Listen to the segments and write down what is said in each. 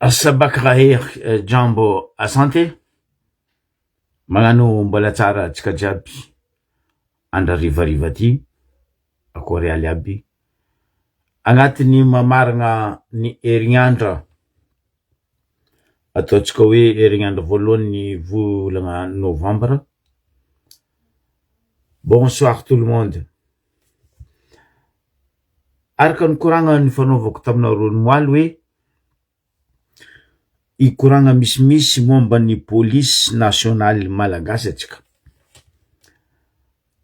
Sabakhair Jambo Asante Magnano mbola tsara antsika jiaby andro harivariva ty akory aly aby agnatin'ny mamaragna ny herignandro ataontsika hoe herignandro voalohany ny volagna novambra. Bonsoir tout le monde. Araka ny koragna nifanaovako taminareo omaly hoe hikoragna misimisy momba ny polisy nasionaly malagasy antsika.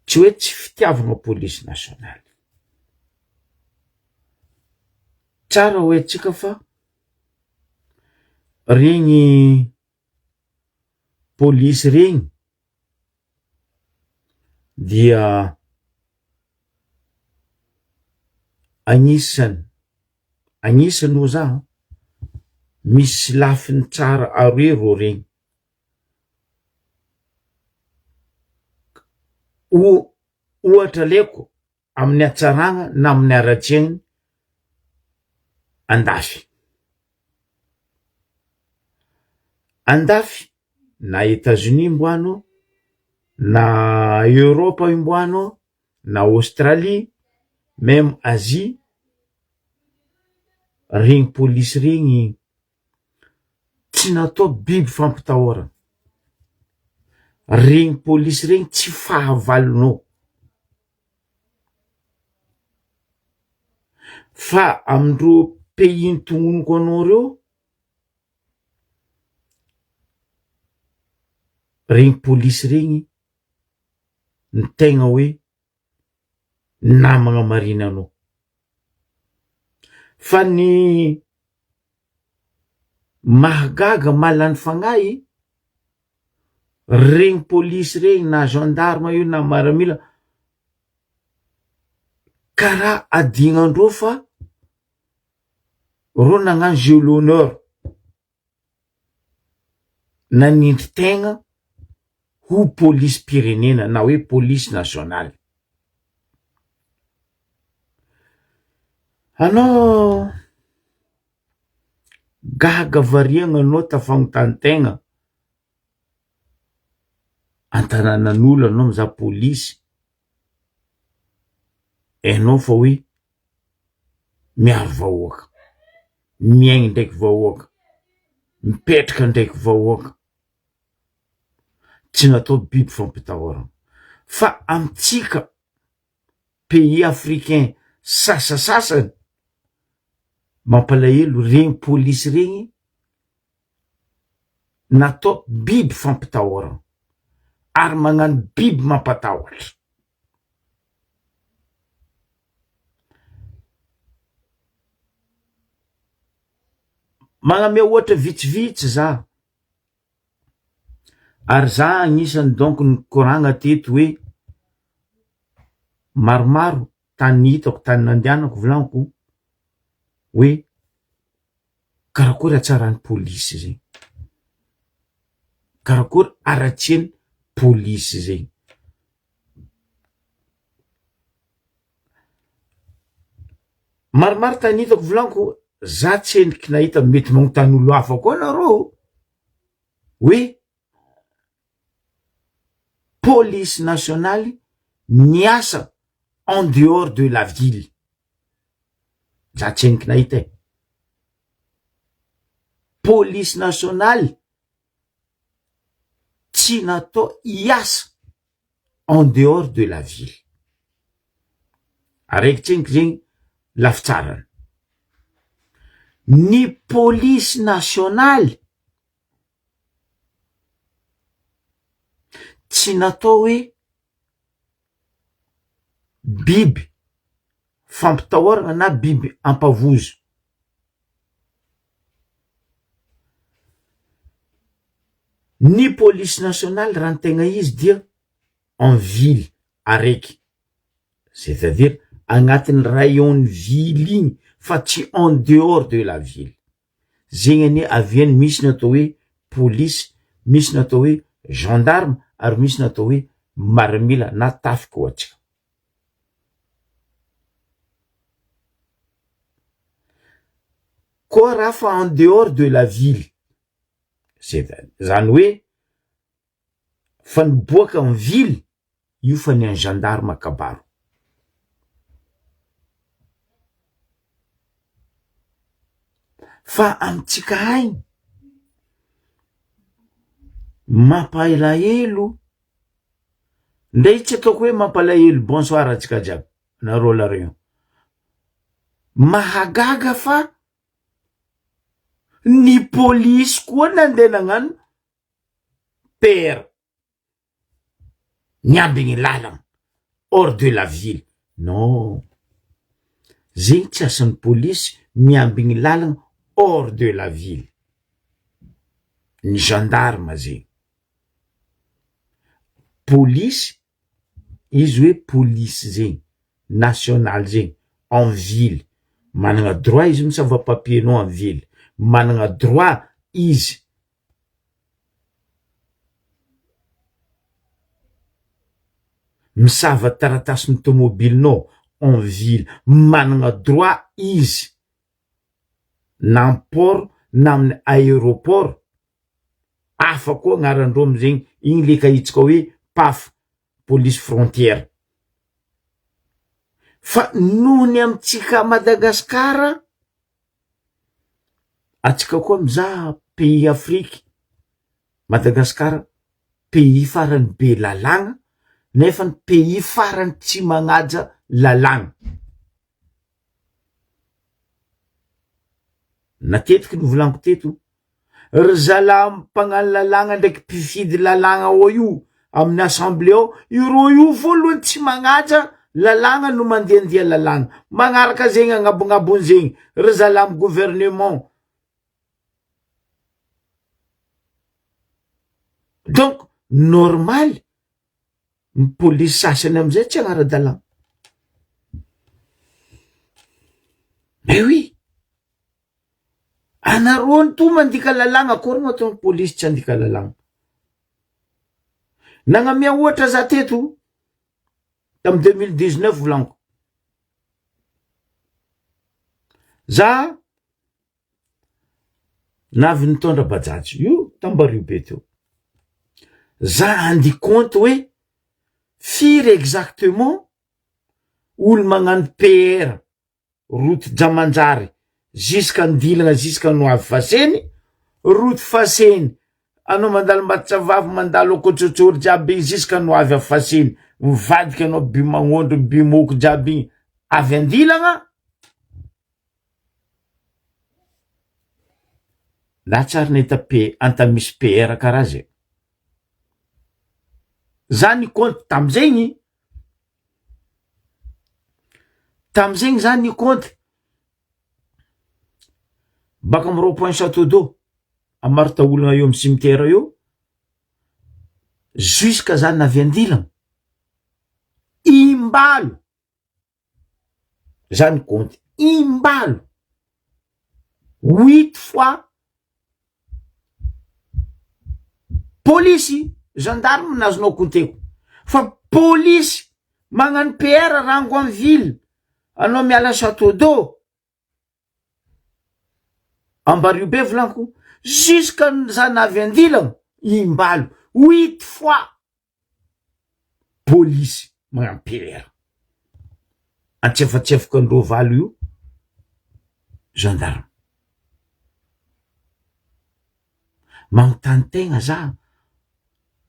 Tsy hoe tsy fitiavagna polisy nasionaly, tsara hoe antsika fa regny polisy regny dia agnisan'ny, agnisan'ny hoy zah an, misy lafiny tsara aroe rô regny, o- ohatra aleoko amin'ny hatsarana na amin'ny haratsiany andafy. Andafy na Etats-Unis mbo anao, na Europe mbo anao, na Australie, meme Asie, regny polisy regny tsy natao biby fampitahorana, regny polisy regny tsy fahavalonao. Fa amindreo pays notognoniko anao reo, regny polisy regny ny tegna hoe namagna marina anao, fa ny mahagaga mahalany fagnahy Regny polisy regny na gendarme io na maramila karaha adignandreo fa reo nagnano jeu l'honneur nanindry tegna ho polisim-pirenena na hoe polisy nasionaly. Anao gaga variagna anao tafagnontany tegna an-tanànan'olo anao mizaha polisy, hainao fa hoe miaro vahoaka, miaigny ndraiky vahoaka, mipetraka ndraiky vahoaka, tsy natao biby fampitahorana fa amintsika pays africain sasasasany mampalahelo regny polisy regny natao biby fampitahorana ary magnano biby mampatahotra. Magname ohatra vitsivitsy za Ary za agnisan'ny donc nikoragna teto hoe maromaro tany hitako tany nandehanako volagniko hoe karakory hatsaran'ny polisy zegny, karakory haratsian'ny polisy zegny. Maromaro tany hitako volagniko za tsy endriky nahita mety magnontany olo hafa koa nareo hoe polisy nasionaly miasa en dehors de la ville, za tsy endriky nahita e, polisy nasionaly tsy natao hiasa en dehors de la ville, araiky tsendriky zegny lafitsarany, ny polisy nasionaly tsy natao hoe biby fampitahorana na biby ampavozo. Ny polisy nasionaly raha ny tegna izy dia en ville araiky, c'est à dire agnatin'ny rayon-n'ny ville igny fa tsy en dehors de la ville. Zegny anie aviany misy ny atao hoe polisy, misy ny atao hoe gendarme ary misy ny atao hoe maramila na tafika ho antsika. Koa raha fa en dehors de la ville, c'est zany hoe fa niboaka en ville io fa ny an'ny gendarme kabaro. Fa amintsika agny, mampalahelo, ndray tsy ataoko hoe mampalahelo bonsoir antsika jiaby, nareo la réunion, mahagaga fa ny polisy koa nandeha nagnano PR. Niambigny lalagna hors de la ville non zegny tsy asan'ny polisy miambigny lalagna hors de la ville ny gendarme zegny polisy izy hoe polisy zegny national zegny en ville managna droit izy misava papier nao en ville managna droit izy Misava taratasin'ny tomobilinao en ville, managna droit izy na am port na amin'ny aeroport, hafa koa agnarandreo amizegny, igny le kahitsika hoe paf, police frontière. Fa noho ny amintsika à Madagascar, Atsika koa mizaha pays Afrique, Madagascar pays farany be lalàgna nefa ny pays farany tsy magnaja lalàgna. Natetiky novolaniko teto, ry zalahy mpagnano lalàgna ndraiky mpifidy lalàgna ao io amin'ny assemblée ao, ireo io voalohany tsy magnaja lalàgna no mandiandia lalàgna, magnaraka zegny agnabonabony zegny ry zalahy amy gouvernement. Donc normal ny polisy sasany amizay tsy agnara-dalàgna. Mais oui! Anareo ny to mandika lalàgna akory moa ataon'ny polisy tsy handika lalàgna. Nagnamia ohatra za teto tamy 2019 volaniko. Za navy nitondra bajaj io tambario be teo. Za andi compte hoe firy exactement olo magnano PR route Djamanjary jusqu'Andilagna jusqu'Anoavy Faseny, route Faseny anao mandalo Ambatondravavy mandalo Ankotsotsory jiaby igny jusqu'Anoavy avy Faseny mivadika anao Bimagnondro Bimoko jiaby igny avy Andilagna, na tsary nahita P anta misy PR karaha zay, za ni-compte tamizegny. Tamizegny zany ny compte baka amy rond point chateau d'eau amy Marotaolagna eo amy cimetière eo jusque za navy andilagna imbalo za ny compte imbalo huit fois Polisy, gendarme nazonao konteko fa polisy magnano PR rango en ville anao miala chateau d'eau Ambariho be volaniko jusqu'à za navy andilagna imbalo huit fois Polisy magnano PR antsefatsefoka andreo valo io gendarme. Magnontany tegna za,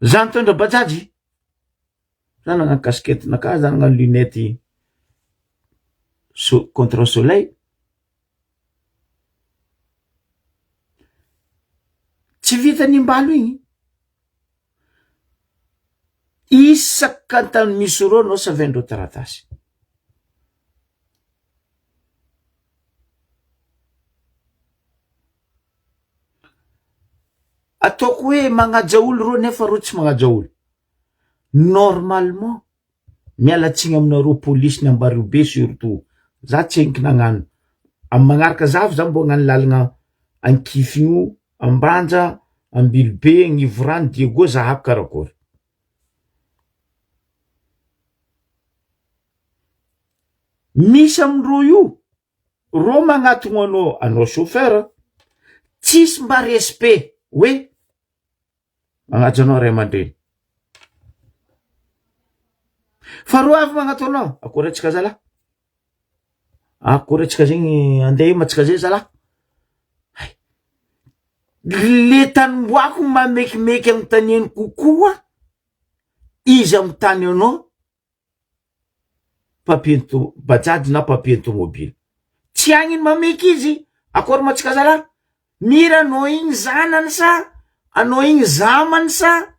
za nitondra bajaj, za nagnano casquette nakahy, za nagnano lunette so- contre soleil, tsy vitan'ny imbalo igny. Isaka antany misy rô anao savain-dreo taratasy. Ataoko hoe magnaja olo reo nefa reo tsy magnaja olo. Normalement, miala tsiny aminareo polisy ny Ambariobe surtout, za tsy henoko nagnano, amy magnaraka za avy za mbo hagnano lalagna Ankify io, Ambanja, Ambilobe, Agnivorano, Diego zahako karakory. Misy amindreo io. Rô magnatogno anao, anao chauffeur, tsisy mba respect hoe magnaja anao ray aman-dreny. Fa rô avy magnatogno anao, akory antsika zalahy, akory antsika zegny andeha io ma antsika zay zalahy. Hay, le tanimboako mamekimeky anontaniany kokoa izy anontany anao papier to bajaj na papier tomobile. Tsy agny ny mameky izy, akory ma tsika zalahy? Mira anao igny zanany sa anao igny zamany sa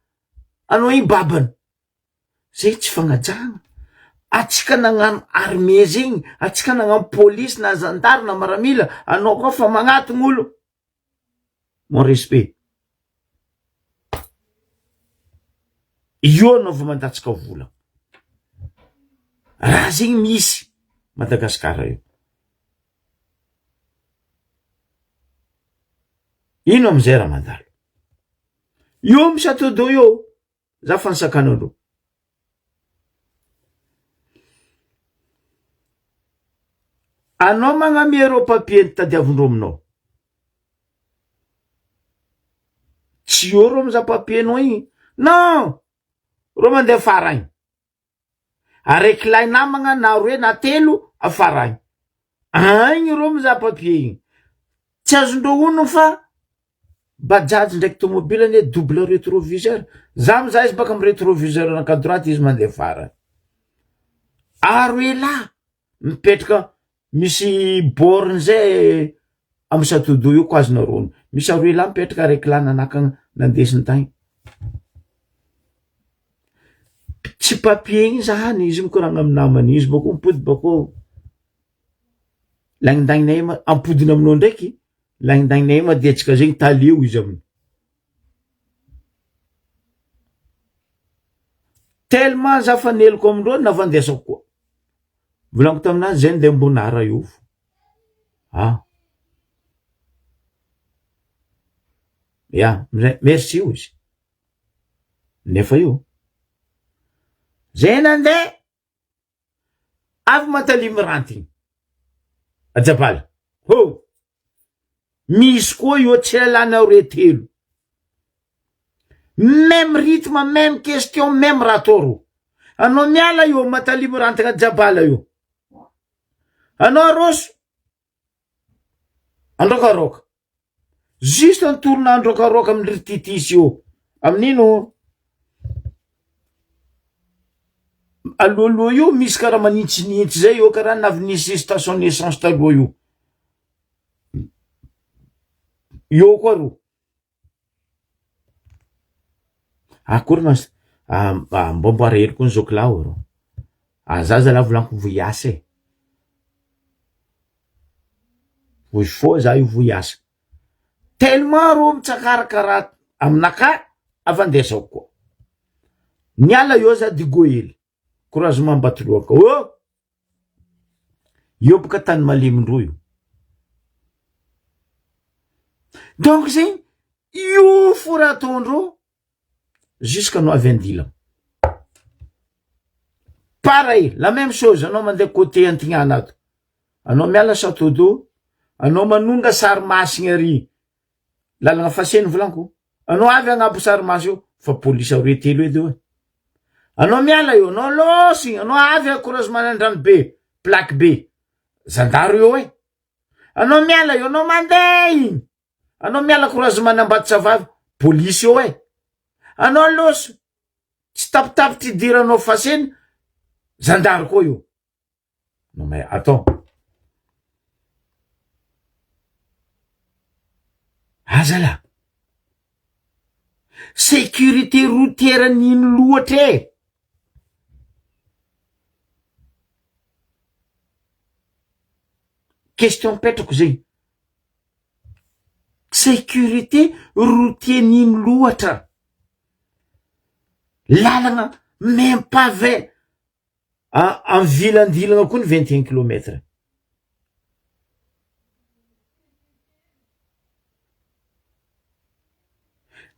anao igny babany? Zay tsy fagnajagna. Atsika nagnano armée zegny, atsika nagnano polisy na zandary na maramila, anao koa fa magnatogno olo. Mon respect. Io anao vao mandatsaka vola. Raha zegny misy Madagasikara io. Ino amizay raha mandalo? Io misy atodo io. Za fa nisakana anareo. Anao magnamia ireo papier nitadiavindreo aminao. Tsy eo reo mizaha papier nao igny. Non! Reo mandeha afara agny. Araiky lahy namagna na roe na telo afara agny. Agny reo mizaha papier igny. Tsy azondreo onony fa Bajaj ndraiky tomobile anie double retroviseur, za mizaha izy baka amy retroviseur anaka droite izy mandeha farany, ary elah mipetraka misy borne zay amy chateau d'eau io ko azonareo ono, misy aroe lahy mipetraka araiky lahy nanakana nandesiny tagny, tsy papier igny zany izy mikoragna amy namany izy bako mipody bako lagnindagninay ma ampodiny aminao ndraiky Lagnindagninay ma dia tsika zegny taleo izy aminy. Tellement za fa neloko amindreo navandesako koa. Volaniko taminazy zay ndeha ambonara io fo. Ah. Ya, merci hoy izy. Nefa io. Zay nandeha Avy Matalia miranty igny. Ajabala. Ho! Misy koa io tsy alanao re telo. Même rythme, même question, même raha atao ro. Anao miala io Matalia miranty agnaty Jabala io. Anao aroso. Androkaroka. Juste ny tourna androkaroka amin-dry Titisy io. Amin'ino? Alohaloha io misy karaha manintsinintsy zay eo karaha navy nisy station essence taloha io. Eo koa ro. Akory ma mbô mboara hely koa ny zoky lahy ô rô. Za zalahy volaniko vo hiasa e. Vo hifoha za io vo hiasa. Tellement rô mitsakarakara aminakahy avandesako koa. Niala eo za digo hely. Croisement Ambatoloaka. Oh! Eo boka tany malemindroa io. Donc zegny io fo raha ataondreo jusqu'à no avy andila. Pareil, la même chose anao mandeha côté antignana ato. Anao miala château d'eau, anao manonga sary masigna ary Lalagna faseny volaniko. Anao avy agnabo sary maso eo fa polisy aroe telo edy eo e. Anao miala eo, anao lôsy, anao avy a croisement Andranobe, plaque be. Zandary eo e. Anao miala eo, anao mandeha igny. Anao miala croisement Ambatosavavy, polisy eo e. Anao lôsy, tsy tapitapitry idiranao faseny, zandary koa eo. Non mais attends. Azala. Sécurité routière nino loatra e. Question mipetrako zegny. Sécurité routier nino loatra. Lalagna même pas vingt Amin'ny ville andilana koa ny 21 kilomètre.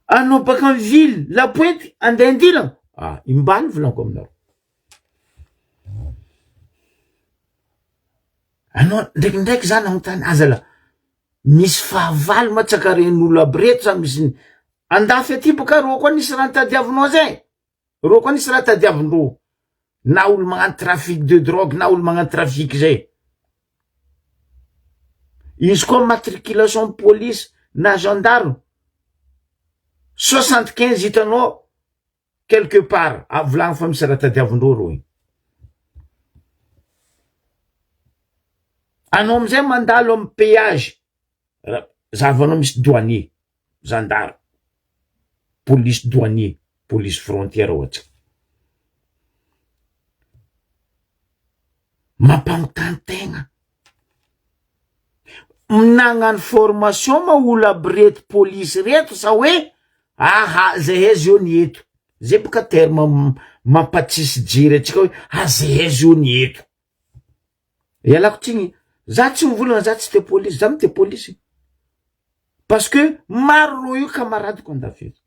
Anao baka amin'ny ville la pointe andeha andilana? Ah, imbaly volaniko aminareo. Anao ndraikindraiky za nanontany aza la misy fahavalo ma tsakaren'olo aby reto sa misy andafy aty boka rô koa nisy raha nitadiavinao zay, rô koa nisy raha tadiavindrô na olo magnano trafic de drogue na olo magnano trafic zay. Izy koa matriculation police na gendarme 75 hitanao quelque part volagno fa misy raha tadiavindreo reo igny. Anao amizay mandalo amy péage, zahavanao misy douanier, gendarme, police douanier, police frontière ohatsy. Mampanontany tegna. Nagnano formation ma olo aby reto polisy reto sa hoe aha zahay zao ny eto, zay boka terme mampatsisy jery antsika hoe ah zahay zao ny eto. Ialako tsiny, za tsy mivolagna za tsy te polisy, za mite polisy parce que maro rô io camaradeko andafy eto.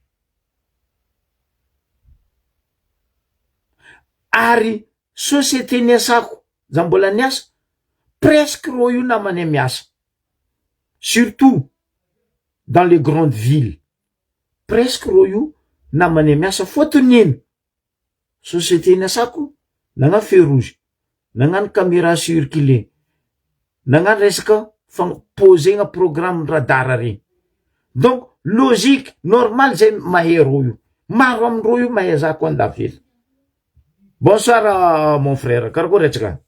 Ary société niasako za mbola niasa presque rô io namanay miasa surtout dans les grandes villes presque rô io namanay miasa fôtony ino société niasako nagnano feu rouge nagnano camera circuler nagnano resaka fa-posegna programme radar regny donc logique normal zay mahay rô io maro amindrô io mahay za koa andafy eto. Bonsoir mon frère, karakory antsika?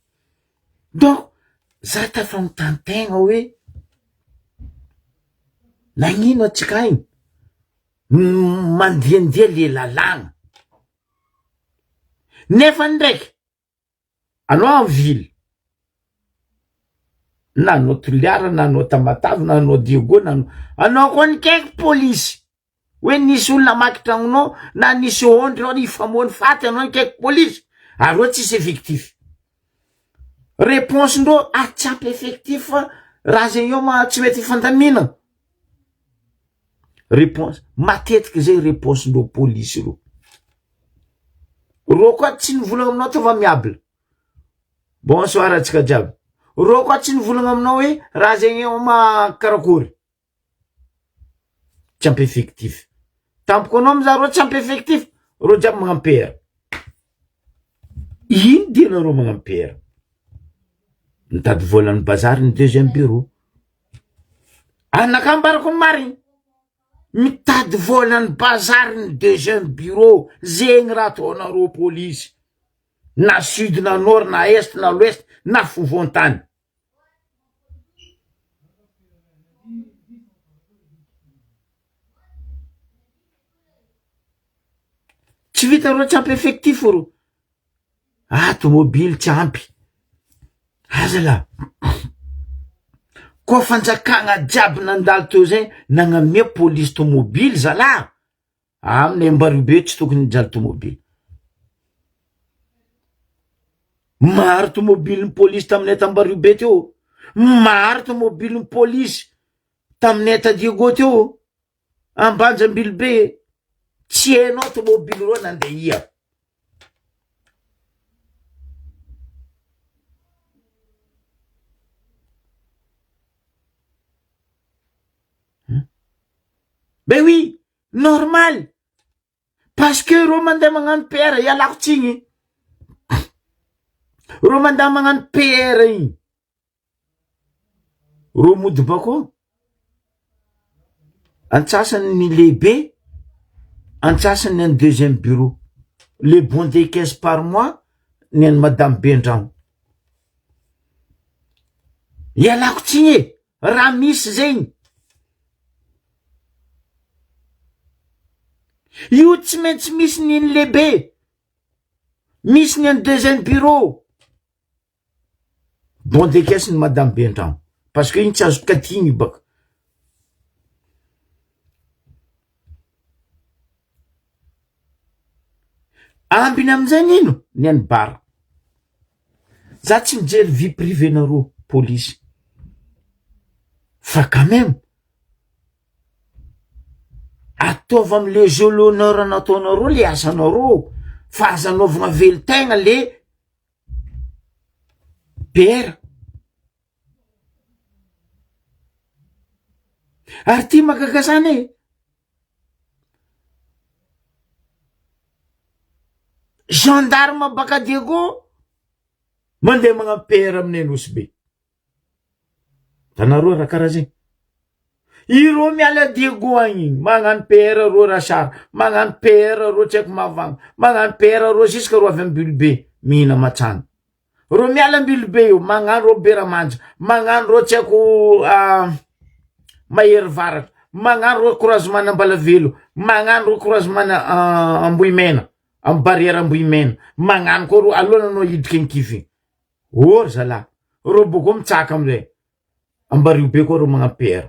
Donc za tafanontany tegna hoe nagnino antsika igny mandiandia le lalàgna nefa ndraiky anao en ville na anao Toliara na anao Tamatave na anao Diego na anao anao koa nikaiky polisy Hoe nisy olona namaky tragnonao na nisy ondry ao nifamono faty anao nikaiky polisy ary hoe tsisy effectif. Réponse ndreo ah tsy ampy effectif fa raha zegny eo ma tsy mety hifandamina. Réponse matetiky zay réponse ndreo polisy reo. Reo koa tsy nivolagna aminao teo fa miable. Bonsoir antsika jiaby. Reo koa tsy nivolagna aminao hoe raha zegny eo ma karakory. Tsy ampy effectif. Tampoka anao mizaha reo tsy ampy effectif, reo jiaby magnampy PR. Ino dianareo magnampy PR? Mitady volan'ny bazary ny deuxième bureau. Anaka ambarako ny marigny. Mitady volan'ny bazary ny deuxième bureau, zegny raha ataonareo polisy. Na sud na nord na est na l'ouest na afovoan-tany. Tsy vita reo tsy ampy effectif ro. Ah tomobily tsy ampy. Aza lah. Koa fanjakagna jiaby nandalo teo zay nagnamia polisy tomobily zalah. Aminay Ambaribe tsy tokony hijaly tomobily. Maro tomobilin'ny polisy taminay t'Ambaribe teo. Maro tomobilin'ny polisy taminay ta Diego teo. Ambanja Ambilobe. Tsy hainao tomobily reo nandeha ia. Ben oui, normal. Parce que reo mandeha magnano PR, ialako tsigny. Reo mandeha magnano PR igny. Reo mody bakao. Antsasany ny lehibe, antsasany ny an'ny deuxième bureau. Le bon de caisse par mois ny an'ny madame Bendrano. Ialako tsigny e. Raha misy zegny. Io tsy maintsy misy ny iny lehibe, misy ny an'ny deuxième bureau. Bon de caisse ny madame be an-tragno parce que igny tsy azo katigny io baka. Ambiny amizay nino ny an'ny bar. Za tsy mijery vie privée nareo polisy fa quand même ataovy am le jeu l'honneur nataonareo le asanareo fa aza anaovagna velon-tegna le PR. Ary ty mahagaga zany e! Gendarme baka Diego mandeha magnano PR aminay Nosy Be. Hitanareo raha karaha zegny? Ireo miala Diego agny igny, magnano PR reo Rachard, magnano PR reo tsy haiko Mahavagno, magnano PR reo jusque reo avy Ambilobe mihina matsagna. Reo miala Ambilobe io, magnano reo Beramanja, magnano reo tsy haiko Mahery Varatra, magnano reo croisement Ambalavelo, magnano reo croisement Ambohimena, amy barrière Ambohimena, magnano koa reo aloha nanao hidriky Ankify. Oh ry zalahy, reo bôkô mitsaka amizay, Ambario be koa reo magnano PR.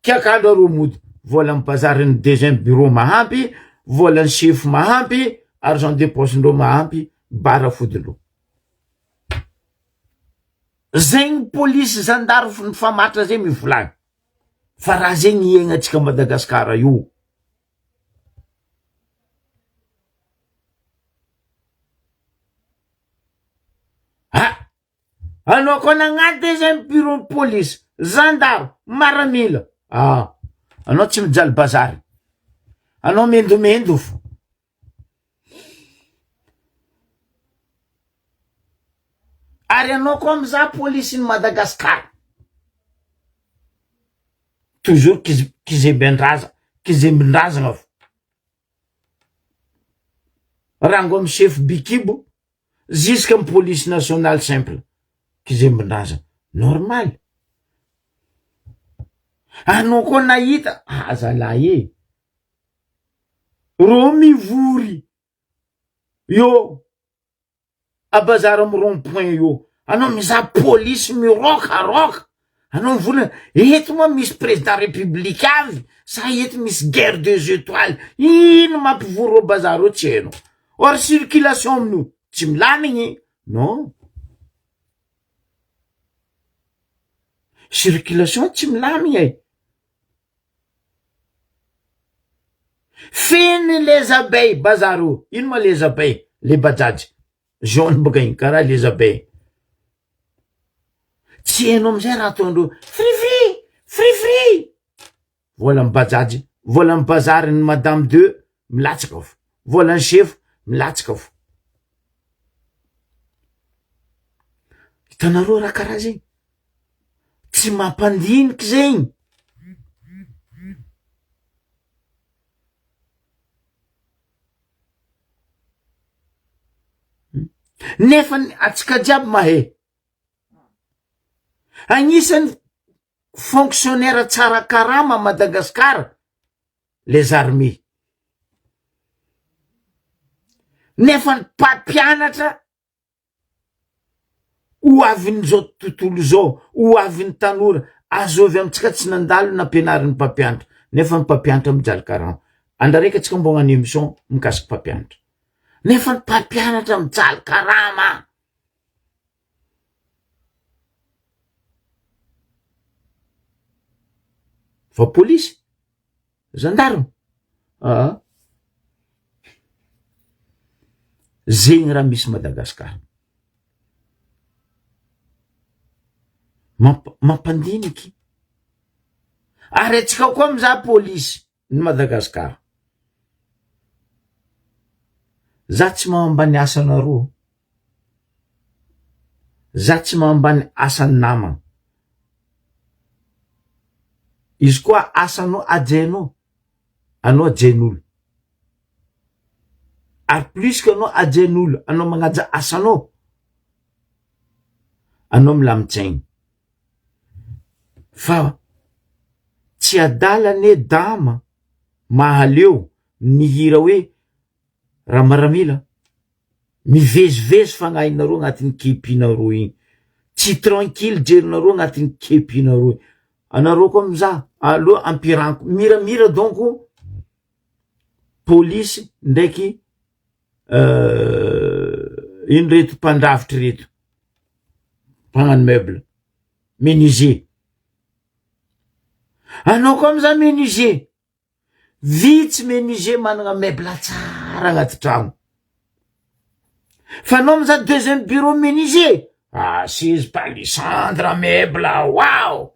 Kiakandro areo mody, volan'ny bazary ny deuxième bureau mahampy, volan'ny chef mahampy, argent de poche ndreo mahampy, bara fodindreo. Zegny polisy zandary mifamatra zay mivolagna. Fa raha zegny iaignantsika Madagascar io. Ah! Anao koa nagnano deuxième bureau ny police, zandary, maramila. Ah, anao tsy mijaly bazary. Anao mendomendo fo. Ary anao koa mizaha police ny Madagascar. Toujours kizemben-draza, kizembin-drazagna fo. Rango amy chef bikibo Jusque am police nationale simple kizembindraza normal anao koa nahita ah zalahy e rô mivory eo a bazary am rond point eo anao mizaha polisy mirôkarôka anao mivolana eto moa misy président république avy sa eto misy guerre des étoiles ino mampivory rô bazary eo tsy hainao Or circulation amin'io tsy milamigny non. Circulation tsy milamigny e. Feno les abeilles bazary io. Ino ma les abeilles? Le bajaj jaune boka igny karaha les abeilles. Tsy hainao amizay raha ataondreo. Fri fri, fri fri. Volan'ny bajaj, volan'ny bazary ny madame de milatsaka fo, volan'ny sefo milatsaka fo. Hitanareo raha karaha zegny? Tsy mampandiniky zegny. Nefa atsika jiaby mahay. Agnisan'ny fonctionnaire tsara karama à Madagascar les armées nefa ny mpampianatra ho avin'izao tontolo izao ho avin'ny tanora azovy amintsika tsy nandalo nampianarin'ny mpampianatra nefa ny mpampianatra mijaly karama andrareka antsika mbo hagnano émission mikasiky mpampianatra nefa ny mpampianatra mijaly karama Fa polisy? Gendarme? Aa. Zegny raha misy Madagasikara. Mamp- mampandiniky. Ary antsika koa mizaha polisy ny Madagasikara. Za tsy mahambany asanareo. Za tsy mahambany asan'ny namana. Izy koa asanao hajainao, anao hajain'olo. Ary plus que anao hajain'olo, anao magnaja asanao, anao milamin-tsaigny. Fa tsy adala anie dama mahaleo nihira hoe Ramaramila, mivezivezy fagnahinareo agnatin'ny kepinareo igny, tsy tranquille jerinareo agnatin'ny kepinareo igny, anareo koa mizaha aleo ampiranko miramira donc polisy ndraiky ino reto mpandrafitry reto, mpagnano meuble, menuisier, anao koa mizaha menuisier. Vitsy menuisier managna meuble tsara agnaty tragno. Fa anao mizaha deuxième bureau menuisier, ah seza palissandre meuble wow!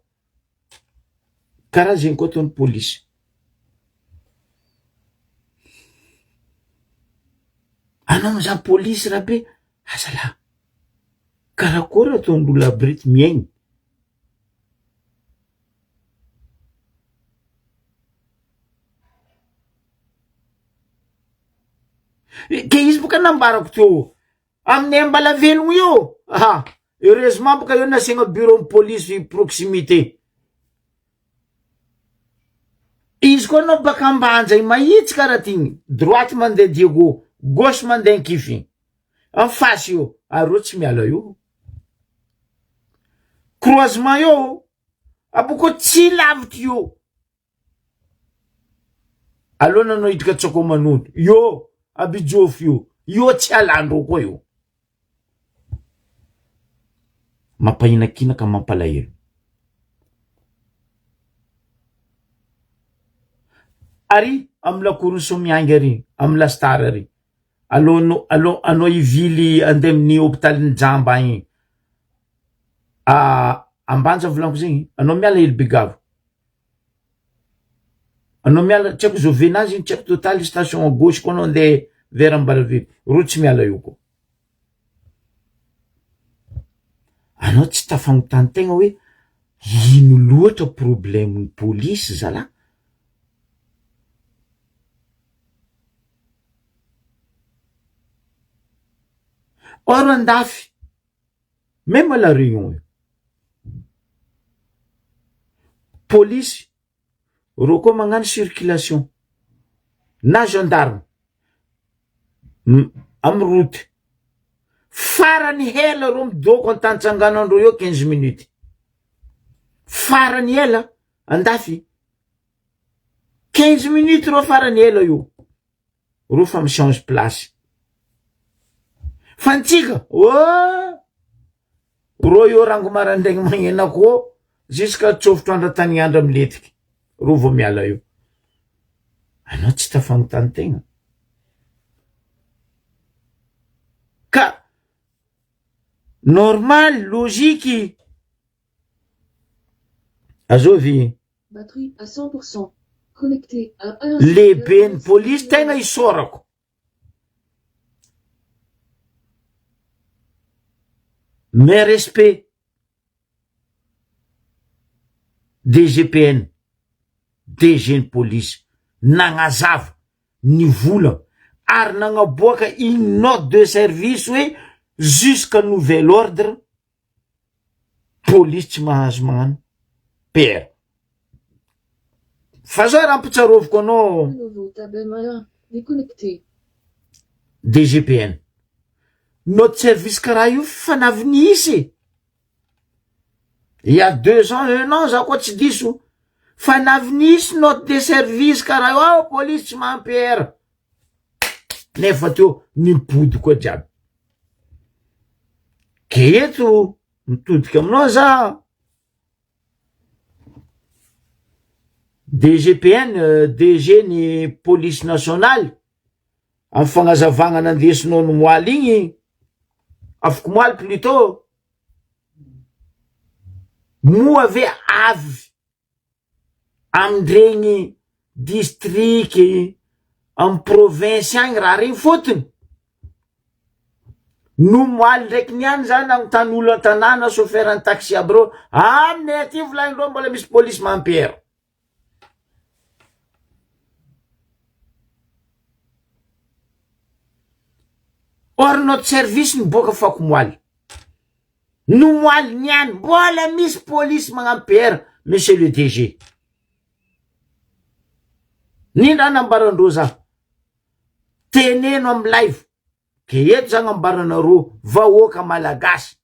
Karaha zegny koa ataon'ny polisy. Anao mizaha polisy rabe, azalahy, karakôry ataon'olo aby reto miaigny? Ke izy boka nambarako teo, aminay Ambalavelogno io, aha, heureusement boka eo nasiagna bureau ny polisy proximité. Izy koa anao baka Ambanja iny mahitsy karaha ty igny, droite mandeha Diego, gauche mandeha Ankify, en face eo, ary reo tsy miala eo. Croisement eo, abôkô tsy lavitry eo. Aleo nanao hiditra Tsakoamanono, io Abijofo io, io tsy alandreo koa io. Mampahinakinaka mampalahelo. Ary amy lakoron'i Somiainga ary, amy la star ary, alohanao aloha anao hivily andeha amin'ny hopitalin'ny jamba agny, Ambanja volaniko zegny, anao miala hely Begavo. Anao miala tsy haiko zovena azy iny tsy haiko total station à gauche koa anao andeha vers Ambalavelo, reo tsy miala eo koa. Anao tsy tafagnontany tegna hoe ino loatra problème-n'ny polisy zalah? Or andafy Meme à la Réunion io. Polisy reo koa magnano circulation na gendarme amy route farany hela reo midoko antany tsanganandreo eo 15 minutes farany hela andafy 15 minutes reo farany hela io. Reo fa mi change place. Fa antsika oh! Reo eo rango marandraigny magnena akoho jusqu'à tsofotro andro tany andro miletiky. Reo vao miala eo. Anao tsy tafagnontany tegna. Ka normal, logique. Azovy. Batterie à 100%. Connecté à 1 Lehiben'ny polisy tegna isaorako. Mes respects DGPN, DG ny polisy nagnazava ny vola ary nagnaboaka une note de service hoe jusqu'à nouvel ordre Polisy tsy mahazo magnano PR. Fa zao raha ampitsaroviko anao DGPN. Note service karaha io fa navy nisy e. Il y a deux ans, un an za koa tsy diso. Fa navy nisy note de service karaha io, ao polisy tsy mahay PR. Nefa teo nimpody koa jiaby. Ke eto mitodika aminao za DGPN, DG ny police nationale amy fagnazavagna nandesinao ny moaly igny, afoko moaly plutot, moa ve avy amindregny district amy province agny raha regny fôtony no moaly ndraiky niany za nagnontany olo an-tanàna chauffeur ny taxi aby reo, aminay aty volagnindreo mbola misy polisy mampiera. Or notre service niboaka fako moaly. No moaly niany mbola misy polisy magnampy PR monsieur le DG. Nino raha nambarandreo za. Teneno amy live. Ke eto za agnambaranareo vahoaka malagasy.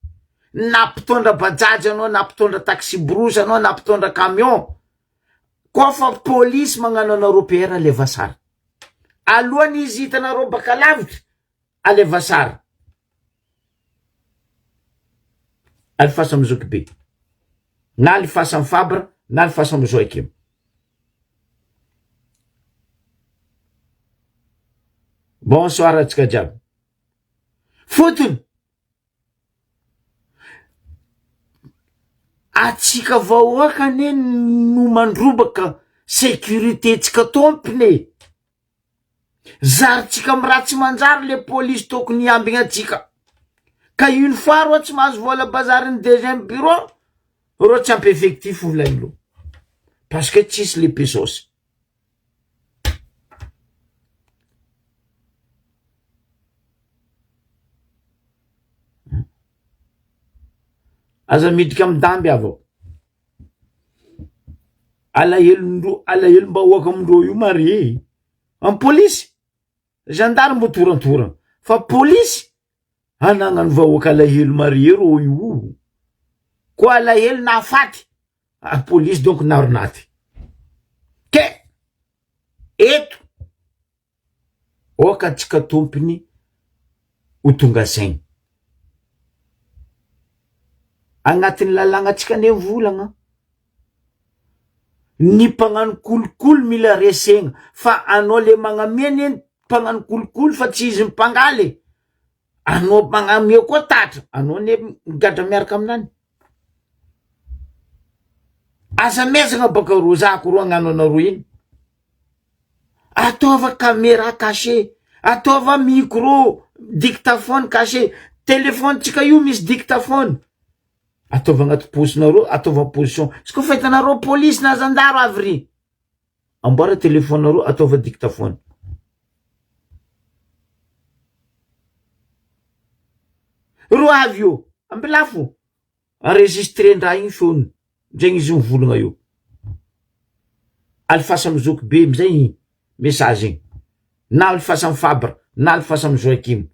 Na mpitondra bajaj anao na mpitondra taxi brousse anao na mpitondra camion. Koa fa polisy magnano anareo PR aleva sary. Alohan'izy hitanareo baka lavitra aleva sary. Alefaso amy zokibe na alefaso amy Fabre na alefaso amy Joakim. Bonsoir antsika jiaby. Fotony. Atsika vahoaka anie no mandrobaka sécurité tsika tompony e! Zarintsika am raha tsy manjary le polisy tokony hiambigna atsika. Ka une fois reo tsy mahazo vola bazarin'ny deuxième bureau, reo tsy ampy effectif volagnindreo. Parce que tsisy le pesos. Aza miditra am damby avao. Alahelondreo alahelom-bahoaka amindreo io mare e. Am polisy, gendarme mbo torantorana fa polisy anagnan'ny vahoaka alahelo mare rô io. Koa alahelo nahafaty, a polisy donc naronaty. Ke eto Aoka antsika tompony ho tonga saina. Agnatin'ny lalàgna antsika anie mivolagna. Ny mpagnano kolikoly mila resegna fa anao le magnamia anie mpagnano kolikoly fa tsy izy mpangaly e. Anao magnamia koa tatra, anao anie migadra miaraka aminany. Aza mezagna baka roa zako roa agnano anareo iny. Ataova camera caché, ataova micro, dictaphone caché, telephone-tsika io misy dictaphone, ataova agnaty paosinareo, ataova position, izy koa fa hitanareo polisy na zandaro avy ry, amboara telephone-nareo ataova dictaphone. Ro avy io, ambilafo. Enregistrer-ndra igny feony ndregny izy mivolagna io. Alefasa amy zoky be amizay igny message igny na alefasa amy Fabre na alefasa amy Joachim.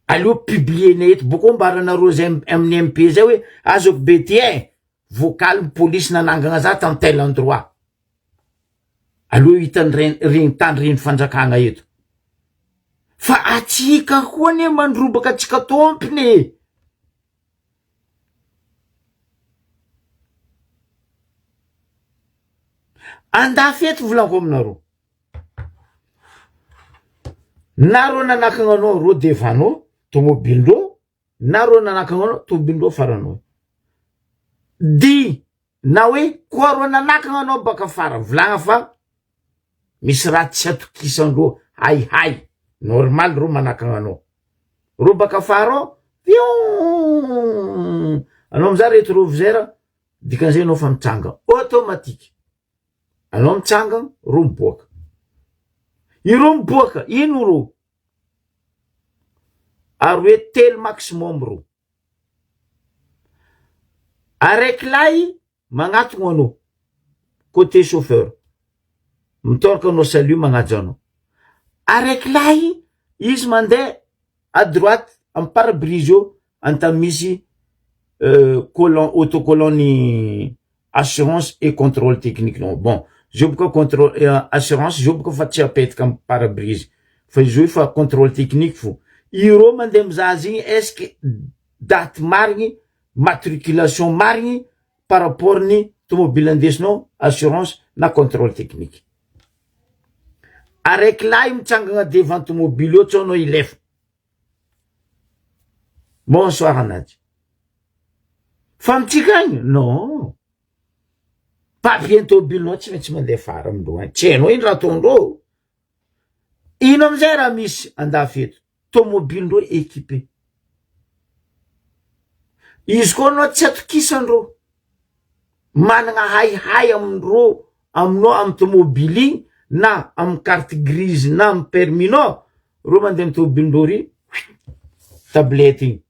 Aleo publier-nay eto bôkô ambaranareo zay amin'ny MP zay hoe ah zoky be ty eh vocal polisy nanangagna za tam tel endroit. Aleo hitan'ny ren- regny tany reny fanjakagna eto. Fa atsika koa anie mandrobaka atsika tompony e. Andafy eto volako aminareo. Na reo nanakagna anao reo devanao tomobilindreo, na reo nanakagna anao tomobilindreo faranao. Di na hoe koa reo nanakagna anao baka afara volagna fa misy raha tsy atokisandreo haihay normal reo manakagna anao. Reo baka afara ao pion anao amizay retroviseur dikan'izay anao fa mitsanga automatique. Anao mitsanga reo miboaka. Ireo miboaka ino reo? Ary hoe telo maximum reo. Araiky lahy magnatogno anao côté chauffeur, mitôraka anao salut magnaja anao. Araiky lahy izy mandeha à droite amy pare brise eo antany misy collant autocollant ny assurance et contrôle technique nao. Bon zio boka contrôle assurance zio boka fa tsy apetaka amy pare brise fa izy io efa contrôle technique fo. Ireo mandeha mizaha azy igny est ce que daty marigny, matriculation marigny par rapport ny tomobile andesinao assurance na contrôle technique. Araiky lahy mitsangagna devant tomobile eo tsao anao hilefa. Bonsoir Anajy. Fa amintsika agny non. Papier tomobilinao tsy maintsy mandeha fara amindreo agny. Tsy hainao ino raha ataondreo. Ino amizay raha misy andafy eto? Tomobilindreo équipé. Izy koa anao tsy atokisandreo. Managna haihay amindreo aminao amy tomobily igny na amy carte grise na amy permis-nao, reo mandeha amy tomobilindreo ry tablette igny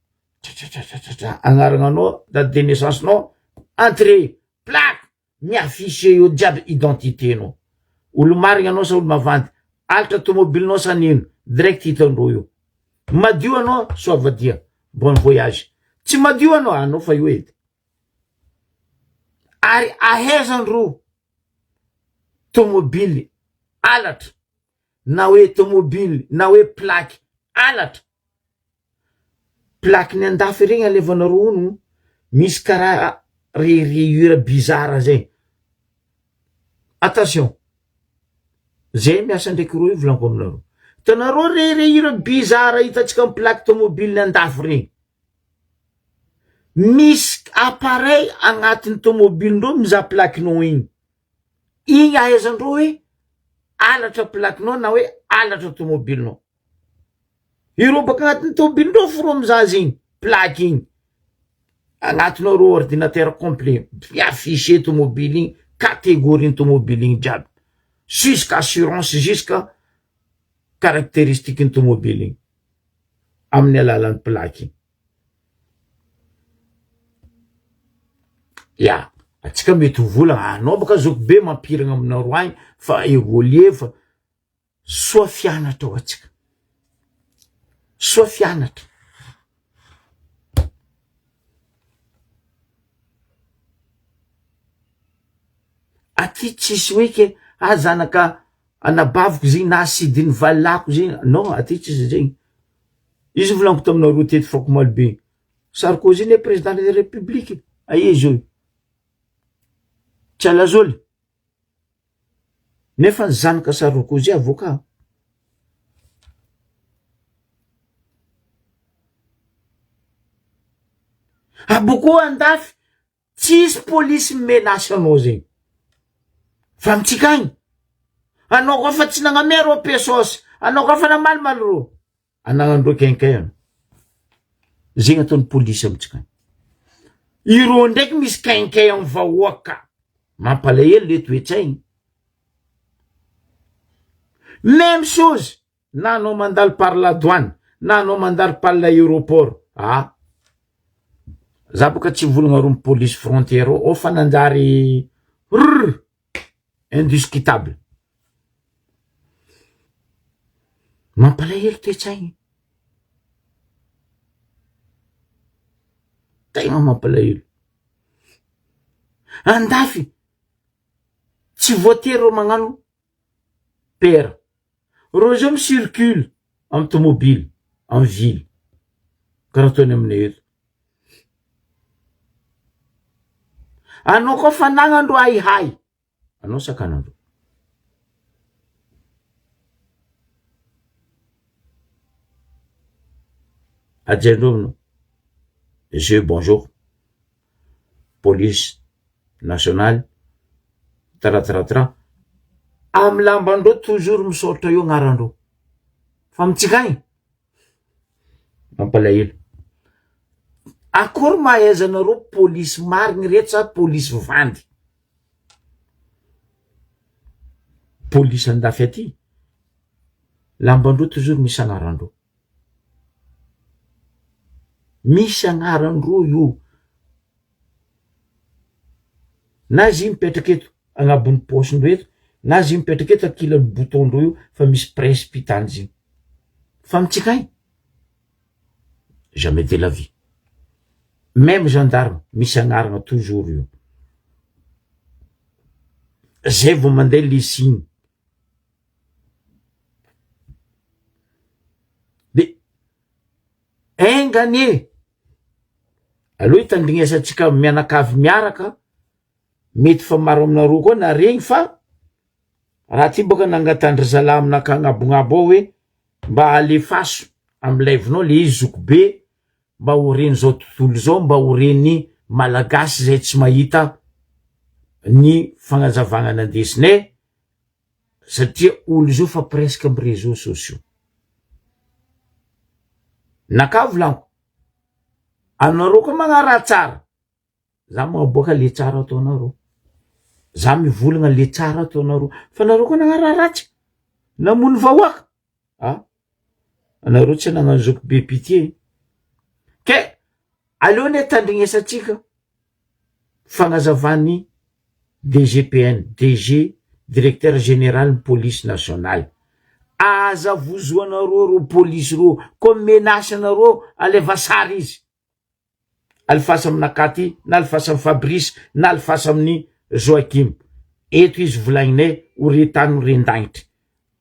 tratratratratra agnaragnanao, date de naissance-nao, entrée, plaque, mi-affiche eo jiaby identité-nao, olo marigny anao sa olo mavandy, alitra tomobilinao sa nino, direct hitandreo io, madio anao soavadia, bon voyage, tsy madio anao, anao fa io edy. Ary ahaizandreo tomobily alatra na hoe tomobily na hoe plaque alatra, plaque ny andafy regny alevanareo ono misy karaha rayure bizarre zay, attention zay miasa ndraiky reo io volaniko aminareo, hitanareo rayure bizarre hitantsika amy plaque tomobily ny andafy regny. Misy appareil agnatin'ny tomobilindreo mizaha plaque-nao igny. Igny ahaizandreo hoe alatra plaque-nao na hoe alatra tomobilinao. Ireo baka agnatin'ny tomobilindreo fo reo mizaha azy igny, plaque igny. Agnatinao reo ordinateur complet, mi-afficher tomobily igny, catégorie-n'ny tomobily igny jiaby. Jusqu'à assurance, jusqu'à caractéristique-n'ny tomobily igny. Amin'ny alalan'ny plaque igny. Ya, atsika mety ho vola, anao baka zoky be mampiragna aminareo agny fa évoluer fa soa fianatra ho atsika, soa fianatra. Aty tsisy hoe ke ah zanaka anabaviko zegny na asidin'ny valilako zegny, non aty tsisy zegny. Izy volaniko taminareo teto fakomaly be. Sarkozy ne président de la république. Aia izy io? Tsy alazoly. Nefa ny zanaka Sarkozy avocat. Aboko andafy Tsisy polisy mi-menace anao zegny. Fa amintsika agny, anao koa fa tsy nagnamia rô pesos, anao koa fa namalimaly rô, anagnandreo kenkey anao. Zegny ataon'ny polisy amintsika agny. Ireo ndraiky misy kenkey amin'ny vahoaka. Mampalahelo le toe-tsaigny. Même chose. Na anao mandalo par la douane na anao mandalo par l'aéroport ah za boka tsy volagna ro police frontière ao fa nanjary rr indiscutable mampalahelo toe-tsaigny tegna mampalahelo andafy tsy voatery reo magnano pera Reo zao mi circule am tomobily am ville karaha ataony aminay eto. Anao koa fanagnandro haihay anao sakanandro. Ajainao aminao. Monsieur bonjour. Police nationale tarataratra amy lambandreo toujours misaotra eo agnarandreo fa amitsika agny mampalahelo akory mahaizanareo polisy marigny reto sa polisy vandy polisy andafy aty lambandreo toujours misy agnarandreo Misy agnaran-droa io. Na izy mipetraka eto agnabon'ny paosindreo eto, na izy mipetraka eto ankilan'ny bouton-dreo io fa misy presse-pitany izy. Fa amintsika agny, jamais de la vie. Même gendarme, misy agnarana toujours io. Zay vao mandeha le signe. De enga anie, aleo hitandrignesantsika mianakavy miaraka, mety fa maro aminareo koa naregny fa raha ty bôka nangatahan-dry zalahy aminakahy agnabognabo ao hoe mba alefaso amy live-nao le izy zokibe mba ho ren'izao tontolo izao, mba ho ren'ny malagasy zay tsy mahita ny fagnazavagna nandesinay satria olo zao fa presque am réseaux sociaux. Nakà volaniko, anareo koa magnaraha tsara, za magnaboaka le tsara ataonareo, za mivolagna le tsara ataonareo, fa nareo koa nagnaraha ratsy, namono vahoaka, ah anareo tsy nagnano zoky be pitié, ke aleo anie tandrignesantsika fagnazavan'ny DGPN, DG, Directeur Général ny Police Nationale. Aza vozoanareo reo polisy reo, ko menace anareo aleva sary izy. Alefaso aminakahy ty, na alefaso amin'i Fabrice, na alefaso amin'i Joachim. Eto izy volagninay ho re tany ho ren-dagnitry.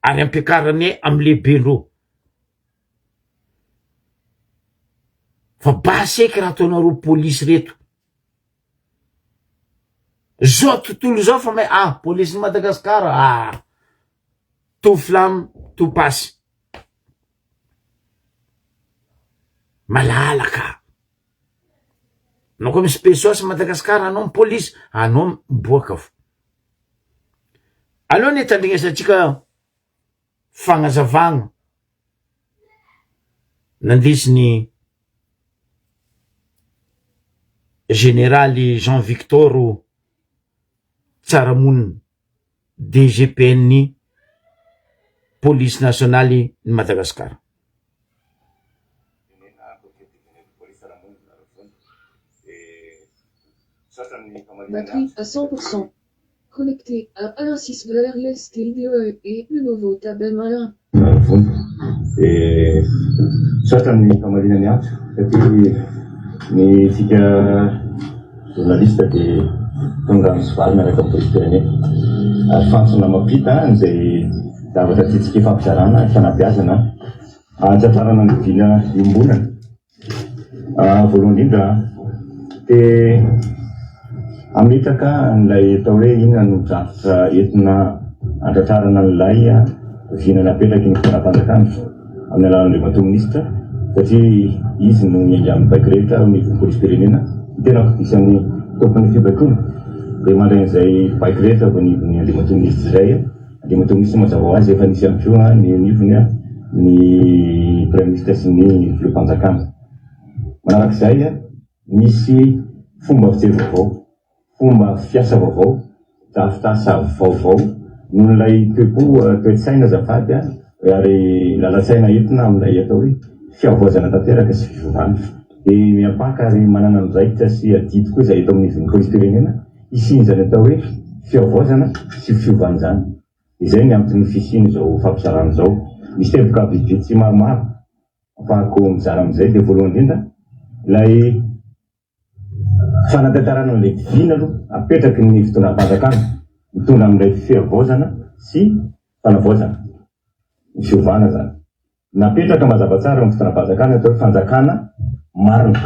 Ary ampiakaranay amin'ny lehibendreo. Fa basy eky raha ataonareo polisy reto. Zao tontolo zao fa may ah police ny Madagascar ah tout flamme tout passe. Malalaka. Anao koa misy pesos Madagascar anao mipolisy anao miboaka fo. Aleo anie tandrignesantsika fagnazavagna nandesiny Generaly Jean Victor Tsaramonina DGPN Polisy Nasionaly ny Madagasikara. Batterie à 100%. Connecté à 1 6 RSTIDE et le nouveau tab M1. Vonona. Dia misaotra ny famaliana ny antso satria ny tsika journaliste dia tonga misovaly miaraka amin'ny polisim-pirenena ary fantsona mampita an'izay zavatra tiantsika hifampizarana, hifanabeazana, hahatratrarana ny vina iombonana. Voalohany indrindra, te hametraka an'ilay atao hoe inona no drafitra entina hantratrarana an'ilay vina napetraky ny fitondram-panjakana amin'ny alalan'Andriamatoa Minisitra satria izy no miainga amin'ny baiko rehetra ao anivon'ny polisim-pirenena. Ny tenako isan'ny tompon'ny fibaikoana dia mandray an'izay baiko rehetra avy anivon'ny Andriamatoa Minisitra izay. Andriamatoa Minisitra mazava ho azy efa nisy ihany koa ny anivony ny Praiminisitra sy ny Filoham-panjakana. Manarak'izay, misy fomba fijery vaovao, fomba fiasa vaovao, drafitr'asa vaovao noho ilay toe-po, toe-tsaina azafady, ary lalan-tsaina entina amin'ilay atao hoe fihavoazana tanteraka sy fiovana. Dia miampaka ary manana andraikitra sy adidy koa izahay eto amin'ny ivon'ny Polisim-pirenena hisian'izany atao hoe fihavaozana sy fiovana izany. Izay ny anton'ny fisian'izao fampizarana izao. Misy teboka vitsivitsy maromaro afahako mizara amin'izay dia voalohany indrindra ilay fanatanterahana an'ilay vina aloha apetraky ny fitondram-panjakana mitondra amin'ilay fihavaozana sy fanavaozana, ny fiovana izany. Napetraka mazava tsara eo amin'ny fitondram-panjakana ny atao hoe fanjakana marina.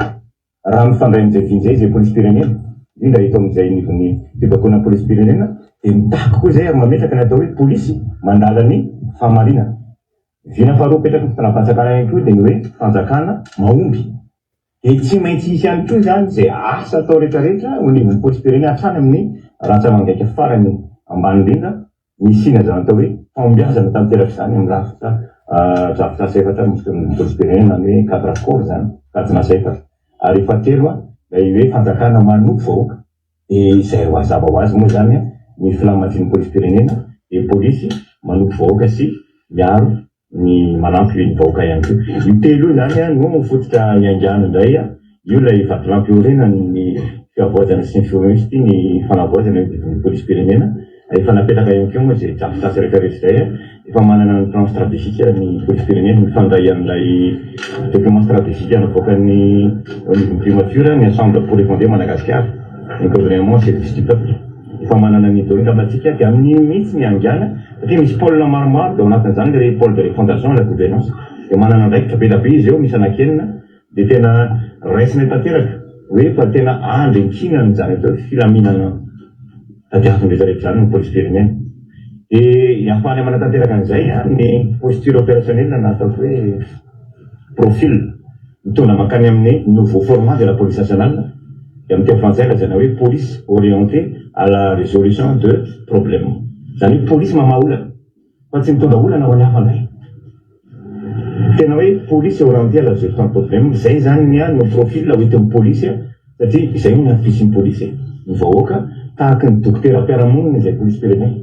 Raha mifandray amin'izay vina izay izay polisim-pirenena, indrindra eto amin'izay anivon'ny fibaikoana ny polisim-pirenena, dia mitaky koa izay ary mametraka ny atao hoe polisy mandala ny fahamarinana. Ny vina faharoa apetraky ny fitondram-panjakana ihany koa dia ny hoe fanjakana mahomby. Dia tsy maintsy hisy ihany koa izany izay asa atao rehetrarehetra eo anivon'ny polisim-pirenena hatrany amin'ny rantsa-mangaika farany ambany indrindra ny hisiana izany atao hoe fahombiazana tanteraka izany amin'ny rafitra drafitr'asa efatra misy teo amin'ny polisim-pirenena na ny hoe cadre fort izany, kajin'asa efatra. Ary fahatelo, ilay hoe fanjakana manompo vahoaka dia izay mazava ho azy moa izany ny filamatry ny polisim-pirenena dia polisy manompo vahoaka sy miaro ny manampy ny vahoaka ihany koa. Io telo io izany no fototra iaingàna indray, io ilay vatolampy iorenan'ny fihavoazana sy ny fiomesty ny fanavaozana eo anivon'ny polisim-pirenena. Efa napetraka ihany koa moa izay drafitrasa rehetra rehetra izay, efa manana ny plan stratégique ny polisim-pirenena mifandray amin'ilay document stratégique navoakan'ny eo anivon'ny primature ny ensemble pour refonder Madagascar, ny gouvernement au service du peuple. Efa manana ny dôly angamba tsika dia amin'iny mihitsy ny haingana satria misy pôle maromaro dia ao anatin'izany ilay pôle de refondation et la gouvernance dia manana andraikitra be dia be izy eo misy anankienina dia tena raisinay tanteraka hoe fa tena andry ankinan'izany atao hoe filaminana tadiaviny rehetra rehetra izany ny polisim-pirenena dia ahafahana manatanteraka an'izay ny posture opérationnelle na ataoko hoe profil Mitondra mankany amin'ny nouveau format de la police nationale, dia amin'ny teny frantsay lazaina hoe police orientée à la résolution de problème. Izany hoe polisy mamaha olana, fa tsy mitondra olana ho an'ny hafa indray. Tena hoe police orientée à la résolution de problème, izay izany ny no profil hoentin'ny polisy, satria izay no antom-pisian'ny polisy e, ny vahoaka, tahaky ny dokotera mpiara-monina izay polisim-pirenena.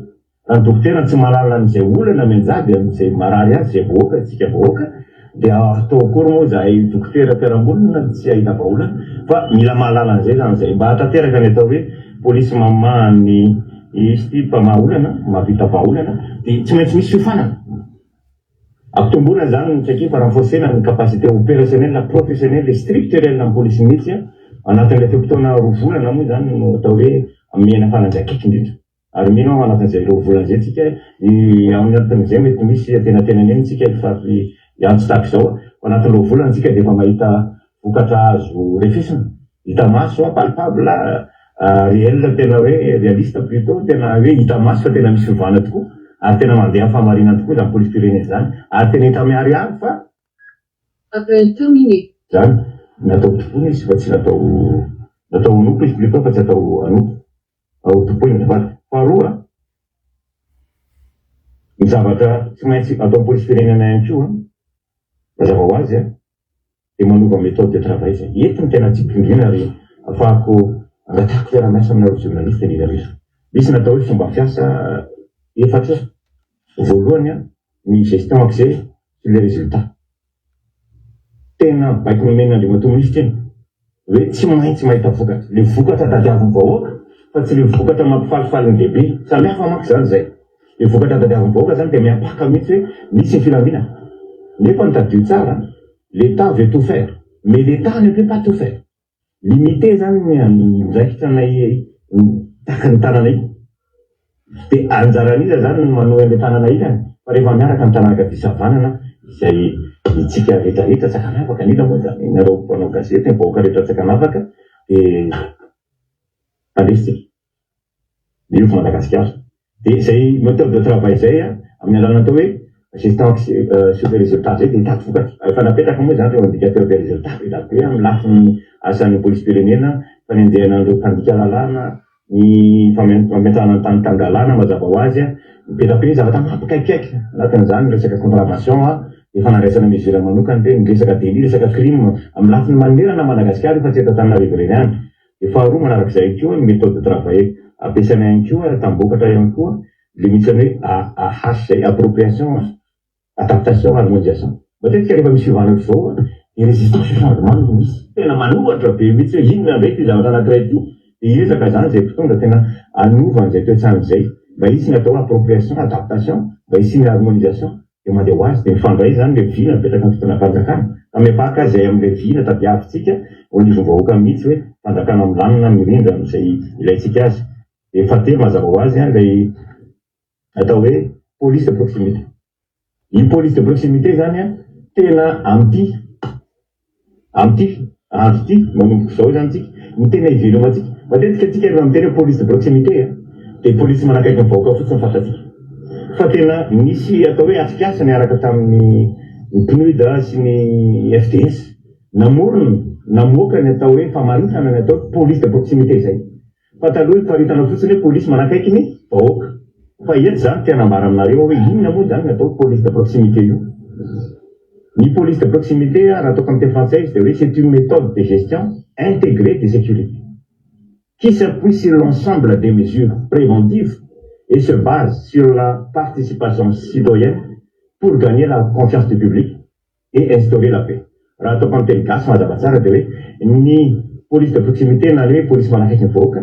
Raha ny dokotera tsy mahalala an'izay olana mianjady amin'izay marary azy izay vahoaka, isika vahoaka, dia atao akory moa izahay dokotera mpiara-monina tsy hahita vahaolana fa mila mahalala an'izay izany izay mba hahatanteraka ny atao hoe polisy mamaha ny izy ity mpamaha olana, mahavita vahaolana dia tsy maintsy misy fiofanana. Ampitomboina izany ny traikefa, renforcer-na ny capacité opérationnelle, professionnelle et structurelle amin'ny polisy mihitsy anatin'ilay fe-potoana roa volana moa izany no atao hoe amehana faran'izay akaiky indrindra. Ary mino aho anatin'izay roa volana izay tsika, ao anatin'izay mety misy antenatenany eny tsika efa hiantso tahaka izao, fa anatin'ny roa volana tsika dia efa mahita vokatra azo refesina, hita maso, palpable, réel, tena hoe réaliste plutôt, tena hoe hita maso fa tena misy fiovana tokoa, ary tena mandeha amin'ny fahamarinana tokoa izany polisim-pirenena izany, ary tena hita miharihary fa. Appel terminé. Izany, natao tokoa izy fa tsy natao. Natao hanompo izy plutôt fa tsy atao hanompo. Ho tompoina azafady. Faharoa, ny zavatra tsy maintsy ataon'ny polisim-pirenena ihany koa, mazava ho azy, dia manova méthode de travail izay. Eto no tena tiako indrindra ary afahako angatahako fiaraha-miasa aminareo journaliste indrindra indrindra. Misy ny atao hoe fomba fiasa efatra. Voalohany, ny gestion axée sur les résultats. Tena baiko nomen'Andriamatoa Minisitra iny hoe tsy maintsy mahita vokatra. Le vokatra tadiavin'ny vahoaka fa tsy le vokatra mampifalifaly ny lehibe. Samy hafa manko izany izay. Le vokatra tadiavin'ny vahoaka izany dia miampaka mihitsy hoe misy ny filaminana. Nefa ny tadidio tsara, l'Etat veut tout faire, mais l'Etat ne peut pas tout faire. Limité zany ny andraikitra anay tahaka ny tanana iny. Dia anjaran'iza zany ny manohy an'ilay tanana ilany fa rehefa miaraka ny tanàna ankavia sy havanana izay itsika rehetra rehetra tsy ankanavaka an'ila moa zany nareo mpanao gazety ny vahoaka rehetra tsy ankanavaka dia mpandresy tsika. Miova Madagasikara. Dia izay méthode de travail izay amin'ny alalan'ny atao hoe gestion sur les résultats izay dia hitady vokatra. Efa napetraka moa izany ireo indicateurs de résultats be dia be amin'ny lafiny asan'ny polisim-pirenena, fanenjehana an'ireo mpandika lalàna, ny fametrahana ny tany tan-dalàna mazava ho azy, be dia be ny zavatra mampikaikaika anatin'izany ny resaka contravention, efa nandraisana mesure manokana ireny, ny resaka délit, resaka crime amin'ny lafiny manerana an'i Madagasikara io fa tsy eto Antananarivo irery ihany. Dia faharoa manarak'izay ihany koa ny méthode de travail ampiasaina ihany koa ary tambokatra ihany koa le misy ny hoe AAH izay, appropriation, adaptation, harmonisation. Matetika rehefa misy fiovana ohatr'izao dia résistance au changement no misy. Tena manohatra be mihitsy hoe inona indray ity zavatra anankiray ity. Dia hiezaka izany izay mpitondra tena hanova an'izay toe-tsaina izay mba hisy ny atao hoe appropriation, adaptation, mba hisian'ny harmonisation. Dia mandeha ho azy dia mifandray izany ilay vina mipetraka amin'ny fitondram-panjakana. Ka miampaka izay amin'ilay vina tadiavintsika eo anivon'ny vahoaka mihitsy hoe fanjakana milamina mirindra amin'izay ilaintsika azy. Dia fahatelo mazava ho azy ilay atao hoe police de proximité. Io police de proximité izany tena amin'ity Amin'ity andro ity, manomboka izao izany tsika, ny tena ivelomantsika, matetika tsika rehefa miteny hoe police de proximité dia polisy manakaiky ny vahoaka fotsiny fantatsika. Fa tena nisy atao hoe atrikasa niaraka tamin'ny ny PNUD sy ny FDS namorona, namoaka ny atao hoe famaritana ny atao hoe police de proximité izay. Fa taloha iparitana fotsiny hoe polisy manakaiky ny vahoaka. Fa eto izany te hanambara aminareo aho hoe inona moa izany ny atao hoe police de proximité io. Ny police de proximité raha ataoko amin'ny teny frantsay izy dia hoe c'est une méthode de gestion intégrée de sécurité qui s'appuie sur l'ensemble des mesures préventives et se base sur la participation citoyenne pour gagner la confiance du public et instaurer la paix. Raha ataoko amin'ny teny gasy mazava tsara dia hoe ny police de proximité na ny hoe polisy manakaiky ny vahoaka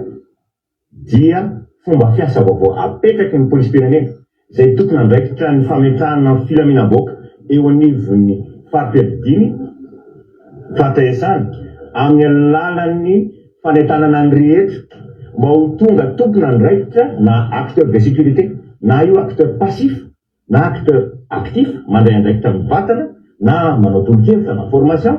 dia fomba fiasa vaovao apetraky ny polisim-pirenena izay tompon'andraikitra ny fametrahana ny filaminam-bahoaka eo anivon'ny fari-piadidiany faritra iasany amin'ny alalan'ny fanentanana ny rehetra mba ho tonga tompon'andraikitra na acteur de sécurité na io acteur passif na acteur actif mandray andraikitra mivantana na manao tolo-kevitra na formation,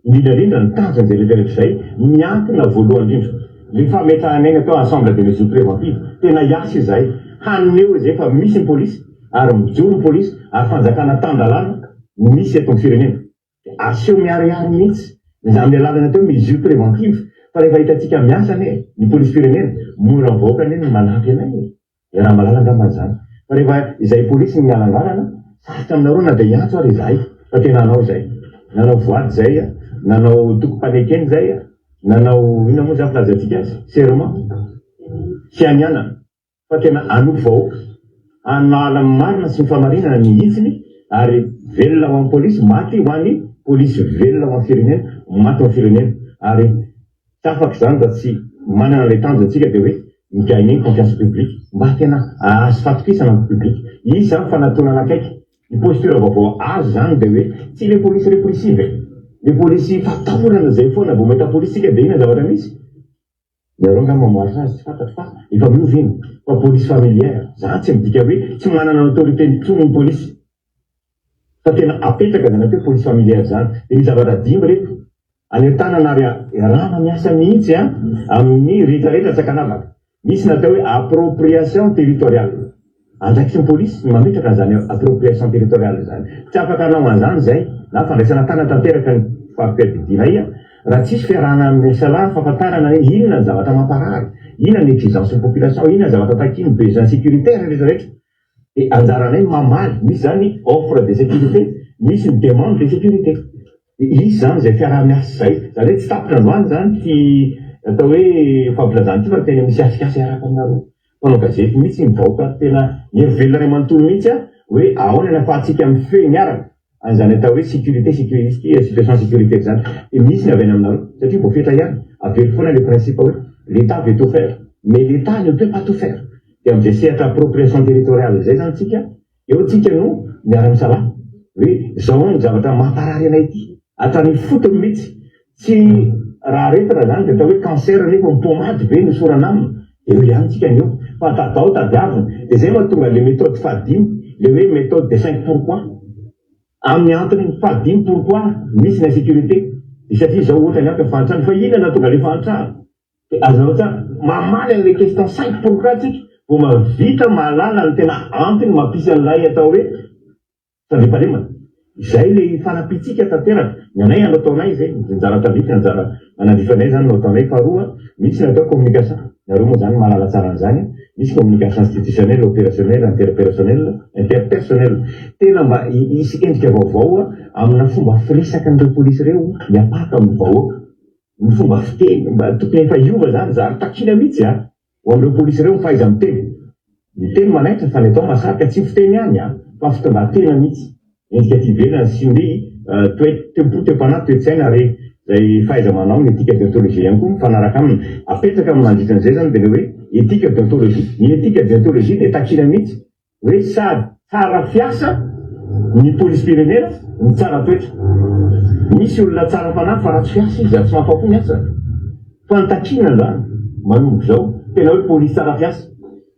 indrindra indrindra ny tanjon'izay rehetra rehetra izay miankina voalohany indrindra ny fametrahana ny atao ensemble de mesures préventives, tena hiasa izahay haneho izay fa misy ny polisy ary mijoro ny polisy ary fanjakana tan-dalàna no misy eto amin'ny firenena dia aseho miharihary mihitsy ny amin'ny alalan'ny atao hoe mesures préventives fa rehefa hitantsika miasa anie ny polisim-pirenena mora mivoaka anie ny manampy anay e! Iaraha-mahalala angamba izany. Fa rehefa izahay polisy no mialangalana, sarotra aminareo na dia hiantso ary izahay fa tena hanao izay. Nanao voady izay, nanao tokim-panekena izay, nanao inona moa izany filazantsika azy? Serment? Fianianana. Fa tena hanompo vahoaka, hanala ny marina sy ny famarinana ny hitsiny ary velona ho an'ny polisy, maty ho an'ny polisy, velona ho an'ny firenena, maty ho an'ny firenena. Ary tsy afaka izany raha tsy manana ilay tanjona isika dia hoe Mi-gagner ny confiance public mba tena ahazo fatokisana ny public. Hisy izany fanatonana akaiky. Ny posture vaovao azo izany dia hoe tsy ilay polisy répressive e! Ilay polisy fatahorana izay foana vao mahita polisy isika dia inona ny zavatra misy? Nareo angamba mamaritra azy tsy fantatro fa efa miova iny fa police familière. Izany tsy midika hoe tsy manana autorité intsony ny polisy fa tena apetraka izany atao hoe police familière izany. Dia misy zavatra dimy ireto Any an-tanana ary iarahana miasa mihitsy amin'ny rehetra rehetra tsy ankanavaka. Misy ny atao hoe appropriation territoriale. Andraikitry ny polisy ny mametraka an'izany appropriation territoriale izany. Tsy afaka hanao an'izany izay na fandraisana an-tanana tanteraka ny fari-piadidianay. Raha tsisy fiarahana misalahy fahafantarana hoe inona ny zavatra mamparary, inona ny exigence ny population, inona ny zavatra takiany, besoin sécuritaire rehetra rehetra. Dia anjaranay ny mamaly, misy izany ny offre de sécurité, misy ny demande de sécurité. Dia hisy izany izay fiaraha-miasa izay. Izany hoe tsy tapitra androany izany ity atao hoe fampilazana ity fa tena misy atrikasa hiaraka aminareo mpanao gazety mihitsy ny vahoaka tena hery velona iray manontolo mihitsy hoe ahoana ny ahafahantsika mifehy miaraka an'izany atao hoe sécurité, sécurité, situation sécuritaire izany. Dia misy ny avy any aminareo satria voafetra ihany, averiko foana ilay principe hoe l'Etat veut tout faire mais l'Etat ne peut pas tout faire. Dia amin'izay sehatra appropriation territoriale izay izany tsika, eo tsika no miara-misalahy hoe izao ny zavatra mamparary anay ity, hatrany ifotony mihitsy, tsy raha aretina izany dia atao hoe cancer nefa ny pomade ve no hosorana aminy, dia eo ihany tsika ny eo, fa tadao tadiavina, dia izay mahatonga ilay méthode fahadimy, ilay hoe méthode des cinq pourquoi, amin'ny antony fahadimy pourquoi misy ny insécurité, dia satria izao ohatra ny antony fahantrana, fa inona no nahatonga ilay fahantrana? Dia azonao tsara, mamaly an'ilay question 5 pourquoi tsika vao mahavita mahalala ny tena antony mampisy an'ilay atao hoe fandriampahalemana. Izay ilay fanampiantsika tanteraka. Ny anay no ataonay izay, ny anjara tandrify, anjara manandrify anay izany no ataonay. Faharoa, misy ny atao communication. Nareo moa izany mahalala tsara an'izany. Misy communication institutionnelle, opérationnelle, interpersonnelle, interpersonnelle. Tena mba hisy endrika vaovao amina fomba firesakan'ireo polisy ireo miapaka amin'ny vahoaka. Ny fomba fiteny mba tokony efa hiova zany zary takiana mihitsy a! Ho an'ireo polisy ireo ny fahaiza miteny. Ny teny manaitra fa ny atao mahasarika tsy ny fiteny ihany a! Fa ny fitondran-tena mihitsy. Endrika aty ivelany sy ny toe toe-po toe-panahy toe-tsaina ary izay fahaiza-manao ny éthique déontologie ihany koa mifanaraka aminy. Apetraka mandritra an'izay zany dia ilay hoe éthique déontologie. Ny éthique déontologie dia takiana mihitsy. Hoe sady tsara fiasa ny polisim-pirenena no tsara toetra. Misy olona tsara fanahy fa ratsy fiasa izy ary tsy mahafapo ny asany. Fa ny takiana izany manomboka izao, tena hoe polisy tsara fiasa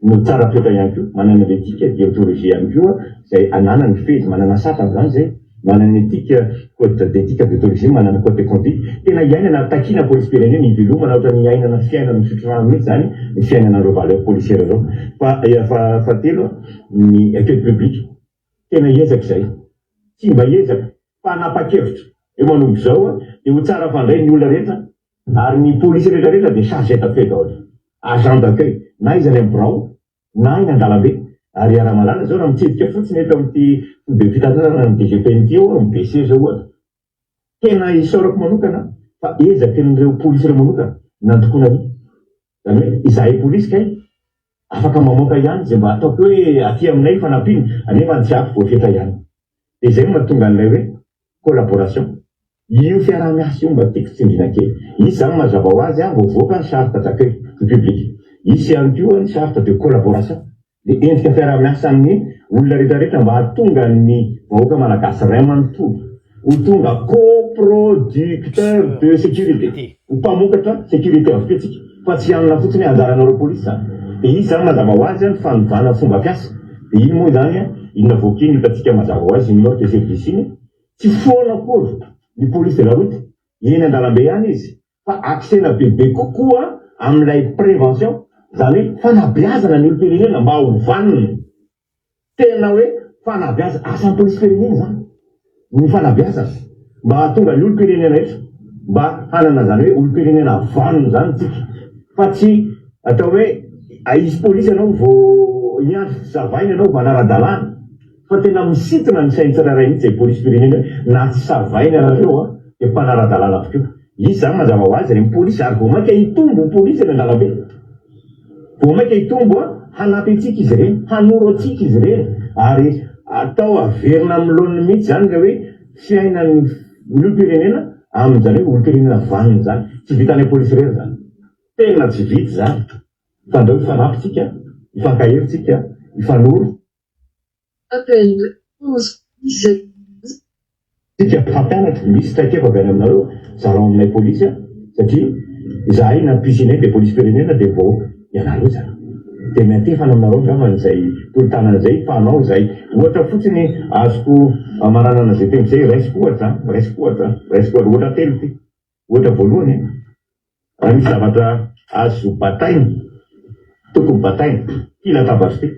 no tsara toetra ihany koa, manana ny éthique, déontologie ihany koa izay ananany fehiny, manana sata amin'izany izay. Manana éthique, code d'éthique déontologie, manana code de conduite. Tena iainana ary takiana polisim-pirenena ivelomana ohatran'ny iainana fiainana misotro rano mihitsy izany ny fiainana an'ireo valeurs policières ireo. Fa fahatelo ny accueil public. Tena hiezaka izay. Tsy mba hiezaka fa hanapa-kevitra. Eo manomboka izao dia ho tsara fandray ny olona rehetra ary ny polisy rehetra rehetra dia chargé d'accueil daholo. Agent d'accueil. Na izy any amin'ny birao na eny an-dalambe. Ary iaraha-mahalala izao raha mitsidika fotsiny eto amin'ity foibe fitantanana ny DGPN ity eo amin'ny BC izao ohatra. Tena isaorako manokana fa ezakin'ireo polisy ireo manokana nandokoana an'io. Izany hoe izahay polisy kay afaka mamoaka ihany izay mba ataoko hoe aty aminay fanampiana anefa ny tsy ampy voafetra ihany. Dia izay no mahatonga an'ilay hoe collaboration. Io fiaraha-miasa io mba tiako tsindriana kely. Hisy izany mazava ho azy vao voaka ny charte d'accueil du public. Hisy ihany koa ny charte de collaboration. Le endrika fiaraha-miasa amin'ny olona rehetra rehetra mba hahatonga ny vahoaka malagasy ray manontolo ho tonga co-producteur de sécurité, ho mpamokatra sécurité avokoa isika fa tsy hianona fotsiny hoe anjaranareo polisy izany. Dia hisy izany mazava ho azy ny fanovana fomba fiasa. Dia iny moa izany iny navoaka iny hitantsika mazava ho azy iny note de service iny. Tsy foana akory ny police de la route, eny an-dalambe ihany izy fa axena bebe kokoa amin'ilay prévention, izany hoe fanabeazana ny olom-pirenena mba ho vanona. Tena hoe fanabeazana, asan'ny polisim-pirenena izany ny fanabeazana mba hahatonga ny olom-pirenena rehetra mba hanana izany hoe olom-pirenena vanona izany isika fa tsy atao hoe hisy polisy ianao vao hiandry savaina ianao vao hanara-dalàna. Fa tena misintona ny sain'ny tsirairay mihitsy izay polisim-pirenena hoe na tsy savaina ianareo an, dia mpanara-dalàna avokoa. Izy izany mazava ho azy ireny polisy ary vao mainka hitombo ny polisy eny an-dalambe. Vao mainka hitombo an, hanampy antsika izy ireny, hanoro antsika izy ireny ary atao averina amin'ny laoniny mihitsy izany ilay hoe fiainan'ny olom-pirenena amin'izany hoe olom-pirenena vanona izany. Tsy vitanay polisy irery izany. Tena tsy vita izany. Fa andao hifanampy tsika, hifankahery tsika, hifanoro. Appel 11 17. Tsika mpampianatra, misy traikefa avy any aminareo, zarao aminay polisy a, satria izahay na piscine dia polisim-pirenena dia vahoaka, ianareo izany dia miantefa any aminareo angambany izay tolo-tanana izay mpanao izay, ohatra fotsiny azoko amaranana izay teny izay, raisiko ohatra, raisiko ohatra, raisiko ohatra, ohatra telo ity. Ohatra voalohany, raha misy zavatra azo bataina, tokony bataina, ity latabatra ity.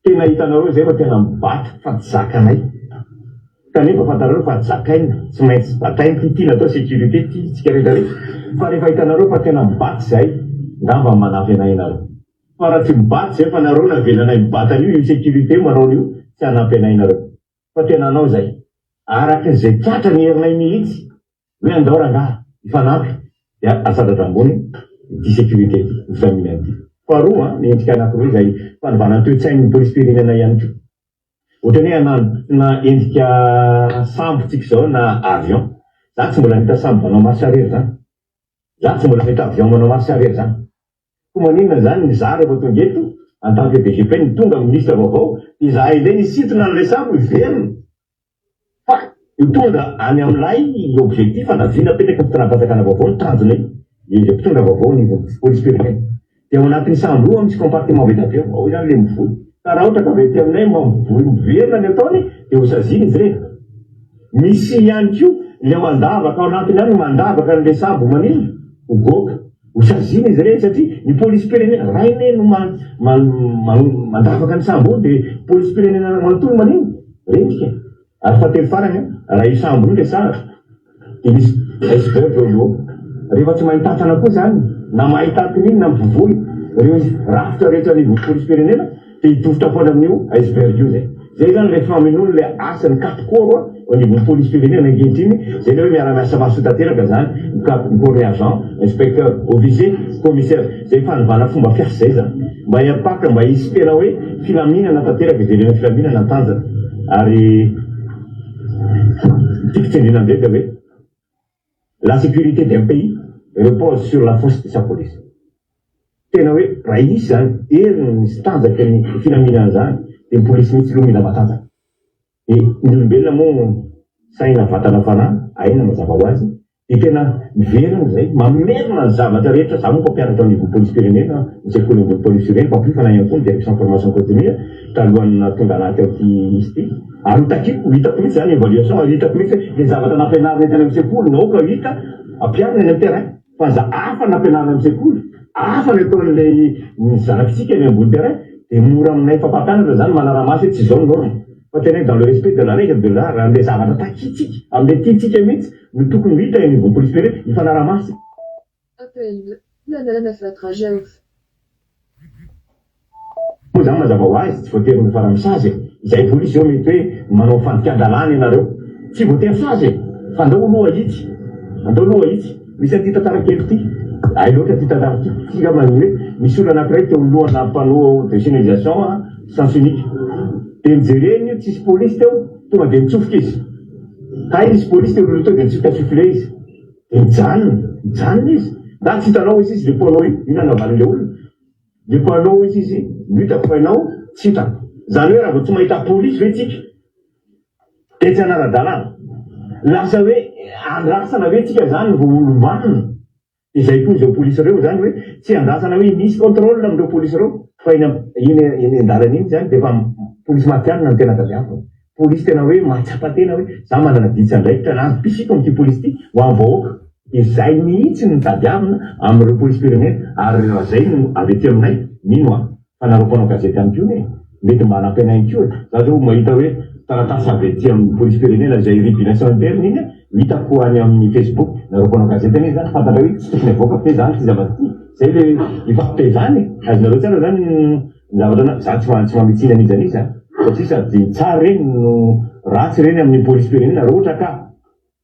Tena hitanareo izay fa tena mibata fa tsy zakanay. Kanefa fantarareo fa zakaina, tsy maintsy bataina ity, ity natao sécurité ity tsika rehetra rehetra. Fa rehefa hitanareo fa tena mibaty zahay, ngamba manampy anay ianareo. Fa raha tsy mibaty zay fa nareo navelanay mibata an'io, io sécurité io manao an'io, tsy hanampy anay nareo. Fa tena hanao izay. Araka izay tratra ny herinay mihitsy. Hoe andao rangahy hifanampy dia asandratra ambony ity sécurité ity, ny filaminana ity. Faharoa, ny endrika anankiroa izay fanovana ny toe-tsain'ny polisim-pirenena ihany koa. Ohatran'ny hoe hanantona endrika sambo tsika izao na avion. Za tsy mbola nahita sambo manao marche arrière zany. Za tsy mbola nahita avion manao marche arrière zany. Koa maninona zany ny za rehefa tonga eto en tant que DGPN tonga ministre vaovao dia izahay indray nisintona an'ilay sambo hiverina. Fa hitondra any amin'ilay objectif na vina apetraky ny fitondram-panjakana vaovao ny tanjona io, izay mpitondra vaovao anivon'ny polisim-pirenena. Dia ao anatin'ny sambo io misy compartiment be dia be ao, ao izany ilay mivoy. Ka raha ohatra ka avy aty aminay mivoy miverina ny ataony dia ho saziana izy ireny. Misy ihany koa ilay mandavaka ao anatiny any mandavaka an'ilay sambo maninona? Ho goaka. Ho saziana izy ireny satria ny polisim-pirenena, ray anie no mandavaka ny sambo ao dia polisim-pirenena manontolo maninona? Rendrika. Ary fahatelo farany an, raha io sambo io resahako dia misy iceberg eo aloha ao. Rehefa tsy mahay mitantana koa izany, na mahay tahaka ny inona na mivovoy ireo rafitra rehetra anivon'ny polisim-pirenena dia hidofotra foana amin'io iceberg io izay. Izay izany ilay famenoana ilay asan'ny quatre corps eo anivon'ny polisim-pirenena ankehitriny, izay ilay hoe miara-miasa maso tanteraka izany, ny quatre ny corps ny agent, inspecteur, officier, commissaire. Izay fanovana fomba fiasa izay izany. Mba hiampaka, mba hisy tena hoe filaminana tanteraka, hiverenan'ny filaminana ny tanjaka. Ary ny tiako tsindriana amin'izay dia hoe la sécurité d'un pays repose sur la force de sa police. Tena hoe raha hisy izany heriny sy tanjaky ny filaminana izany dia ny polisy mihitsy aloha mila matanjaka. Dia ny olombelona moa saina vatana fanahy aina mazava ho azy dia tena miverina izay mamerina ny zavatra rehetra, za moa mpampianatra ao anivon'ny polisim-pirenena, ny sekoly ambony polisim-pirenena, mpampiofana ihany koa ny direction formation continue talohan'ny nahatonga anahy teo amin'ity izy ity ary ho takiako, ho hitako mihitsy izany évaluation ary hitako mihitsy hoe ilay zavatra nampianarina tany amin'ny sekoly no aoka ho hita ampiharina eny amin'ny terrain. Fa za hafa nampianarina amin'ny sekoly, hafa ny ataon'ilay ny zanakitsika eny ambony terrain, dia mora aminay mpampampianatra zany manara-maso hoe tsy izao ny norme, fa tena hoe dans le respect de la règle de l'art, amin'ilay zavatra takintsika, amin'ilay tiantsika mihitsy no tokony ho hita eny anivon'ny police ferrée, hifanara-maso. Appel, Nanana Fatrajaof. Moa zany mazava ho azy tsy voatery ho fara misazy e! Izay polisy zao mety hoe manao fandikan-dalàna ianareo, tsy voatery sazy e! Fa andao aloha ahitsy, andao aloha ahitsy. Misy an'ity tantara kely ity, hay loatra ity tantara ity, ity angamba ny hoe misy olona anankiray teo alohana panneau de signalisation sens unique, dia nojereny io tsisy polisy teo, tonga dia nitsofoka izy, hay nisy polisy teo aloha teo dia nitsofoka sifflet izy, dia nijanona, nijanona izy, nga tsy hitanao hozy izy le panneau io, inona no navalin'ilay olona? Le panneau hozy izy no hitako fa ianao tsy hitako. Zany hoe raha vao tsy mahita polisy ve tsika dia tsy hanara-dalàna? Lasa hoe andrasana ve tsika zany vao olom-banona? Dia zay koa izao polisy ireo zany hoe tsy andrasana hoe misy contrôle amin'ireo polisy ireo fa eny eny eny an-dalana eny zany dia efa polisy matihanina no tena tadiavina. Polisy tena hoe mahatsapa tena hoe za manana adidy sy andraikitra na antom-pisiako amin'ity polisy ity ho an'ny vahoaka. Izay mihitsy no tadiavina amin'ireo polisim-pirenena ary raha izay no avy aty aminay, mino aho fa nareo mpanao gazety ihany koa anie mety mba hanampy anay ihany koa e! Za zao mahita hoe taratasy avy aty amin'ny polisim-pirenena izay régulation interne iny no hitako any amin'ny facebook, nareo mpanao gazety anie izany fantatra hoe tsy tokony avoaka ve izany ity zavatra ity? Izay le ifampitaizana e! Azonareo tsara izany ny zavatra na, za tsy tsy mamitsiny an'iza n'iza satria sady tsara ireny no ratsy ireny amin'ny polisim-pirenena raha ohatra ka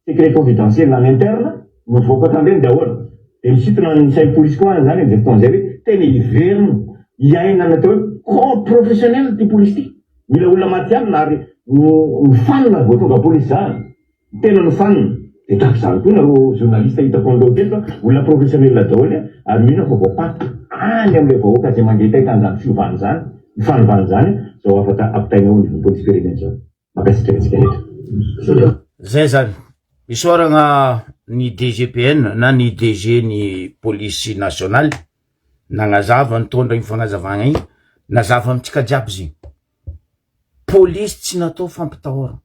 Secret confidentiel en interne no mivoaka ohatran'ireny dia ahoana? Dia misintona ny sain'ny polisy koa any izany amin'izay fotoana izay hoe tena hiverina hiaina ny atao hoe corps professionnel ity polisy ity. Mila olona matihanina ary nofanina vao tonga polisy izany. Tena nofanina. Dia tahaka izany koa nareo journaliste hitako an'ireo teto, olona professionnel daholo ary mino aho fa voafaritra any amin'ilay vahoaka izay mangetaheta an'izany fiovana izany, ny fanovana izany, izao hafatra ampitainao anivon'ny polisim-pirenena izao. Mankasitraka antsika rehetra. Zay zany. Isaoragna ny DGPN na ny DG ny polisy nasionaly nagnazava nitondra igny fagnazavagna igny, nazava amintsika jiaby zegny. Polisy tsy natao fampitahorana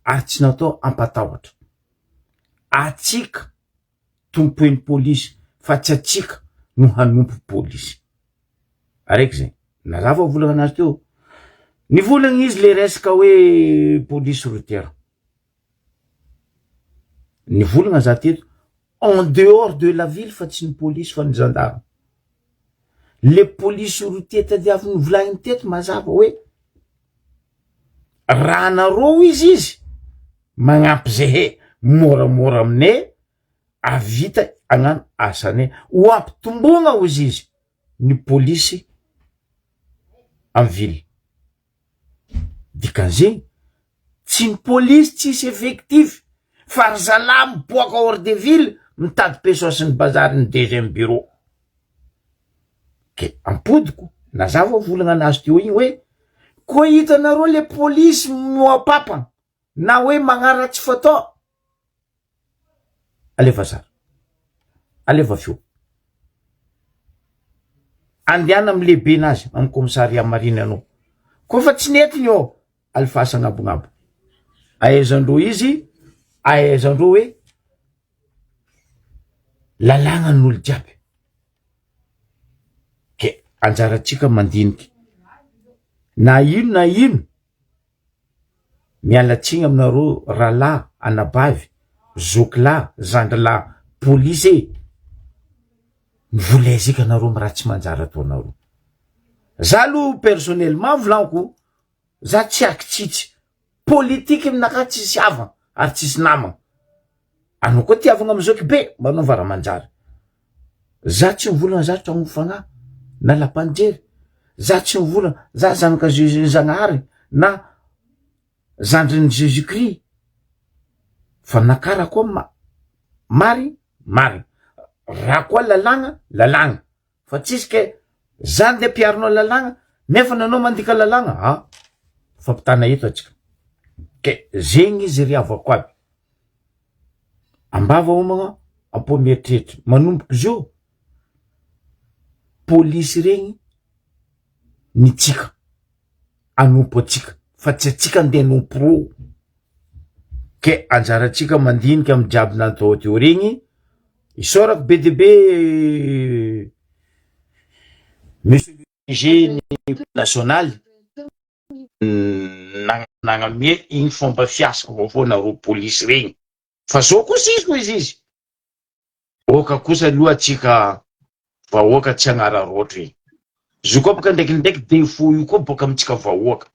ary tsy natao hampatahotra. Atsika tompoin'ny polisy fa tsy atsika no hanompo polisy. Araiky zay. Nazava volagna anazy teo. Nivolagna izy le resaka hoe polisy routière. Nivolagna za teto en dehors de la ville fa tsy ny polisy fa ny gendarme. Le polisy routier tadiaviny volagniny teto mazava hoe raha nareo izy izy magnampy zehe moramora aminay avita agnano asanay ho ampitombogna ozy izy ny polisy amy ville. Dikan'izegny tsy ny polisy tsisy effectif fa ry zalahy miboaka hors de ville mitady pesos ny bazary ny deuxième bureau. Ke ampodiko nazava volagna anazy teo igny hoe koa hitanareo le polisy mihoa-papana na hoe magnaratsy fatao alefa sary, alefa feo, andehana amy lehibenazy amy commissariat mariny anao, koa fa tsy nety ny eo alefasa agnabonabo, ahaizandreo izy, ahaizandreo hoe lalàgna n'olo jiaby, ke anjaratsika mandiniky na ino na ino Miala tsiny aminareo rahalahy, anabavy, zoky lahy, zandry lahy, polisy e! Mivoleza eky anareo am raha tsy manjary ataonareo. Za aloha personnellement volaniko, za tsy akitsitsy, politique aminakahy tsisy havana ary tsisy namana. Anao koa tia havagna am zoky be, manaova raha manjary. Za tsy mivolagna za tragno fagnahy na lapanjery, za tsy mivolagna za zanaka Jesus Zagnahary na zandrin'i Jesus Christ fa nakara koa ma- marigny marigny, raha koa lalàgna lalàgna fa tsisy ke za ndeha ampiharinao lalàgna nefa nanao mandika lalàgna ah fampitana eto atsika ke zegny izy ry havako aby. Ambava homagna ampo mieritreritra manomboka izao polisy regny ny tsika hanompo atsika fa tsy atsika andeha hanompo rô ke anjaratsika mandinika amy jiaby natao teo regny isaorako be de be monsieur le DG ny nasionaly Nagnamia igny fomba fiasa vaovao nareo polisy regny fa zao kosa izy hoy izy oka kosa aloha atsika vahoaka tsy agnararaotra e zo koa boka ndraikindraiky defaut io koa boka amitsika vahoaka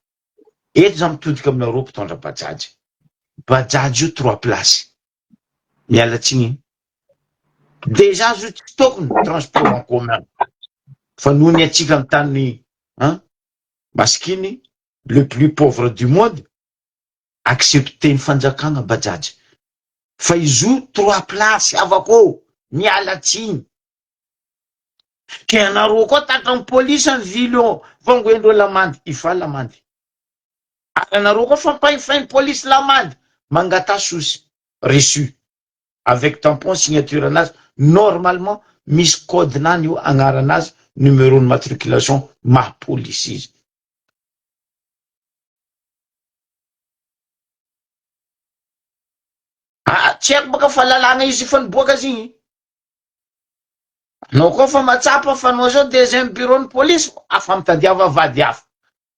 eto za mitodika aminareo mpitondra bajaj bajaj io trois place miala tsiny dejà zo tsy tokony transport en commun fa noho ny atsika amy tany an Masikiny le plus pauvre du monde accepter ny fanjakana bajaj fa izy io trois places havako ô miala tsiny ke anareo koa tratran'ny police ny ville eo vangoendreo lamandy ifa lamandy ary anareo koa fampahifain'ny police lamandy mangataha sosy reçu avec tampon signature anazy normalement misy code nany io agnaranazy numero ny matriculation maha police izy. Ah tsy haiko baka fa lalàna izy efa niboaka azy igny. Anao koa fa matsapa fa anao zao deuxième bureau ny police afa mitadiava vady hafa.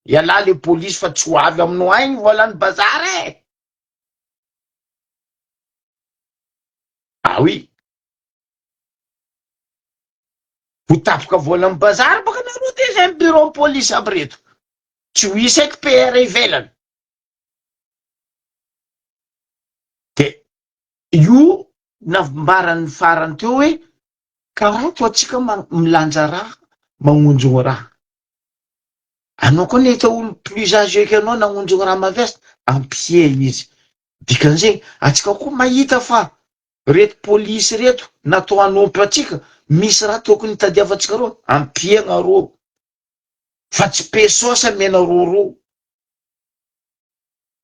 Ialahy le police fa tsy ho avy aminao agny volan'ny bazary e. Ah oui. Ho tapoka vola amin'ny bazary baka nareo deuxième bureau ny police aby reto. Tsy ho hisy eky PR ivelany. De io nambaran'ny farany teo hoe karaha toa antsika milanja raha, magnonjogno raha. Anao koa nahita olo plus âgé que anao nagnonjogno raha mavesatra, ampia izy. Dikan'izegny, antsika koa mahita fa reto polisy reto natao hanompo antsika, misy raha tokony hitadiavantsika reo, ampiagna reo fa tsy pesos amena reo reo.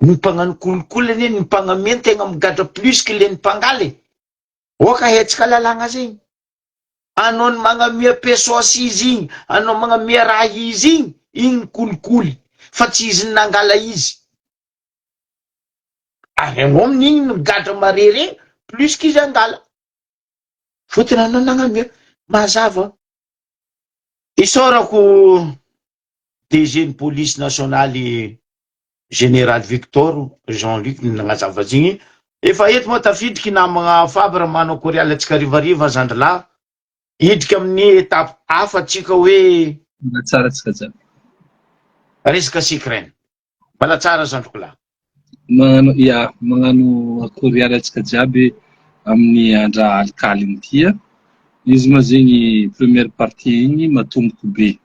Ny mpagnano kolikoly anie, ny mpagnamia tegna migadra plus que le ny mpangala e. Oka hetsika lalàgna zegny. Anao ny magnamia pesos izy igny, anao magnamia raha izy igny, igny ny kolikoly fa tsy izy nangala izy. Ary anao amin'igny no migadra marere plus qu'izy angala. Fotony anao nagnamia. Mazava. Isaorako DG ny police nationale Général Victor Jean Luc nagnazava azy igny. Efa eto moa tafidriky namagna Fabre manao korialy antsika harivariva zandry lahy. Hidriky amin'ny étape hafa tsika hoe. Mbola tsara tsika jiaby. Resaka Secren. Mbala tsara zandriko lahy. Magnano ya magnano korialy antsika jiaby amin'ny andra alikaligny ty a. Izy moa zegny première partie igny matomboko be.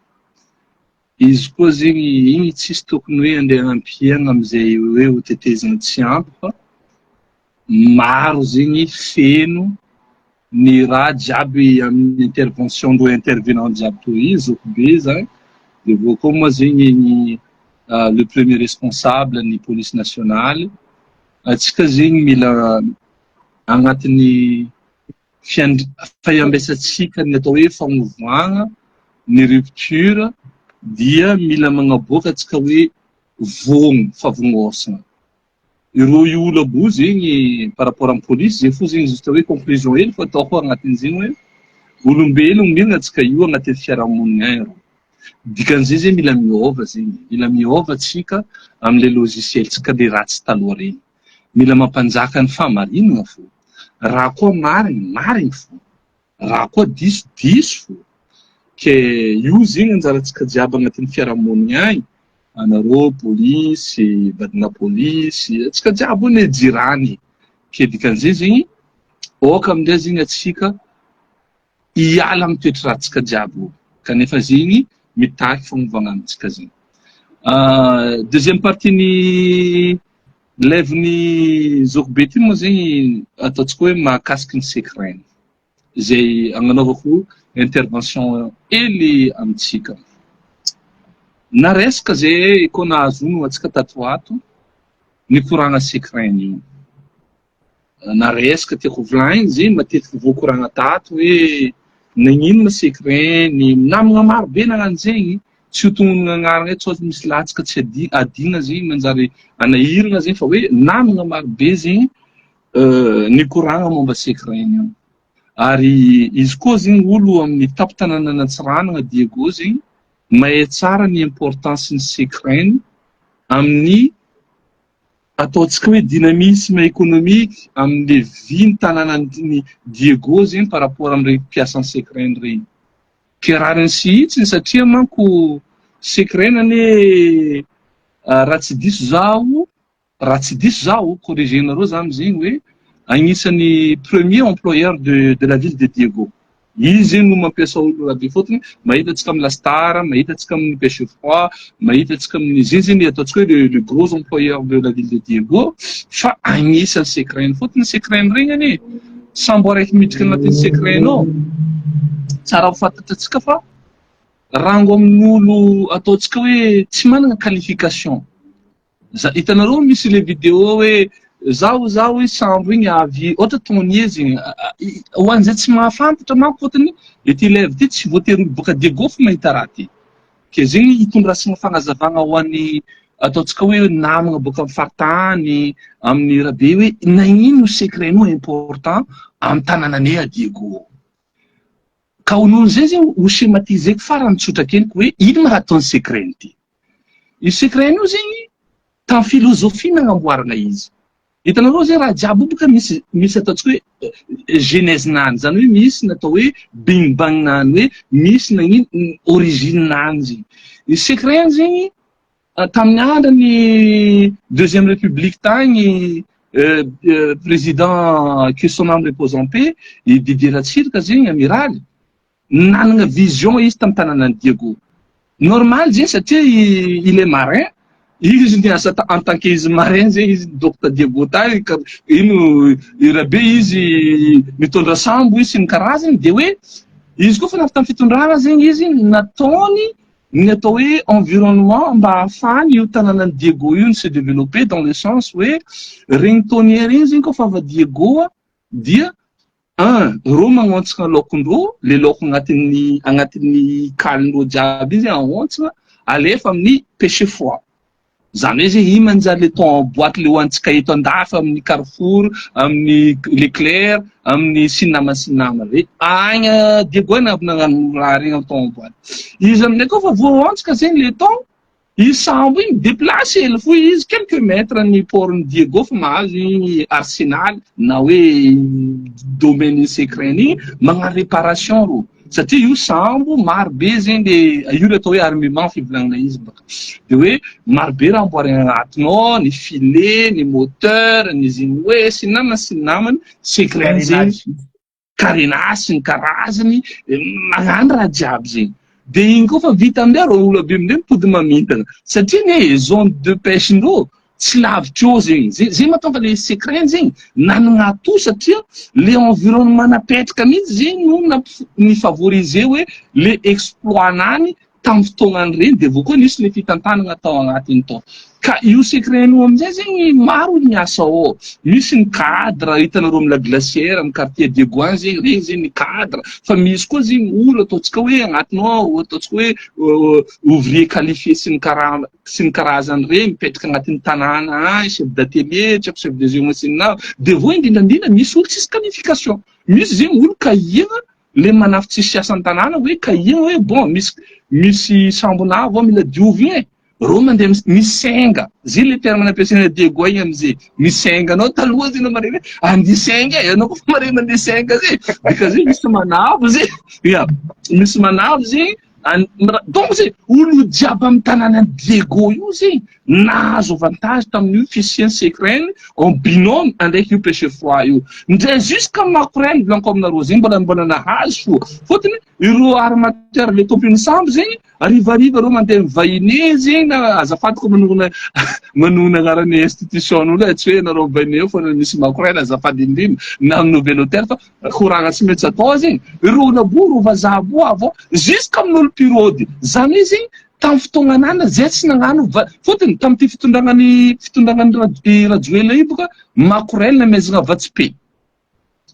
Izy koa zegny igny tsisy tokony hoe andeha hampiagna amizay hoe ho tetezana tsy ampy fa maro zegny feno ny raha jiaby amin'ny intervention ndreo intervenant jiaby toy io zoko be zany de vao koa moa zegny ny le premier responsable ny police nationale atsika zegny mila agnatin'ny fiambesantsika ny atao hoe fanovana ny rupture dia mila magnaboaka antsika hoe vogno fa vognôsana. Ireo olo aby io zegny par rapport amin'ny polisy zegny fo zegny juste hoe conclusion hely fo ataoko agnatin'izegny hoe olombelogno mirina antsika io agnatin'ny fiarahamonigna agny rô. Dikan'izay zegny mila miôva zegny, mila miôva antsika am'le logiciel-tsika le ratsy taloha regny. Mila mampanjaka ny fahamarinana fô. Raha koa marigny, marigny fô. Raha koa diso, diso fô. Ke io zegny anjarantsika jiaby agnatin'ny fiarahamonigny agny, anareo polisy, vadina polisy, antsika jiaby io ne jirany e. Ke dikan'izay zegny, aoka amindray zegny antsika hiala amin'ny toetra ratsika jiaby io. Kanefa zegny mitaky fanovagna amintsika zegny. Deuxième partie ny live-n'ny Zoky be ty moa zegny ataontsika hoe mahakasiky ny secret izay agnanaovako intervention hely amintsika. Na resaka zay koa nahazono antsika tato ho ato nikoragna secret io. Na resaka tiako volagniny zegny matetiky voakoragna tato hoe nagnino ma secret ny namagna maro be nagnano zegny tsy ho tognonina agnarana eto sao misy latsaka tsy adina zegny manjary anahirana zegny fa hoe namagna maro be zegny nikoragna momba secret io. Ary izy koa zegny olo amin'ny tampon-tanànan'Antsiranana Diego zegny mahay tsara ny importance ny secret amin'ny ataontsika hoe dynamisme économique amin'le vie ny tanànan'ny Diego zegny par rapport amin'ireny mpiasan'ny Secren ireny. Ke rariny sy hitsiny satria manko Secren anie raha tsy diso zaho, raha tsy diso zaho, corriger-nareo za amizegny hoe agnisan'ny premier employeur de de la ville de Diego. Izy zegny no mampiasa olo raha be fôtony mahita antsika amin'ny La Star, mahita antsika amin'ny Pêche Froid, mahita antsika amin'ny zegny zegny ataontsika hoe le le gros employeur de la ville de Diego fa agnisan'ny Secren fôtony Secren regny anie sambo araiky miditra agnatin'ny Secren ao tsara ho fantatrantsika fa rango amin'olo ataontsika hoe tsy manana qualification Za hitanareo misy le vidéo hoe zaho zaho hoe sambo igny avy ohatra thonier zegny ho an'izay tsy mahafantatra manko fôtony ity live ty tsy voatery olo boaka Diego fo mahita raha ty ke zegny hitondrasana fagnazavagna ho an'ny ataontsika hoe namagna boaka amin'ny faritany amin'ny rabe hoe nagnino secret no important amin'ny tanànanay a Diego ka ho nohon'izay zegny ho schématiseko farany tsotra keniko hoe ino ma raha ataon'ny secret ty Io secret io zegny tamin'ny philosophie nagnamboarana izy. Hitanareo zegny raha jiaby io boka misy misy ataontsika hoe genèse-nany, zany hoe misy ny atao hoe big bang-nany hoe misy nagnino origine-nany zegny. Io secret zegny tamin'ny andron'ny deuxième république tagny président que son âme repose en paix i Didier Ratsiraka zegny amiraly Nanana vision izy tamin'ny tanànan'i Diego. Normal zegny satria il est marin, izy niasa en tant que izy marin zegny izy nidôko ta Diego tany ka ino i Rabe izy mitondra sambo izy sy ny karazany de hoe izy koa fa navy tamin'ny fitondrana zegny izy nataony ny atao hoe environnement mba hahafahany io tanànan'i Diego io ni-se développer dans le sens hoe regny thonier regny zegny koa fa avy à Diego dia Un, reo magnontsagna laokondreo, le laoko agnatin'ny agnatin'ny kalindreo jiaby iny zegny ahontsagna, alefa amin'ny pêche froid. Zany hoe zegny iny manjary le thon en boite le hoanitsika eto andafy amin'ny Carrefour, amin'ny Leclerc, amin'ny sy ny namany sy ny namany regny. Agny Diego agny avy nagnano raha regny amin'ny thon en boite. Izy amin'izay koa fa voahontsaka zegny le thon, I sambo igny mi-déplace hely fo izy quelques mètres ny port-n'i Diego fa mahazo igny arsenal na hoe domaine secret-ny igny magnano réparation rô satria io sambo maro be zegny le io le atao hoe armement fivolagnana izy baka de hoe maro be raha amboarigna agnatiny ao ny filet, ny moteur, ny zegny hoe sy ny namany sy ny namany secret-ny zegny. Carénage sy ny karazany, magnano raha jiaby zegny. De igny koa fa vita amindray rô olo aby amindray mipody mamintana satria anie zone de pêche ndrô tsy lavitra eo zegny. Zay zay mahatonga le secret zegny nanagna atout satria le environnement napetraka mihitsy zegny no nampi- ni-favoriser hoe le exploit nany tamin'ny fotoagnany ireny dia avy eo koa nisy le fitantanana tao agnatiny tao. Ka io secret io amin'izay zegny maro ny miasa ao. Misy ny cadre hitanareo amin'ny la glacière amin'ny quartier Diego any zegny regny zegny ny cadre fa misy koa zegny olo ataontsika hoe agnatiny ao ataontsika hoe ouvrier qualifié sy ny kara sy ny karazany regny mipetraka agnatin'ny tanàna any chef d'atelier tsy haiko chef de zone sy ny namany dia avy eo indrindra indrindra misy olo tsisy qualification misy zegny olo kahihana Le manafy tsisy asa an-tanàna hoe kahie hoe bon misy misy sambonà vao mila diovigna e! Reo mandeha misenga, zay le terme nampiasaina Diego igny amizay, misenga anao taloha zay anao mare hoe andeha hisenga e, anao koa fa mare mandeha hisenga zay, dikazay misy manavo zay, ya misy manavo zay Donc zay olo jiaby amin'ny tanànan'i Diego io zegny nahazo avantage tamin'io fisian'ny Secren en binôme andraiky io péché froid io. Ndray jusqu'à makorel volaniko aminareo zegny mbola mbola nahazo fo. Fôtony ireo armateur le tompon'ny sambo zegny harivariva reo mandeha mivahine zegny na azafady koa manonona manonona agnaran'ny institution n'olo e tsy hoe nareo mivahine eo fa misy makorel azafady indrindra na amin'ny nouvel hôtel fa Koragna tsy maintsy atao zegny, ireo olo aby io, ireo vazaha aby io avy ao, jusque amin'olo mpirôdy, zany hoe zegny tamin'ny fotoagna anana zay tsy nagnano va, fôtony tamin'ity fitondragnan'i fitondragnan'i Rajoelina io boka makorel namezagna vatsy-pe,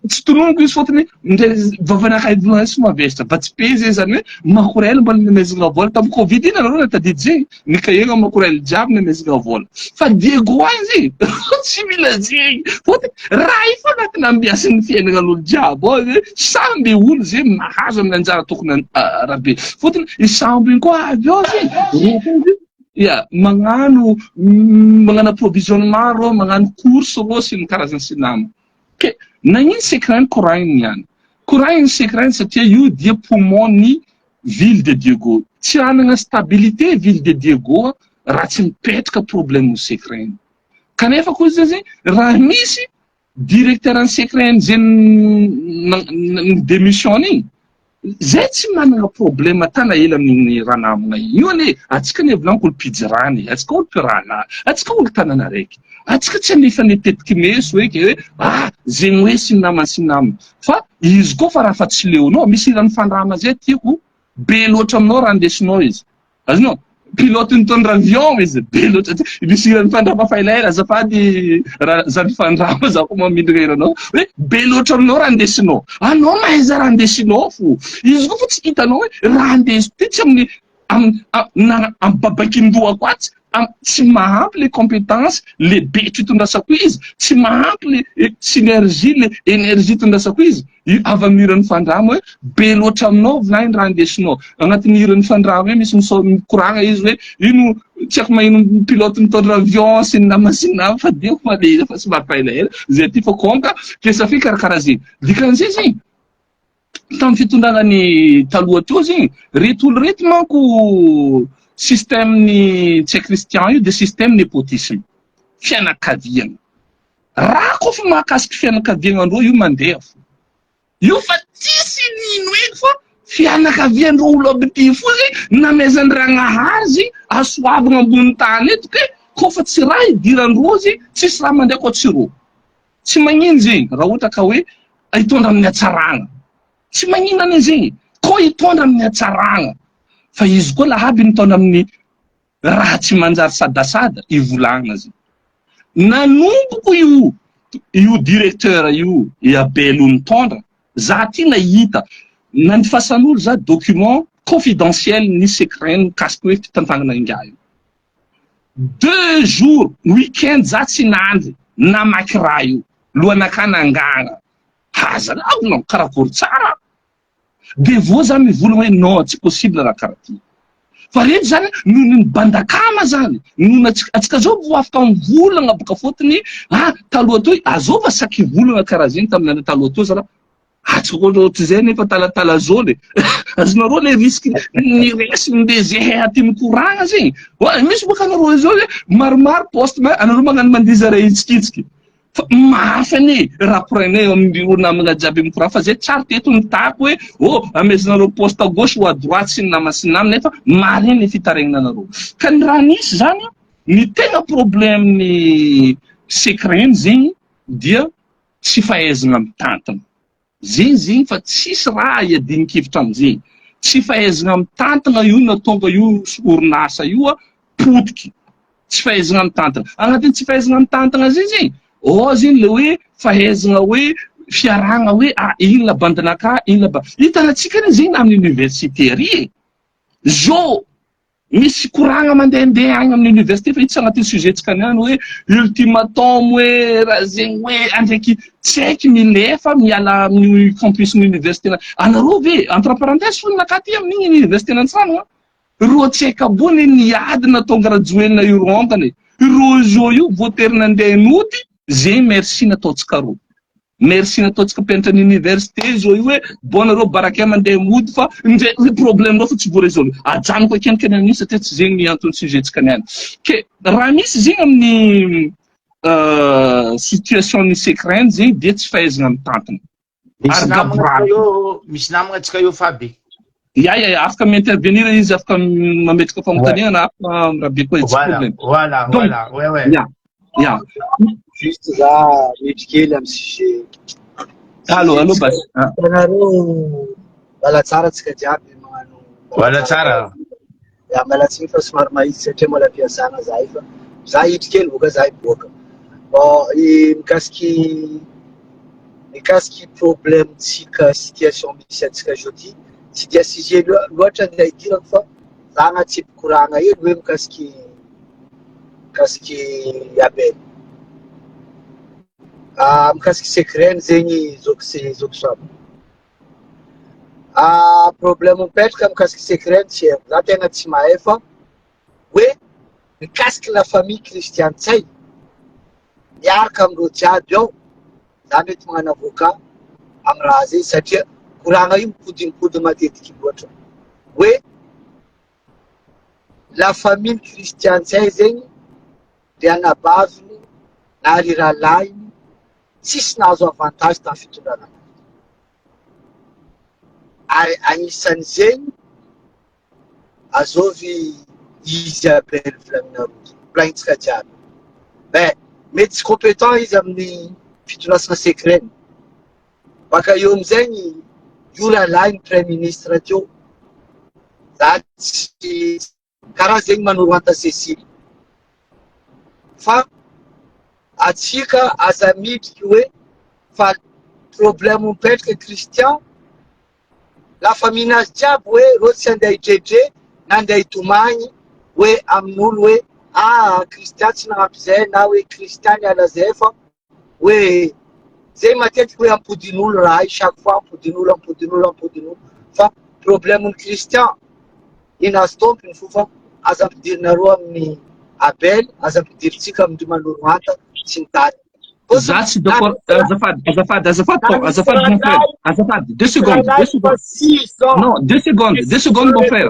tsy tononiko izy fôtony ndray vavanakahy volagna tsy mavesatra, vatsy-pe zay zany hoe makorel mbola namezagna vôla tamin'ny covid iny nareo natadidy zegny, Nikahena makorel jiaby namezana vola fa Diego agny zegny tsy mila zegny fôtony raha io fô agnatin'ny ambiance ny fiaignanan'olo jiaby ao zegny samby olo zegny mahazo amin'ny anjara tokony rabe fôtony i sambo igny koa avy eo zegny rô koa zegny ya magnano magnano approvisionnement rô magnano course rô sy ny karazany sy nama ke nagnino secret koragniny niany koragniny secret satria io dia poumon ny Ville de Diego. Tsy hanana stabilité ville de Diego raha tsy mipetraka problème ny secret-ny. Kanefa koa izy zay raha misy directeur ny secret-ny zay ni-démissionne igny, zay tsy manana problème tana ela amin'igny ranamana igny. Io anie antsika anie volaniko olo mpijirany e, antsika olo mpirahalahy, antsika olo tanana araiky. Antsika tsy hanefa ny tetiky meso hoe ke hoe ah zegny hoe sy ny namany sy ny namany. Fa izy koa fa raha fa tsy leonao, misy hiran'i Fandrama zay tiako, be loatra aminao raha andesinao izy. Azonao? Pilote nitondra avion izy, be loatra. Misy hiran'i Fandrama fa elaela, azafady raha zany Fandrama za koa mamindra hiranao, hoe be loatra aminao raha andesinao. Anao mahaiza raha andesinao fo. Izy koa fa tsy hitanao hoe raha andesiko ty tsy amin'ny am na am babakin-dohako atsy am tsy mahampy le compétence le be fitondrasako izy tsy mahampy le synergie le énergie itondrasako izy io avy amin'ny hiran'ny fandrama hoe be loatra aminao vilany raha andesinao agnatin'ny hiran'ny fandrama io misy misao mikoragna izy hoe ino tsy haiko maheno pilote mitondra avion sy ny nama sy ny nama fa diako fa le izy fa somary fa elaela zay aty fa konka ke ça fait karakaraha zegny dikan'izay zegny Tamin'ny fitondrana ny taloha teo zegny, reto olo reto manko système ny Ntsay Christian io de système népotisme, fianakaviagna. Raha koa fa mahakasiky fianakaviagnandreo io mandeha fo. Io fa tsisy nino eky fa fianakaviandreo olo aby ty fo zegny namezan-dragnahary zegny hasoavagna ambony tany eto ke koa fa tsy raha idirandreo zegny tsisy raha mandeha koa tsy rô. Tsy magnino zegny raha ohatra ka hoe hitondra amin'ny hatsaragna. Tsy magnino anie zegny koa hitondra amin'ny hatsaragna. Fa izy koa lahaby nitondra amin'ny raha tsy manjary sadasada ivolagnana zegny. Nanomboko io io directeur io i Abel io nitondra, za ty nahita nandifasan'olo za document confidentiel ny secret mikasika hoe fitantagnana ingahy io. Deux jours, week-end za tsy nandry namaky raha io, lohanakahy nangana, aza lavina karakory tsara, de voa za mivolagna hoe non tsy possible raha karaha ty. Fa reto zany noho ny bandakama zany noho atsika atsika zao vao afaka mivolagna boka fotony ah taloha toy azova saky hivolagna karaha zegny tamin'ny andro taloha toy zala atsika koa ohatry zay nefa talatala zao le azonareo le risque ny resy nde zehe aty mikoragna zegny misy boka anareo zao le maromaro poste anareo magnano mandiza raha hitsikitsiky Fa mafy anie raha korainay eo amin'ireo namana jiaby mikorana fa zay tsary teto nitaky hoe oh amezanareo poste à gauche ou à droite sy ny namany sy ny namany nefa marina ny fitarainana anareo. Ka ny raha nisy zany ny tegna problème ny secret zegny dia tsy fahaizana mitantana. Zegny zegny fa tsisy raha iadian-kevitra amizegny. Tsy fahaizana mitantana io natonga io orinasa io potiky. Tsy fahaizana mitantana. Agnatin'ny tsy fahaizana mitantana zay zegny, ao zegny le hoe fahaizana hoe fiarahana hoe ah iny la bandinakahy, iny la ba-. Hitantsika anie zegny amin'ny université ary e. Zao Misy koragna mandehandeha agny amin'ny université fa io tsy agnatin'ny sujet-tsika niany hoe ultimatum hoe raha zegny hoe andraiky tsy haiky milefa miala amin'ny campus-n'ny université anareo ve entre parenthèse fo nakahy aty amin'igny université n'Antsiranana rô tsy haiko abony niady natonga Rajoelina io rontana e rô zo io voatery nandeha nody zegny merci nataontsika rô Merci nataontsika mpianatra ny université zao io hoe bon nareo baraka mandeha mody fa ndre ny problème reo fa tsy voa-résolve. Ajanoko akenikeny amin'io satria tsy zegny ny anton'ny sujet-tsika niany. Ke raha misy zegny amin'ny situation ny secret zegny dia tsy fahaizana mitantana. Misy Ary namagna gaboraraka. tsika eo, misy namagna tsika eo Faby. Ya ya ya afaka mi-intervenir izy, afaka mametraka fanontaniana na afaka mirabe koa izy, tsy Voilà, problème. voilà, Donc, voilà, ouais, ouais. ya, ya. Juste za miditra kely amin'ny sujet. Allô, allô Basy. Ah. Hitanareo mbala tsara tsika jiaby magnano Mbala tsara. Ya miala tsiny fa somary mahitsy satria mbola am-piasana zahay fa za hiditra kely boka za hiboaka. Bon, i mikasiky mikasiky problème-tsika situation misy antsika jeudi tsy dia sujet loatra ny hidirako fa za agnatsipy koragna hely hoe mikasiky mikasiky Abel. Ah, mikasiky secret-ny zegny zoky sy zoky soava. Ah, problème mipetraka mikasiky secret tsy haiko. Za tegna tsy mahay fa hoe mikasiky la famille Christian Ntsay miaraka amindreo jiaby ao, za mety magnano avocat amy raha zay satria koragna io mipodimpody matetiky loatra hoe la famille Christian Ntsay zegny ry anabaviny na ry rahalahiny tsisy nahazo avantage tamin'ny fitondrana anazy ary anisan'izegny azovy izy Abel volaninareo zay volanintsika jiaby ben mety tsy compétent izy amin'ny fitondrasana secret baka eo amizegny io rahalahy ny premier ministre teo za tsy Karaha zegny manorohanta Cécile. Fa atsika aza midriky hoe fa problème mipetraka Christian, la famille nazy jiaby hoe reo tsy andeha hidredre na andeha hitomagny hoe amin'olo hoe ah Christian tsy nagnampy zay na hoe Christian niala zay fa hoe zay matetiky hoe ampodin'olo raha io chaque fois ampodin'olo ampodin'olo ampodin'olo fa problème ny Christian ninazy tompony fo fa aza ampidirinareo amin'ny Abel aza ampidirintsika amin-dry Manorohanta sy ny tariny Za tsy d'accord azafady azafady azafady ton azafady mon frère azafady deux secondes deux secondes non deux secondes deux secondes mon frère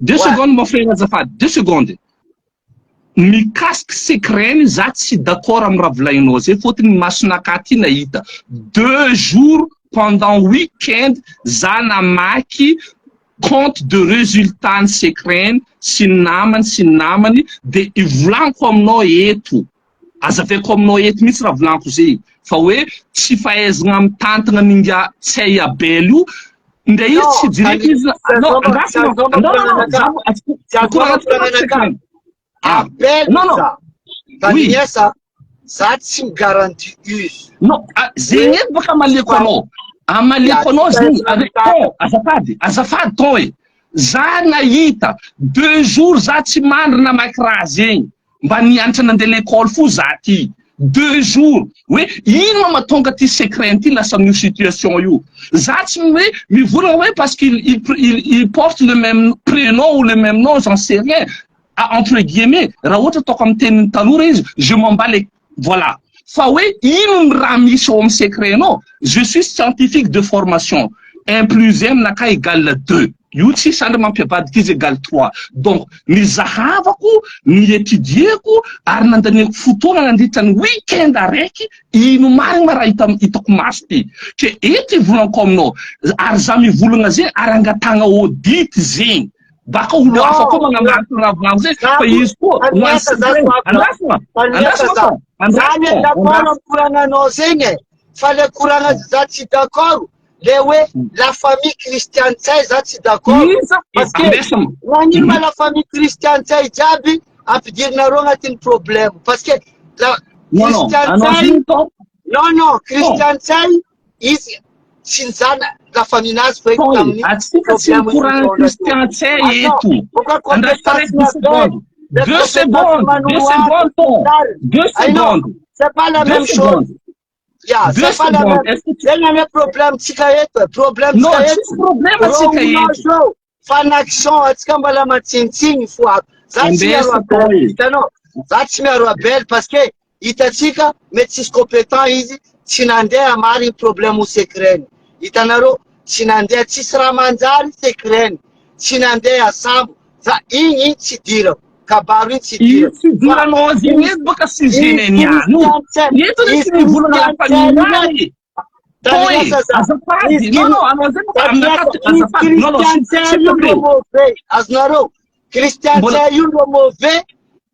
deux secondes mon frère azafady deux secondes Mikasiky secret-ny za tsy d'accord am raha volaigninao zay fôtony ny masonakahy ty nahita deux jours pendant week-end za namaky compte de resultat ny secret-ny sy ny namany sy ny namany de ivolagniko aminao eto azavaiko aminao eto mihitsy raha volaniko zay fa hoe tsy fahaizana mitantana ny ingahy Ntsay Abel io ndray izy tsy jereko izy non andraso non non non za Ah, Abel non non oui za tsy mi-garantie izy non ah, zegny eto baka amaliako anao amaliako anao zegny avec ton azafady azafady ton e za nahita deux jours za tsy mandry namaky raha zegny Mba nianatra nandeha l'école fo za ty. 2 jours hoe ino ma mahatonga ty SECREN ty lasa amin'io situation io. Za tsy hoe mivolagna hoe parce qu'il il, il, il porte le même prénom ou le même nom, j'en sais rien, ah, entre guillemets, raha ohatra ataoko amin'ny tenin'ny tanora izy, je m'en bats les, voilà, fa hoe ino ny raha misy ao amin'ny SECREN ao. Je suis scientifique de formation, 1 plus 1 aminakahy égale 2, io tsy sandry mampiavadika izy égale 3. Donc ny zahavako, ny étudieko ary nandaniako fotoana nandritra ny weekend araiky, ino marigny ma raha hita hitako maso ty ke eto ivolaniko aminao, ary za mivolagna zegny ary angatagna audit zegny baka olo hafa koa magnamariky raha volagno zegny, fa izy koa ho an'ny SECREN andrasana, andrasana fô, Zany andrasana d'accord amy koragnanao zegny e, fa le koragna za tsy d'accord le hoe la famille Christian Ntsay, za tsy d'accord iza parce que andesana magnino ma la famille Christian Ntsay jiaby ampidirinareo agnatin'ny problème, parce que la Non, non, Christian anao Ntsay zegny to Non, Christian Ntsay izy tsy nizana la famille nazy fa Toy, tamin'ny atsika tsy problème mikoragna Christian Ntsay eto. Andraso araiky, 2 secondes. 2 secondes, 2 secondes ton. 2 secondes. C'est pas la Deux même chose. secondes. Ya, Deux c'est pas la secondes. même. Est-ce que tu Zegny ane problème tsika eto e, problème Non, tsika tsisy eto. problème atsika eto. Zao fanaction atsika mbola matsinitsigny fo ato. Za tsy miaro Ambesa Abel, toy. hitanao. Za tsy miaro Abel parce que hitatsika mety tsisy compétent izy, tsy nandeha marigny problème ho SECREN. Hitanareo, tsy nandeha, tsisy raha manjary SECREN. Tsy nandeha sambo. Za igny tsy dirako. Kabaro iny tsy Io dirako. tsy diranao zegny eto baka sujet niany. Eto ny tsy mivolagna la famille any. Toy, azafady. Non, non, anao zegny baka aminakahy azafady. Non, non, Christian s'il te io plaît. no mauvais. Azonareo, Christian Mbola Ntsay io no mauvais.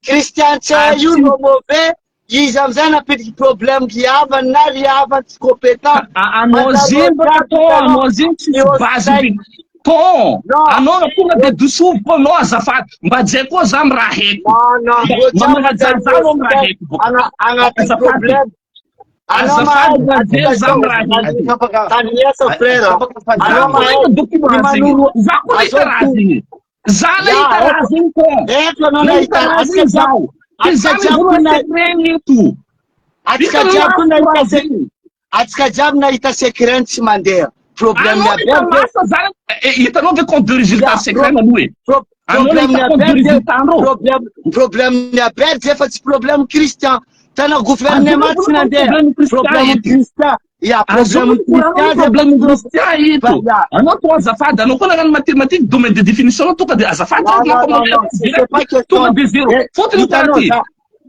Christian Ntsay io no mauvais. Izy amizay nampidriky problème riavany na riavany tsy compétent. Anao zegny baka to, anao zegny tsisy base be. Ton, anao tonga de dosovoko anao azafady. Mba jay koa za amy raha haiko. Non, non, Mba magnajaja anao amy raha haiko bôka. Agnaty Azafady. problème. Anao Azafady mahay mba jay za amy raha haiko. Taniasa frère. Za Anao koa mahay nahita document zegny. Za koa nahita raha zegny. Za nahita raha zegny ton. Eto anao Nahita nahita raha zegny zaho. Ke za Atsika jiaby mivolagna na SECREN eto. Atsika jiaby nahita atsika jiaby nahita SECREN tsy mandeha. Problème Anao ny nahita Abel masa zany. Hitanao ve compte de résultat SECREN aloha e? Anao problème ny nahita compte de Abel résultat andreo? Problème ny Abel zay fa tsy problème Christian. Tana gouvernement tsy nandeha. Problème Christian Problème eto. Christian. Ya, Azao problème Christian zay problème Christian eto. Ya. Anao to azafady, anao koa nagnano mathématique, domaine de définition tonga de azafady. Non, non, non, non, c'est pas question. Tonga de zéro. Fotony Hitanao, karaha ty.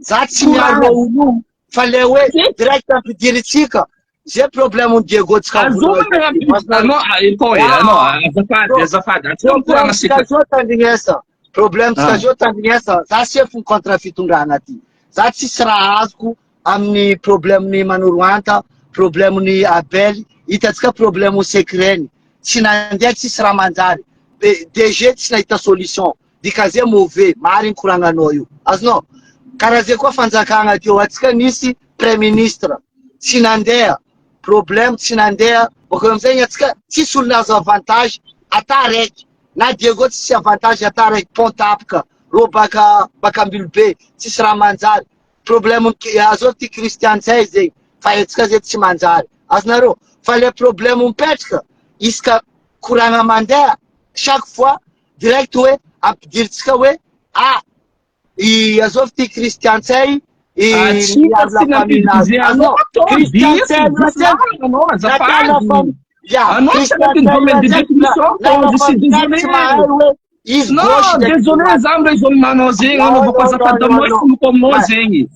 za tsy miaro olo fa le hoe direct ampidiritsika zay problème ny Diego tsika. Azao anao eto e, anao azafady, azafady. Atsika mikoragna Problème tsika secret. zao tandrignesa. Problème tsika Ah. zao tandrignesa. Za sefo contre fitondrana ty. Za tsisy raha azoko amin'ny problème ny Manoroanta, problème ny Abel, hitantsika problème SECREN. Tsy nandeha, tsisy raha manjary. DG tsy nahita solution. Dika zay mauvais, marigny koragnanao io. Azonao? Karaha zay koa fanjakana teo atsika nisy premier ministre tsy nandeha, problème tsy nandeha. Bôka eo amizay atsika tsisy olona azo avantage ata araiky. Na Diego tsisy avantage ata araiky, pont tapaka, rô baka baka Ambilobe, tsisy raha manjary. Problème azo ty Christian Ntsay zegny fa atsika zay tsy manjary. Azonareo? Fa le problème mipetraka isaka koragna mandeha chaque fois direct hoe ampidiritsika hoe ah i azovy ty Christian Ntsay i Atsika miaro tsy la famille nampiditry anao anao to Christian diso Ntsay diso anao azafady. Ya, Anao tsy Christian anatin'ny domaine de Ntsay définition na ton, la je suis famille désolé. tsy mahay hoe izy Non, gauche ndraiky désolé droite. za amy raisonnement zegny Non, anaovako non, azafady non, aminao non, fonoko aminao Ouais. zegny.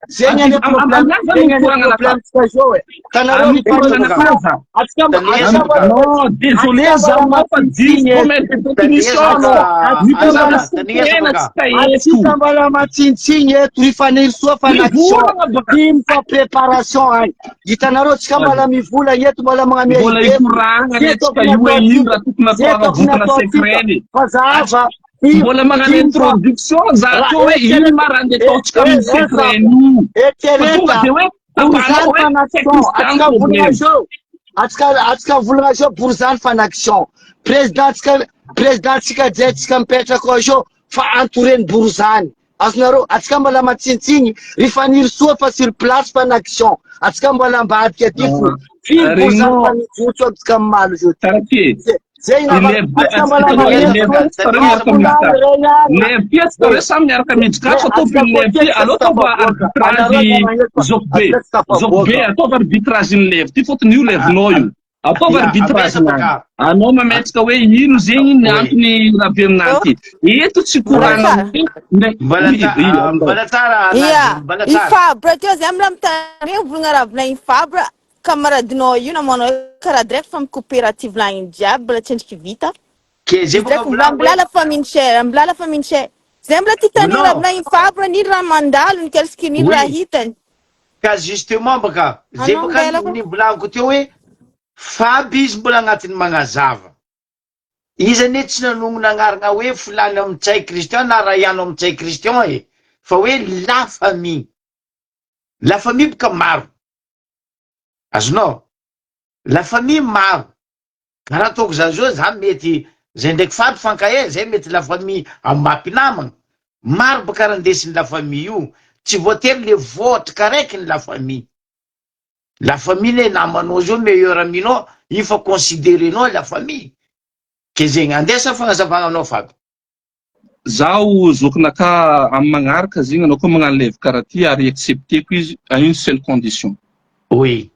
Zegny ane problème, Aminazy zegny ane mikoragna problème tsika zao e. Tanareo Amy mikoragna mifandraisa. za. Atsika atsika mbola Non, désolé atsika za mbola aminao fa diso matsinitsigny eto. domaine de définition anao. Mikoragna SECREN atsika eto. Atsika mbola matsinitsigny eto, rifanirisoa fa n'action. Mivolagna baka. Ino fa préparation agny. Hitanareo tsika mbola mivola eto, mbola magnamia Mbola idée. ikoragna Zay atsika tokony io hoe ino ataontsika. raha tokony Zay atao tokony agnavotana ataontsika. SECREN. Fa zava Mbola magnano introduction za Raha to hoe ino ma raha andeha ataontsika amin'ny SECREN io. Fa tonga Eritsereta de hoe tapanao borizany hoe c'est fanaction Christian atsika volagna problème. zao atsika volagna zao borizany fanaction président tsika jay tsika mipetraka ao zao fa entoureny borizany. Azonareo, atsika mbola matsintsiny, ry Fanirisoa fa sur place fa n'action. Atsika mbola ambadika aty fo. Firy pour cent fa nijotso atsika mamaly zao ty. Zay na atsika mbola magnery Levy atsika reo samy miaraka miditra ato ataovy ny levy aleo ataovy arbitrage zoky be zoky be ataovy arbitrage ny levy ty fotony io levinao io Ataovy arbitrage ihany. Anao mametraka hoe ino zegny ny antony rabe aminany ty. Eto tsy korana hoe Mbala tsara Ia, i Fabre teo zay mbola mitandregny volagna raha volagniny Fabre, camaradinao io namanao io karaha direct fa mi-couper raha ty volagniny jiaby mbola tsy endriky vita. Ke zay Izy boka direct volagny mbola hoe la famille cher, mbola la famille cher. Zay mbola ty tandregny raha non. volagniny Fabre nino raha mandalo nikasiky nino raha Oui. hitany. Ka justement baka zay Anao baka mbela ko. nivolaniko teo hoe Faby izy mbola agnatin'ny magnazava. Izy anie tsy nanognona agnarana hoe Fulany am Ntsay Christian na Raiano am Ntsay Christian e, fa hoe la famille. La famille boka maro. Azonao? La famille maro. Ka raha ataoko za zao za mety zay ndraiky Faby fankahe zay mety la famille am maha mpinamagna. Maro boka raha ndesin'ny la famille io. Tsy voatery le votrika araiky ny la famille. La famille le namanao zao meilleur ami-nao io fa considerenao la famille. Ke zegny andeha sa fagnazavagna anao Faby. Zaho zokinakahy amin'ny magnaraka zegny anao koa magnano live karaha ty ary accepteko izy à une seule condition. Oui.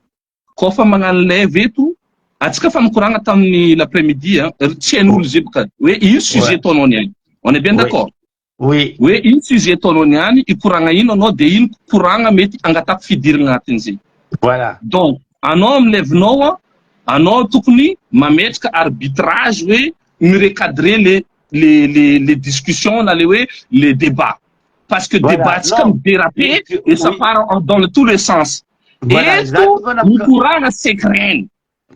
Koa fa magnano live eto, antsika fa nikoragna tamin'ny l'après midi a, tsy hain'olo zay boka hoe ino sujet ataonao niany. On est bien d'accord? Oui. Hoe ino sujet ataonao niany, hikoragna ino anao dia ino koragna mety angatako fidirana agnatin'izay. Voilà. Donc, anao amin'ny live-nao a, anao tokony mametraka arbitrage hoe mi-recadrer le le le les discussions na le hoe le débat. Parce que Voilà. débat tsika Non. mi-déraper et ça Oui. part en- dans le, tous les sens. Voilà, Eto za tonga na- mikoragna secret-ny.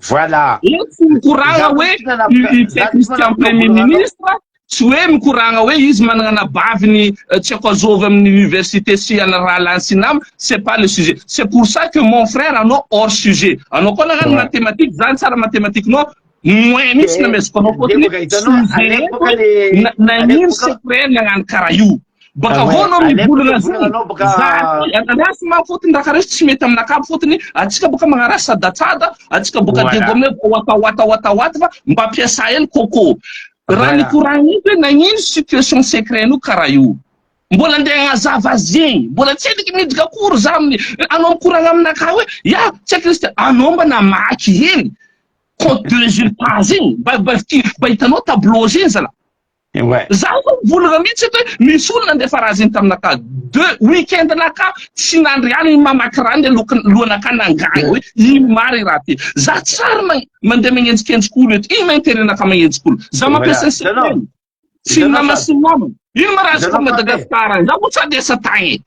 Voilà. Eto tsy mikoragna Za hoe mihitsy nanapaka- i- i za Ntsay mihitsy Christian nanapaka Premier volanao. Ministre, tsy hoe mikoragna hoe izy managna anabaviny eh, tsy haiko azovy amin'ny université sy ana rahalahiny sy nama, c'est pas le sujet. C'est pour ça que mon frère anao hors sujet. Anao koa nagnano Ouais. mathématique, zany tsara mathématique-nao, moins mihitsy Eh, namezako anao fôtony boka hitanao, sujet aleko eto boka le- na- nagnino aleko boka- secret nagnano karaha io. Baka Ah ouais, avao anao aleko mivolagna boka zegny, volanao boka- za ty anasy ma fôtony raha karaha io tsy mety aminakahy fôtony antsika boka magnaraha sadatsada, antsika boka Voilà. diego aminay watawata watawata fa mba ampiasa hely coco. Raha Voilà. nikoragna eto hoe nagnino situation secret-nao karaha io. Mbola andeha hagnazava zegny, mbola tsy endriky miditra akory za amin'ny anao mikoragna aminakahy hoe ya tsy haiko izy ty, anao mba namaky hely compte de résultat zegny, mba mba mba hitanao tableau zegny zalahy. Ouais. Za zao mivolagna mihitsy eto hoe misy olona nandefa raha zegny taminakahy deux week-end nakahy tsy nandry aligny mamaky raha le loka lohanakahy nangagny hoe ino marigny raha ty. Za tsary ma- mandeha magnenjikenjiky olo eto, ino ma intérêt nakahy magnenjiky olo? Za mampiasa ny Hitanao? secret. Tsy Hitanao nama fa- sy namana. Ino ma raha azoko Hitanao fa- Madagascar agny? Za moa tsy andeha tagny.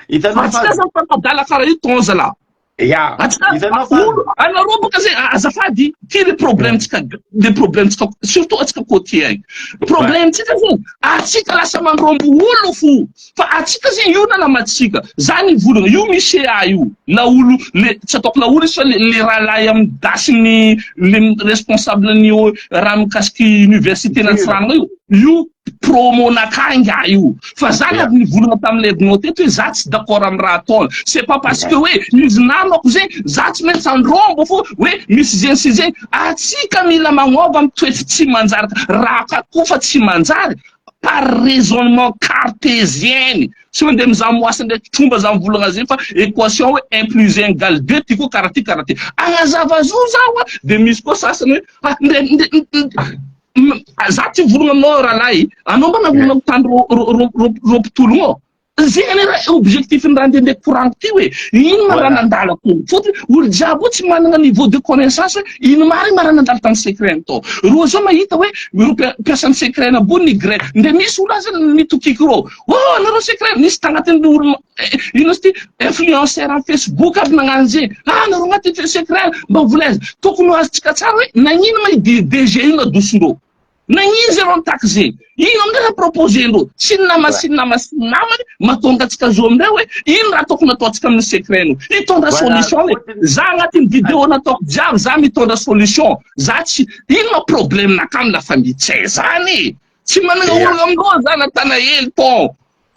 Hitanao Fa tsy fa aza mifanadala karaha io ton zalahy. Ya. Atsika Hitanao fa olo anareo boka zay azafady ty le problème tsika le problème tsika surtout atsika côtier agny. Problème tsika zegny atsika lasa mandrombo olo fo fa atsika zegny io nalamatsika. Za nivolagna io misy CA io laolo le tsy ataoko laolo izy fa le, le rahalahy amin'ny dasin'ny le responsable ny raha mikasiky université n'Antsiranana io io promo nakah ingahy io fa za Yeah. navy nivolagna tamin'ny levinao teto hoe za tsy d'accord amin'ny raha ataony c'est pas parce que hoe izy namako zegny za tsy maintsy andrombo fo hoe misy zegny sy zegny atsika mila magnova amin'ny toetry tsy manjary raha ka koa fa tsy manjary par raisonnement cartésien tsy mandeha mizaha moasa ndraiky tromba za mivolagna zegny fa équation hoe un plus un égale deux ty koa karaha ty karaha ty agnazava zo zaho a de misy koa sasany hoe ah ndre ndre za tsy mivolagna aminao rahalahy anao mba navolagna mitandro ro mpitologno ao zegny anie raha objectif ny raha ndeha koraniko ty hoe ino ma raha nandalo ato fôtony olo jiaby io tsy manana niveau de connaissance hoe ino marigny ma raha nandalo tamin'ny secret tao rô zao mahita hoe ireo mpiasan'ny secret ambony ny grève nde misy olo aza nitokiky rô oh anareo secret nisy tagnatin'ny olo ino izy ty influenceur amin'ny facebook aby nagnano zegny ah anareo agnatin'ny secret mba volaiza tokony ho azontsika tsara hoe nagnino ma i DG io nadosondreo nagnino zareo nitaky zegny ino amindray raha proposer-ndreo sy ny nama sy ny nama sy ny namany mahatonga antsika zo amindray hoe ino raha tokony ataontsika amin'ny secret no hitondra solution e za agnatin'ny vidéo nataoko jiaby za mitondra solution za tsy ino ma problème naka amy la famille tsy zany e tsy manana olona amindreo za natanaely ton.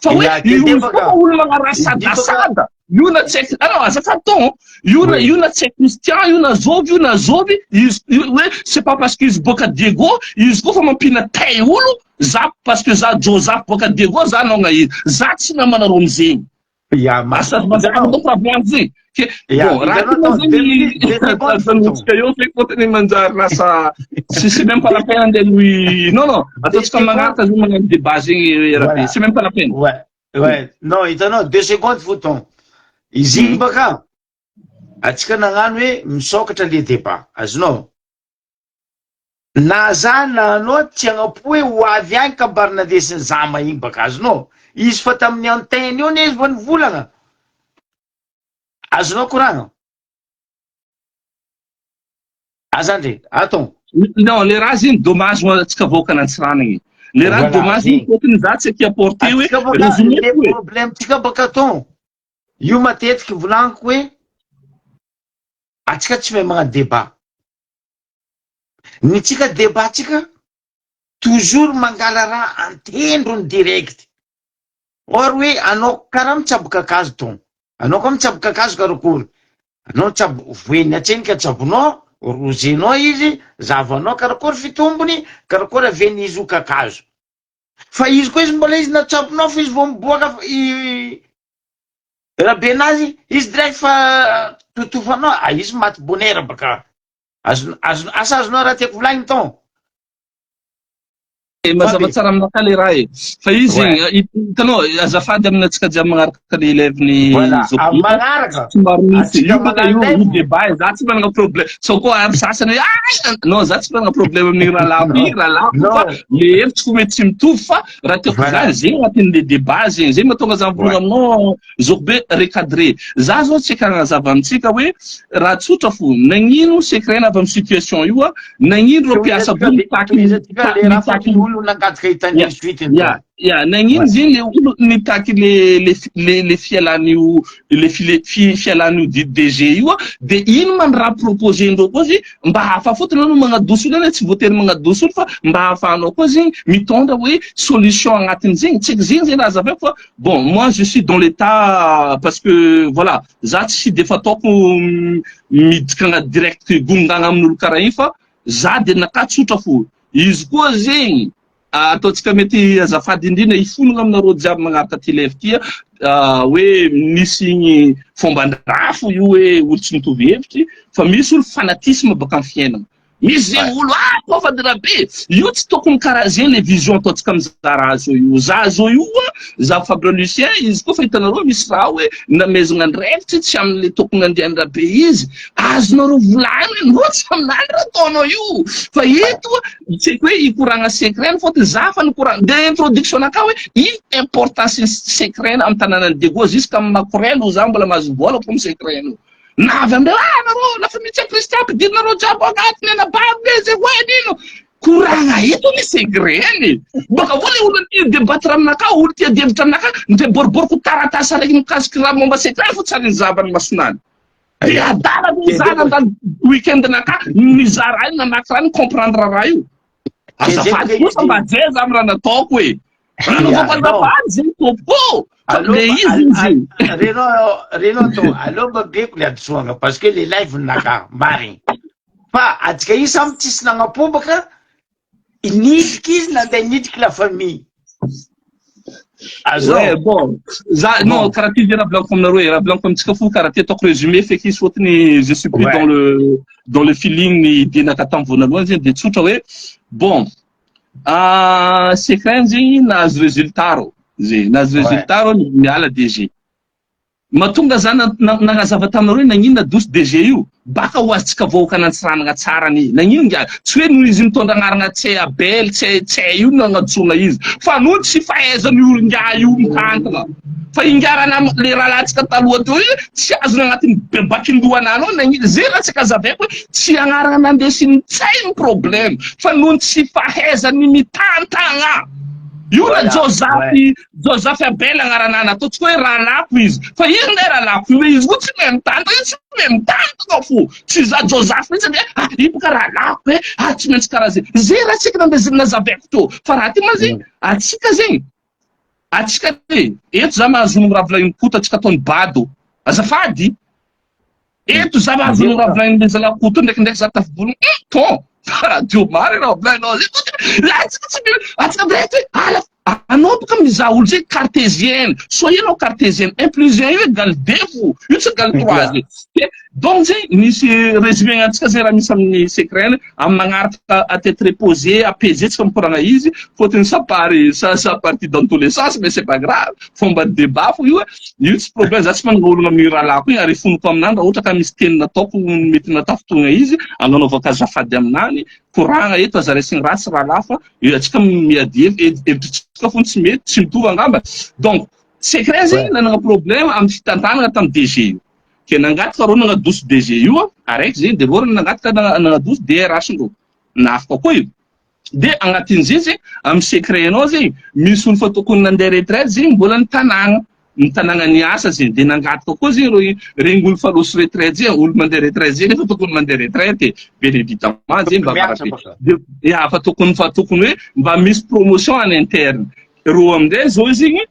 Fa hoe io izy koa fa olo magnaraha sadasada, io na tsy haiko, ah non azafady ton, io na io na tsy haiko Christian, io na zovy, io na zovy, izy io hoe c'est pas parce que izy boaka Diego, izy koa fa mampihina tay olo, za parce que za Josaph boaka Diego za naogna izy, za tsy namanareo amizegny. Ya, ma- Asa mazava hitanao? donc raha volaniko zegny. Ke Ya, bon, raha hitanao ty moa atao deux minutes, zegny deux secondes fotsiny. azanontsika eo feky fôtony manjary lasa c'est c'est même pas la peine andeha hanohy non non, Deux ataontsika secondes. magnaraka zegny magnano débat zegny Rabe, Voilà. c'est même pas la peine. Ouais, ouais. Non, hitanao, deux secondes foton. Izy igny baka, atsika nagnano hoe misokatra le débat. Azonao? Na za na anao tsy hagnapo hoe ho avy agny kabary nandesin'i Zama igny baka azonao? Izy fa tamin'ny antenne eo anie izy vao nivolagna. Azonao koragna? Aza ndre, attends. Non, le raha zegny dommage ho antsika vahoakan'Antsiranana e. Le raha Voilà, dommage igny zegny. fôtony za tsy aky apporter hoe Atsika baka résumé le fo e. problème tsika baka attends. Io matetiky volagniko hoe atsika tsy mahay magnano débat. Ny tsika débat tsika toujours mangala raha antendrony direct. Or hoe anao karaha mitsabo kakazo ton. Anao koa mitsabo kakazo karakory. Anao mitsabo voeny atsenika tsabonao, rozenao izy, zahavanao karakory fitombony, karakory aven'izy ho kakazo. Fa izy koa izy mbola izy natsabonao fa izy vao miboaka i rabenazy, izy direct fa totofanao, ah izy maty bonera baka. Azon, azon, asa azonao raha tiako volagniny ton. Eh, mazava tsara aminakahy le raha e. Fa izy Ouais. hitanao azafady aminantsika jiaby magnaraka le élève ny Voilà, Zoky. amin'ny magnaraka. Somary misy Atsika io baka io magnano io débat e, za tsy managna problème. Sao koa ary sasany hoe ah non za tsy managna problème amin'igny rahalahy igny rahalahy fa Non. le hevitry fo mety tsy mitovy fa raha tiako Voilà. zany zegny agnatin'le débat zegny. Zegny mahatonga za mivolagna aminao Zoky be recadrer. Za zao tsy hagnazava amintsika hoe raha tsotra fo nagnino secret avy amin'ny situation io a nagnino reo mpiasa bo mitaky mitaky olo nangataka hitandriny suite ny ya ya nagnino zegny le olo nitaky le le le le fialan'io le file fi fialan'io DG io a de ino ma ny raha proposer-ndreo koa zegny mba hahafaha fotony anao magnadoso olo anie tsy voatery magnadoso olo fa mba hahafahanao koa zegny mitondra hoe solution agnatin'zegny tsy haiko zegny zegny raha azavaiko fa Bon moi je suis dans l'état parce que voilà za tsy de fataoko miditra agnaty direct gongagna amin'olo karaha igny fa za de nakà tsotra fo izy koa zegny ataontsika mety azafady indrindra hifonagna aminareo jiaby magnaraka ty live ty hoe misy igny fomban-drafo io hoe olo tsy mitovy hevitry fa misy olo fanatisme baka amy fiainagna Misy zegny olo ah kôfa Rabe io tsy tokony karaha zegny le vision ataontsika mizaha raha zao io za zao io a za Fabre Lucien izy koa fa hitanareo misy raha hoe namezagna andraikitry tsy amle tokony andehan'i Rabe izy azonareo volagniny anao tsy aminany raha ataonao io fa eto tsy haiko hoe hikoragna secret fôtony za fa nikoragna de introduction nakah hoe ino importance ny secret amy tanànan'i Diego jusqu'à amy makorel za mbola mahazo vôla comme secret io Na avy amindreo, ah nareo la famille tsy Christian ampidirinareo jiaby agnatiny anabavy e zay hoe nino. Koragna eto ny secret-ny. Baka avao le olo tia debattre aminakahy, olo tia adihevitra aminakahy, ndre boriboriko taratasy araiky mikasiky raha momba secret fo tsy ary nizahavany masonany. De adala ve za nandany week-end nakahy nizaha raha io namaky raha io ni-comprendre raha io. Azafady kosa mba jeza amy raha nataoko e. Raha nataoko azafady zegny tompoko. Fa le izy izy. Renao renao atao aleo mba beko le hadisoagna parce que le live naka marigny. Fa atsika io samy tsisy nagnapombaka nidriky izy nandeha nidriky la famille. Azonao? Ouais, bon. Za, non, karaha ty raha volaniko aminareo e, raha volaniko amintsika fo karaha ty ataoko résumé feky izy fôtony je suis plus dans le dans le feeling ny idée naka tamin'ny voanalohany zegny de tsotra hoe bon ah, Secren zegny nahazo résultat rô zegny nahazo résultat rô miala DG. Mahatonga za nagnazava taminareo hoe nagnino nadoso DG io, baka ho azontsika vahoakan'Antsiranana tsara anie, nagnino ngiahy, tsy hoe noho izy mitondra agnarana Tse Abel, Tse Tse io no nagnantsoana izy, fa noho tsy fahaizan'io ingahy io mitantana, fa ingahy raha le rahalahintsika taloha teo io tsy azony agnatin'ny bakin-dohanany ao nagnino, zay raha tsy ankazavaiko hoe tsy agnarana nandesin'ny Tse ny problème, fa noho ny tsy fahaizany mitantagna. Io na Josaph Josaph Abel agnarana nataontsika hoe rahalahiko izy fa izy ndray rahalahiko io izy koa tsy mahay mitantana izy tsy mahay mitantana fo tsy za Josaph mihitsy ndray ah io boka rahalahiko e ah tsy maintsy karaha zay zay raha tsika nandeha nazavaiko teo fa raha ty ma zegny atsika zegny. Atsika e, eto za mahazo ny raha volagniny Koto atsika ataony bado. Azafady. Eto za mahazo ny raha volagniny le zalahy Koto ndraikindraiky za tafivolagna eh ton radio marina raha volagnинao zay. Atsika tsy atsika direct hoe ala anao boka mizaha olo zay cartésienne. Soyez anao cartésienne. 1 plus 1 io égale 2 fo. Io tsy égale 3 zay. Donc zay nisy résumé antsika zay raha misy amin'ny secret amin'ny magnaraka à tête reposée, apaisé tsika mikoragna izy fôtony ça part ça ça parti dans tous les sens, mais c'est pas grave, fomba débat fo io io, tsy problème. Za tsy manana olona amin'ny rahalahiko igny ary fonoko aminany. Raha ohatra ka misy teny nataoko mety natafotoagna izy, agnanaovako azafady aminany, koragna eto, aza raisiny ratsy rahalahy, fa io atsika miady hevitritsika fony tsy mety tsy mitovy angamba. Donc secret zegny nanana problème amin'ny fitantanana tamin'ny DG io, ke nangataka reo nagnadoso DG io araiky zegny, de reo nangataka nagnadoso DRH ndreo nafaka koa io. De agnatin'izay zegny amin'ny secret anao zegny misy olo fa tokony nandeha retraite zegny mbola ny tanàgna ny tanàgna niasa zegny, de nangataka koa zegny reo regny olo fa losy retraite zegny, olo mandeha retraite zegny nefa tokony mandeha retraite, bien évidemment zegny mba miasa. De ya fa tokony hoe mba misy promotion en interne reo aminjay zao zegny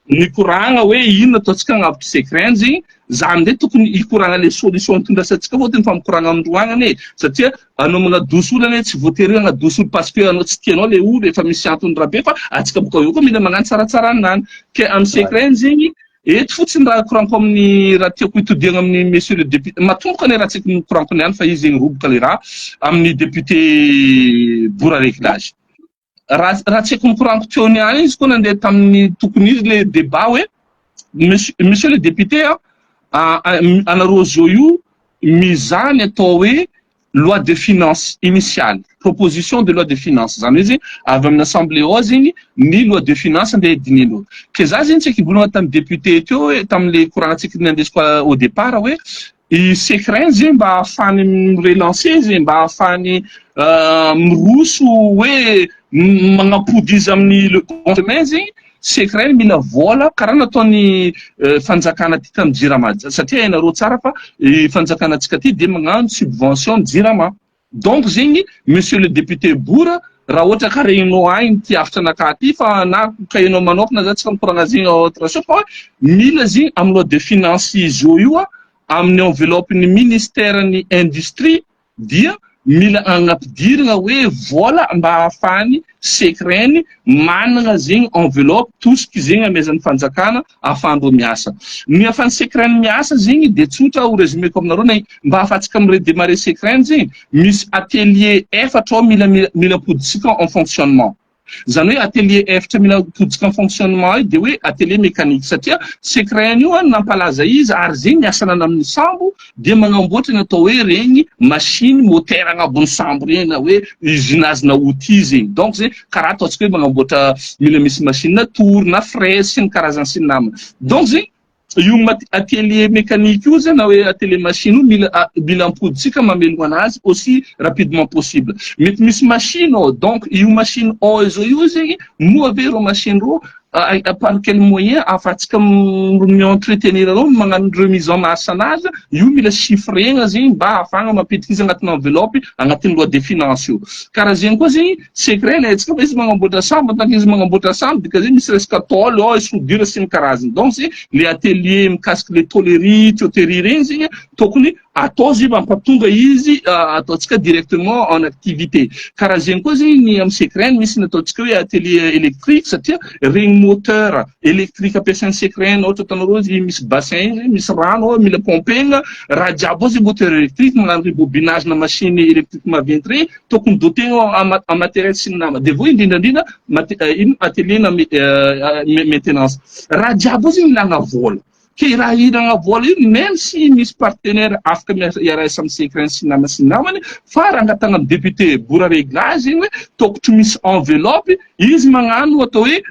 nikoragna hoe inona ataontsika agnavotry secret zegny. Za aminjay tokony hikoragna le solution tondrasantsika fôtony fa mikoragna amindro agny ane, satria anao magnadoso olo ane tsy voatery hoe agnadoso olo parce que anao tsy tianao le olo, efa misy antony raha be, fa atsika boka eo koa mila magnano tsaratsara aminany. Ke amy secret zegny eto fotsiny raha koraniko amin'ny raha tiako hitodiagna amin'ny monsieur le député matomboka ane raha tsaiky mikoraniko niany fa izy zegny roboka le raha amin'ny député Bora Réglage. Raha tsy haiko mikoraniko teo niany izy koa nandeha tamin'ny tokony izy le débat hoe monsieur le député a anareo zao io mizaha ny atao hoe loi de finance initiale, proposition de loi de finance zany hoe zegny avy amin'ny assemblée ao zegny ny loi de finance andeha dinin'olo. Ke za zegny tsy haiko hivolagna tamin'ny député teo hoe tamin'le koragnantsika nandesiko au départ hoe i secret zegny mba ahafahany mirelancer zegny, mba ahafahany miroso hoe magnampody izy amin'ny le bon chemin zegny. Secret mila vola karaha nataony fanjakana ty tamin'ny Jirama, satria hainareo tsara fa fanjakana antsika ty de magnano subvention amy Jirama. Donc zegny, monsieur le député Bora, raha ohatra ka regninao agny ty hafitra anakahy ty fa na ka hainao manokana, za tsy mikoragna zegny autre chose, fa hoe mila zegny amy loi de finance zao io a amin'ny enveloppe ny ministère ny industrie dia mila agnampidirana hoe vola mba ahafahany secret manana zegny enveloppe tosiky zegny amezan'ny fanjakana ahafahandreo miasa. Ny ahafahan'ny secret miasa zegny de tsotra ho résumeko aminareo na mba ahafahantsika miredémarrer secret zegny, misy atelier efatra ao mila ampoditsika en fonctionnement. Zany hoe atelier efatra mila ampoditsika en fonctionnement io de hoe atelier mécanique, satria secret io a nampalaza izy ary zegny miasanana amin'ny sambo de magnamboatra ny atao hoe regny machine moteur agnabon'ny sambo regny na hoe usinage na outil zegny. Donc zegny karaha ataontsika hoe magnamboatra mila misy machine tour na fraise sy ny karazany sy ny namana. Donc zegny io atelier mécanique io zany na hoe atelier machine io mila ampoditsika mamelogna anazy aussi rapidement possible. Mety misy machine ao, donc io machine ao zao io zegny moa ave reo machine reo par quel moyen ahafahantsika mi-entretenir reo, magnano remise en marche anazy io? Mila chiffrena zegny mba ahafahana mampiditra izy agnatin'ny enveloppe agnatin'ny loi de finance io. Karaha zegny koa zegny secret le antsika fa izy magnamboatra sambo, en tant que izy magnamboatra sambo dika zegny misy resaka tôle ao, soudure sy ny karazany. Donc zegny le atelier mikasiky le tôlerie, tuyauterie regny zegny tokony atao zy mampatonga izy ataontsika directement en activité. Karaha zegny koa zegny ny amy secret misy ny ataontsika hoe atelier électrique, satria regny moteur électrique ampiasain'ny secret, ohatra ataonareo izy misy bassin izy misy rano ao mila pompegna raha jiaby ao zegny moteur électrique, magnano rebobinage na machine électrique maventy regny tokony dotegna en matériel sy ny nama. De vo indrindrandrindra ino atelier na maintenance raha jiaby ao zegny ilagna vola. Ke raha ilagna vola io, même si misy partenaire afaka iarasa amy secret sy nama sy namany, fa raha angatagna amy député Bora Réglage zegny hoe tokotry misy enveloppe izy magnano atao hoe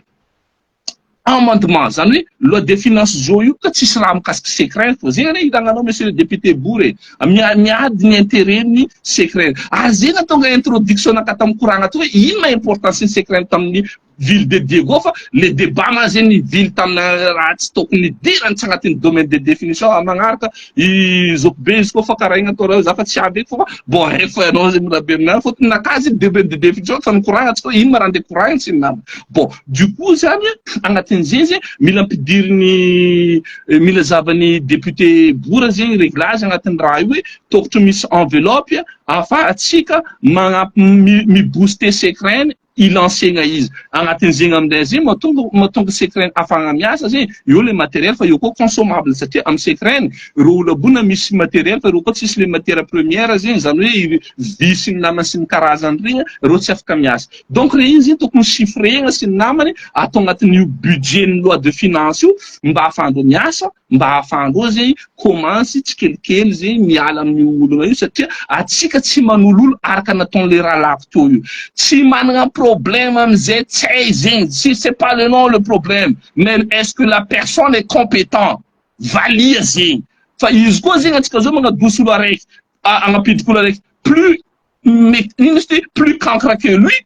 amendement zany hoe loi de finance zao io ka tsisy raha mikasiky secret fo zegny ane ilagnanao, monsieur le député Bora e, miady ny intérêt ny secret. Ary zegny atonga introduction naka tamy koragna to hoe ino ma importance ny secret tamin'ny. ville de Diego fa le débat ma zegny nivily tamina raha tsy tokony nidirany tsy agnatin'ny domaine de définition magnaraka i zokibe izy koa fa karaha igny atao raha za fa tsy avy eky fa bon efa anao zegny mirabe aminahy fôtony nakahy zegny domaine de définition fa nikoragna tsika hoe ino ma raha andeha koragna sy ny namany. Bon du coup zany agnatin'izay zegny mila ampidiriny mila zahavan'ny député Bora zegny réglage agnatin'ny raha io hoe tokotry misy enveloppe ahafahantsika magnampy mi-booster Secren ilancena izy agnatin'izegny amin'izay zegny mahatonga mahatonga Secren ahafahana miasa zegny eo le matériel fa eo koa consommable satria amin'ny Secren ireo olo aby io na misy matériel fa ireo koa tsisy le matière première zegny zany hoe vy sy ny namany sy ny karazany regny ireo tsy afaka miasa donc re iny zegny tokony chiffrena sy ny namany atao agnatin'io budget ny loi de finance io mba ahafahandreo miasa mba ahafahandreo zegny commence tsikelikely zegny miala amin'io olana io satria atsika tsy manololo araka nataon'le rahalahiko teo io tsy manana problème amizay tsy hay zegny si c'est pas le nom le problème mais est-ce que la personne est compétent valia zegny fa izy koa zegny atsika zao magnadoso olo araiky agnampidriky olo araiky plus ino izy ty plus cancre que lui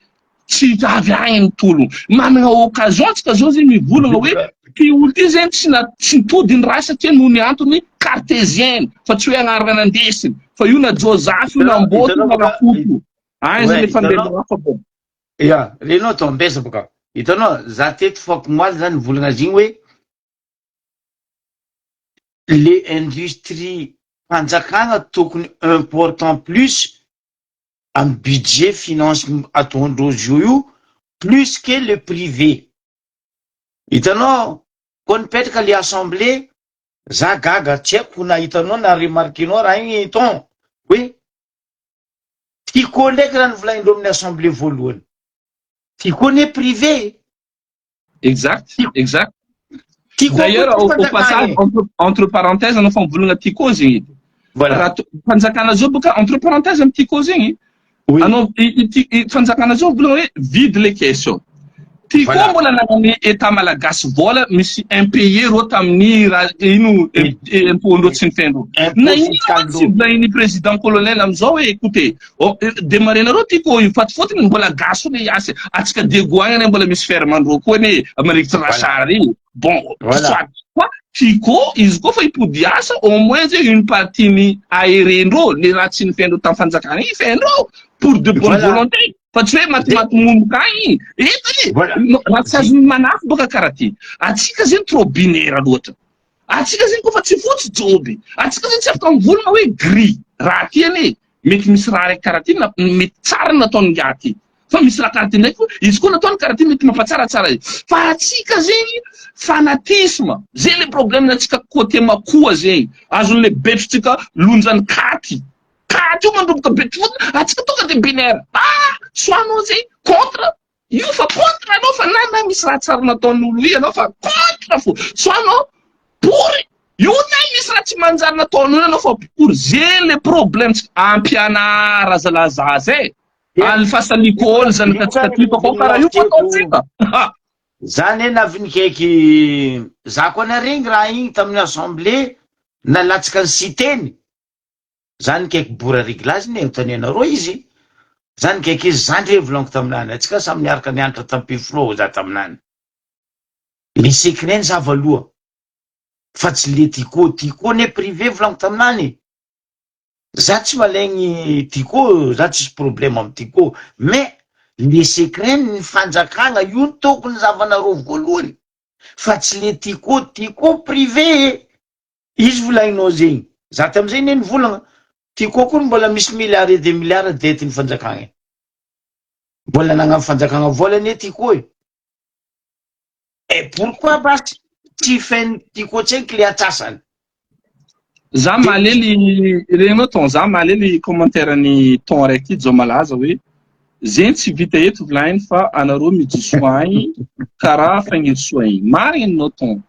tsy avy agny ny tologno manana occasion atsika zao zegny mivolagna hoe ty olo ty zegny tsy na tsy nitody ny raha satria noho ny antony cartésien fa tsy hoe agnarana nandesiny fa io na Josafy io na Amboto io na Rakoto agny zany le fandeha fa bon. Ya, renao atao ambesa boka. Hitanao, za teto fako moaly zany nivolagna azy igny hoe le industrie fanjakana tokony important plus amy budget finance ataondrozy io io plus que le privé. Hitanao, koa nipetraka le assemblée, za gaga tsy haiko na hitanao na remarquenao raha igny ton hoe Tiko ndraiky raha nivolagnin-dreo amin'ny assemblée voalohany. Tiko ne privé. Exact, exact. Tiko D'ailleurs, au passage, entre parenthèses, anao fa mivolagna Tiko zegny. Voilà. Raha fanjakana zao boka entre parenthèses amy Tiko zegny. Oui. Anao fanjakana zao volagna hoe vide les caisses. Tiko Voilà. mbola nagnany état malagasy vola misy impayé reo tamin'ny raha ino impôt ndreo tsy nifendreo. Impôt Na ino fiscal tsy volagniny président colonel amizao hoe écoutez, oh, démarrenareo Tiko io fatifotiny mbola gasy le hiasa. Atsika Diego agny ane mbola misy ferme-ndreo koa ane marikitry Rachard io. Bon, Voilà. soit fa Tiko izy koa fa hipody asa au moins zegny une partie ny aérendreo le raha tsy nifendreo tamin'ny fanjakana igny fendreo pour de bonne Voilà. volonté. Fa tsy hoe matimaty momoka agny eto ane Voilà. No, raha tsy azony manafy boka karaha ty. Atsika zegny trop binaire loatra. Atsika zegny koa fa tsy fotsy joby. Atsika zegny tsy afaka mivolagna hoe gris. Raha ty ane mety misy raha raiky karaha ty na mety tsara nataony ngiahy ty. Fa misy raha karaha ty ndraiky koa izy koa nataony karaha ty mety mampatsaratsara izy. Fa atsika zegny fanatisme. Zay le problème natsika côté makoa zegny. Azon'le betrotsika lonjany katy. Katy io mandroboka betro fotony atsika tonga de binaire. Ah, soit anao zegny contre io fa contre anao fa na na misy raha tsara nataon'olo io anao fa contre fo. Soit anao pour io na misy raha tsy manjary nataon'olo anao fa pour zay le problème tsika ampianara zalahy zaza e. Alifasa l'école zany katsika ty fa karaha io fa ataontsika. Zany e navinikaiky za koa naregny raha igny tamin'ny assemblée nalatsaka ny siteny zany nikaiky bora réglage ne anontanianareo izy zany nikaiky izy zandry volaniko taminany atsika samy niaraka nianatra tampiflo za taminany le secret zava aloha fa tsy le Tiko Tiko ne privé volaniko taminany za tsy malaigny Tiko za tsisy problème amy Tiko mais le secret ny fanjakana io ny tokony zavanareo voalohany fa tsy le Tiko Tiko privé izy volagninao zegny za tamizay ne nivolagna Tiko koa mbola misy milliard et des milliards dette ny fanjakana e mbola nagnano fanjakana vola ane Tiko e et pourquoi basy tsy fainy Tiko tsenky le atsasany Za mahalely regninao ton za mahalely commentaire ny ton araiky ty zao malaza hoe zegny tsy vita eto volagniny fa anareo mijoso agny karaha fagnirisoa igny. Marigny aminao ton.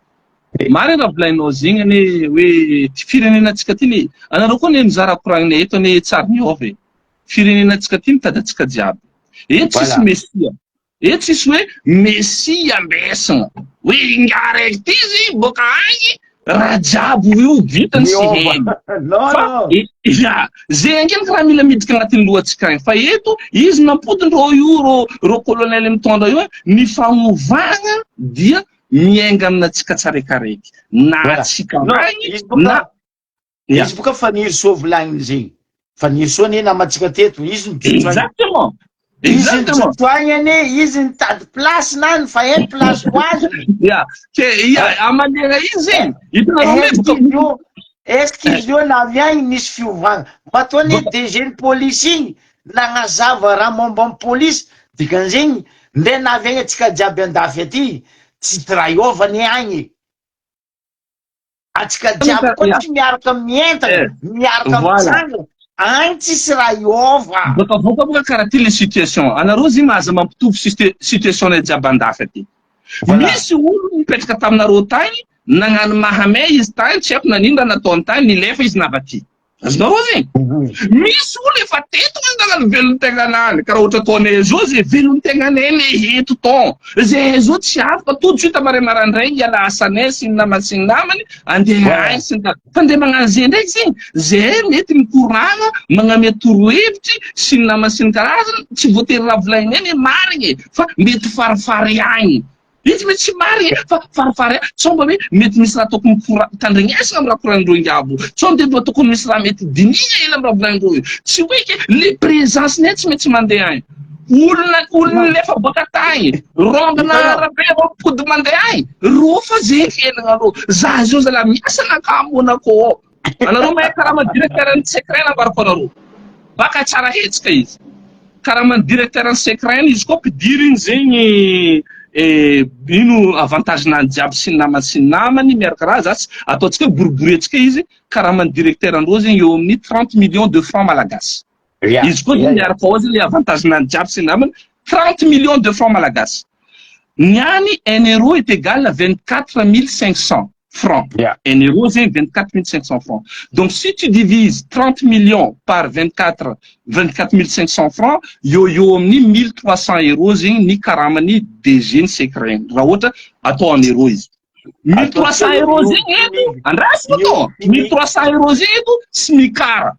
Marigny raha volagninao zegny ane hoe ty firenenantsika ty ne anareo koa ne mizara koragnina eto ane tsary miova e. Firenenantsika ty mitady antsika jiaby. Eto tsisy Voilà. mesia. Eto tsisy hoe mesia ambesagna. Hoe ingahy raiky ty izy boka agny. Raha jiaby io vitany sy Miova. heny. Non, Fa non. ya, zay ange raha mila miditra agnatin'ny lohantsika agny. Fa eto izy nampodiny rô io rô rô colonel mitondra io ny fanovagna dia miainga aminantsika tsaraikaraiky. Na Voilà. atsika Non, agny izy boka na ya. izy boka Fanirisoa volagniny zegny. Fanirisoa anie namantsika teto, izy nijotso agny. Exactement. Izy Exactement. nijotso agny anie, izy nitady place nany fa hainy place ho azony. Ya, ke ya amalera izy zegny. Hitanareo Est-ce hoe boka qu'izy io, est-ce qu'izy io navy agny nisy fiovagna? Matoa anie DG ny polisy igny nagnazava raha momba ny polisy, dikan'izegny nde navy agny antsika jiaby andafy aty, tsy raha hiova anie agny e. Antsika jiaby koa tsy miaraka mientana, miaraka mitsangana, agny tsisy raha hiova. Baka voka boka karaha ty le situation. Anareo zegny aza mampitovy situation-nay jiaby andafy aty. Misy olo nipetraka taminareo tagny, nagnano mahamay izy tagny, tsy haiko nanino raha nataony tagny, nilefa izy navy aty. Azonareo zegny? Misy olo efa teto izy nagnano velon-tegnanany, karaha ohatra ataonay zao zay velon-tegnanay le eto ton. Zay zao tsy afaka tout de suite amare maraindraigny hiala asanay sy ny namany sy ny namany, andeha agny sy ny tariny. Fa ndeha magnano zay ndraiky zegny, zay mety mikoragna, magname torohevitry sy ny namany sy ny karazany, tsy voatery raha volagninay ny marigny e, fa mety farifary agny. Izy mety tsy marigny fa farifary agny, sao mba hoe mety misy raha tokony kora- tandrignesagna amy raha koragnindreo ingahy io, sao de mba tokony misy raha mety dinihina hely amy raha volagnindreo io, tsy hoe ke le présence-nay tsy maintsy mandeha agny. Olona olona nilefa baka tagny, rongana arabe reo mipody mandeha agny, reo fa ze fiainagna reo, za zao zalahy miasa anakahy Monaco ao, anareo mahay karama directeur ny Secren ambarako anareo, baka tsara hetsika izy, karaman'ny directeur ny Secren izy koa ampidiriny zegny ino avantage nany jiaby sy ny namany sy ny namany miaraka raha za tsy ataontsika hoe boribory-antsika izy, karaman'ny directeur ndreo zegny eo amin'ny 30 millions de francs malagasy. Izy koa zany miaraka ao zany le avantage nany jiaby sy ny namany 30 millions de francs malagasy. Ny any un euro est égal à 24 500 francs. Un euro zegny 24 500 francs. Donc si tu divises 30 millions par 24 24 500 francs, eo eo amin'ny 1300 euros zegny ny karamany DG ny Secren. Raha ohatra atao en euro izy. 1300 euros zegny eto, andraso atao. 1300 euros zegny eto smicard.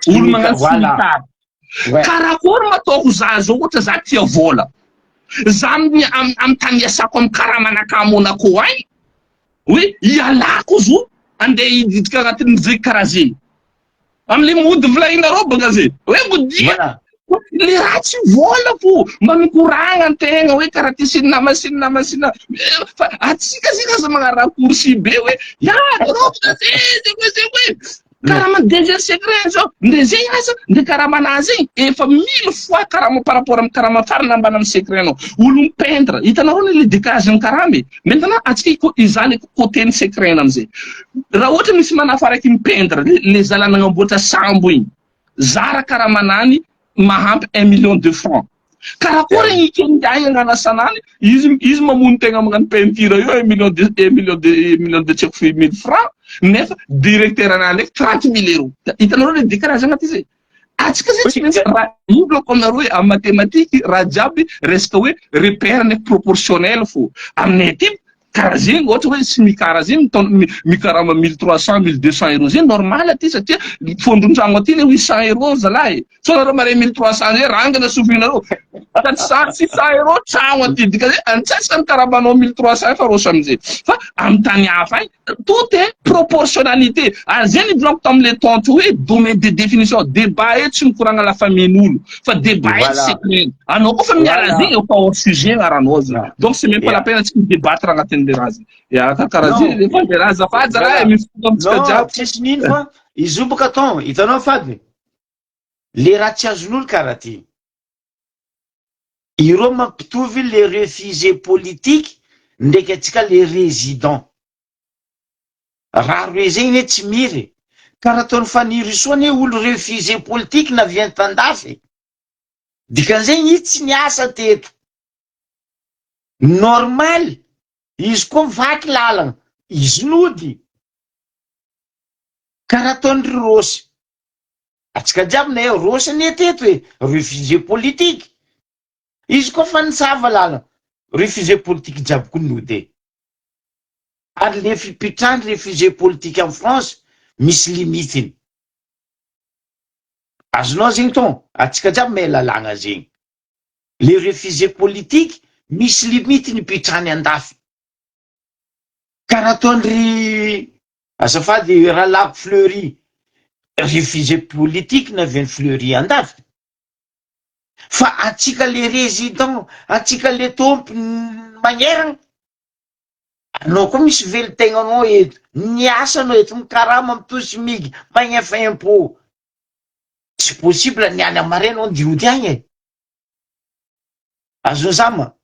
Olo magnano smicard. Karakory ma ataoko za zao ohatra za tia vola. Za amy amy tany iasako amy karamanakahy Monaco agny, hoe ialako zo andeha hididika agnatin'izay karaha zegny. Amle mody volahinareo baka zay. Hoe modia le raha tsy vola fo mba mikoragna antegna hoe karaha ty sy ny nama sy ny nama sy ny nama. Fa atsika zegny aza magnano raccourci be hoe ya nareo baka zay zay hoe zay hoe. Karama DG Secret zao, ndre zegny aza, ndre karamanazy igny efa mille fois karama par rapport amy karama farany ambany amy secret anao. Olo mi-peindre, hitanareo le décalage ny karama e. Maintenant atsika hizaha le côté ny secret amizay. Raha ohatra misy manafa araiky mi-peindre, le zala nagnamboatra sambo igny, zara karamanany mahampy un million de francs. Karakory igny ikengaigny agnanasanany, izy izy mamono tegna magnano peinture io un million de un million de un million de tsy haiko firy mille francs, nefa directeur anahy ndraiky 30 000 euros. Hitanareo le décalage agnaty zay? Atsika zay tsy maintsy raha io volako aminareo hoe amy mathématique raha jiaby resaka hoe repère ndraiky proportionnel fô. Aminay aty karaha zegny ohatra hoe smicard zegny mitaona mikarama 1300 1200 euros zegny normal aty satria fondron-tragno aty le 800 euros zalahy. Sao nareo mare 1300 zay rangana sofinareo. 400 600 euros tragno aty dika zay antsasaka ny karamanao 1300 fa roso amizay. Fa amy tany hafa agny tout est proportionnalité. Ary zay ny volako tamle tonto hoe domaine de définition débat eto tsy mikoragna la famille-n'olo fa débat eto secret. Anao koa fa miala zegny efa hors sujet agnaranao zegny. Donc c'est même pas la peine antsika mi-débattre agnatin'le raha zegny. Ya karaha zegny efa le raha azafady zalahy mifoka amitsika Non, jiaby. tsisy nino fa izy io boka ton, hitanao fady? Le raha tsy azon'olo karaha ty. Ireo mampitovy le réfugié politique ndraiky atsika le résident. Raha roe zegny ne tsy miry. Karaha ataon'ny Fanirisoa anie olo réfugié politique naviany tandafy. Dikan'izegny izy tsy niasa teto. Normal, izy koa mivaky lalana, izy nody. Karaha ataon'ny ry Rosy. Atsika jiaby na Rosy anie teto e, réfugié politique. Izy koa fa nisava lalana, réfugié politique jiaby koa nody e. Ary le fipitrahany réfugié politique en France misy limite-ny. Azonao zegny ton? Atsika jiaby mahay lalàgna zegny. Le réfugié politique misy limite ny ipitrahany andafy. Karaha ataondry azafady rahalahiko Fleury, réfugié politique navian'i Fleury andafy. Fa atsika le résident, atsika le tompony magnerana, anao koa misy velon-tegnanao eto, miasa anao eto, mikarama mitosy migy, magnefa impôt. Tsy possible ny any amare anao andiody agny e. Azony zama?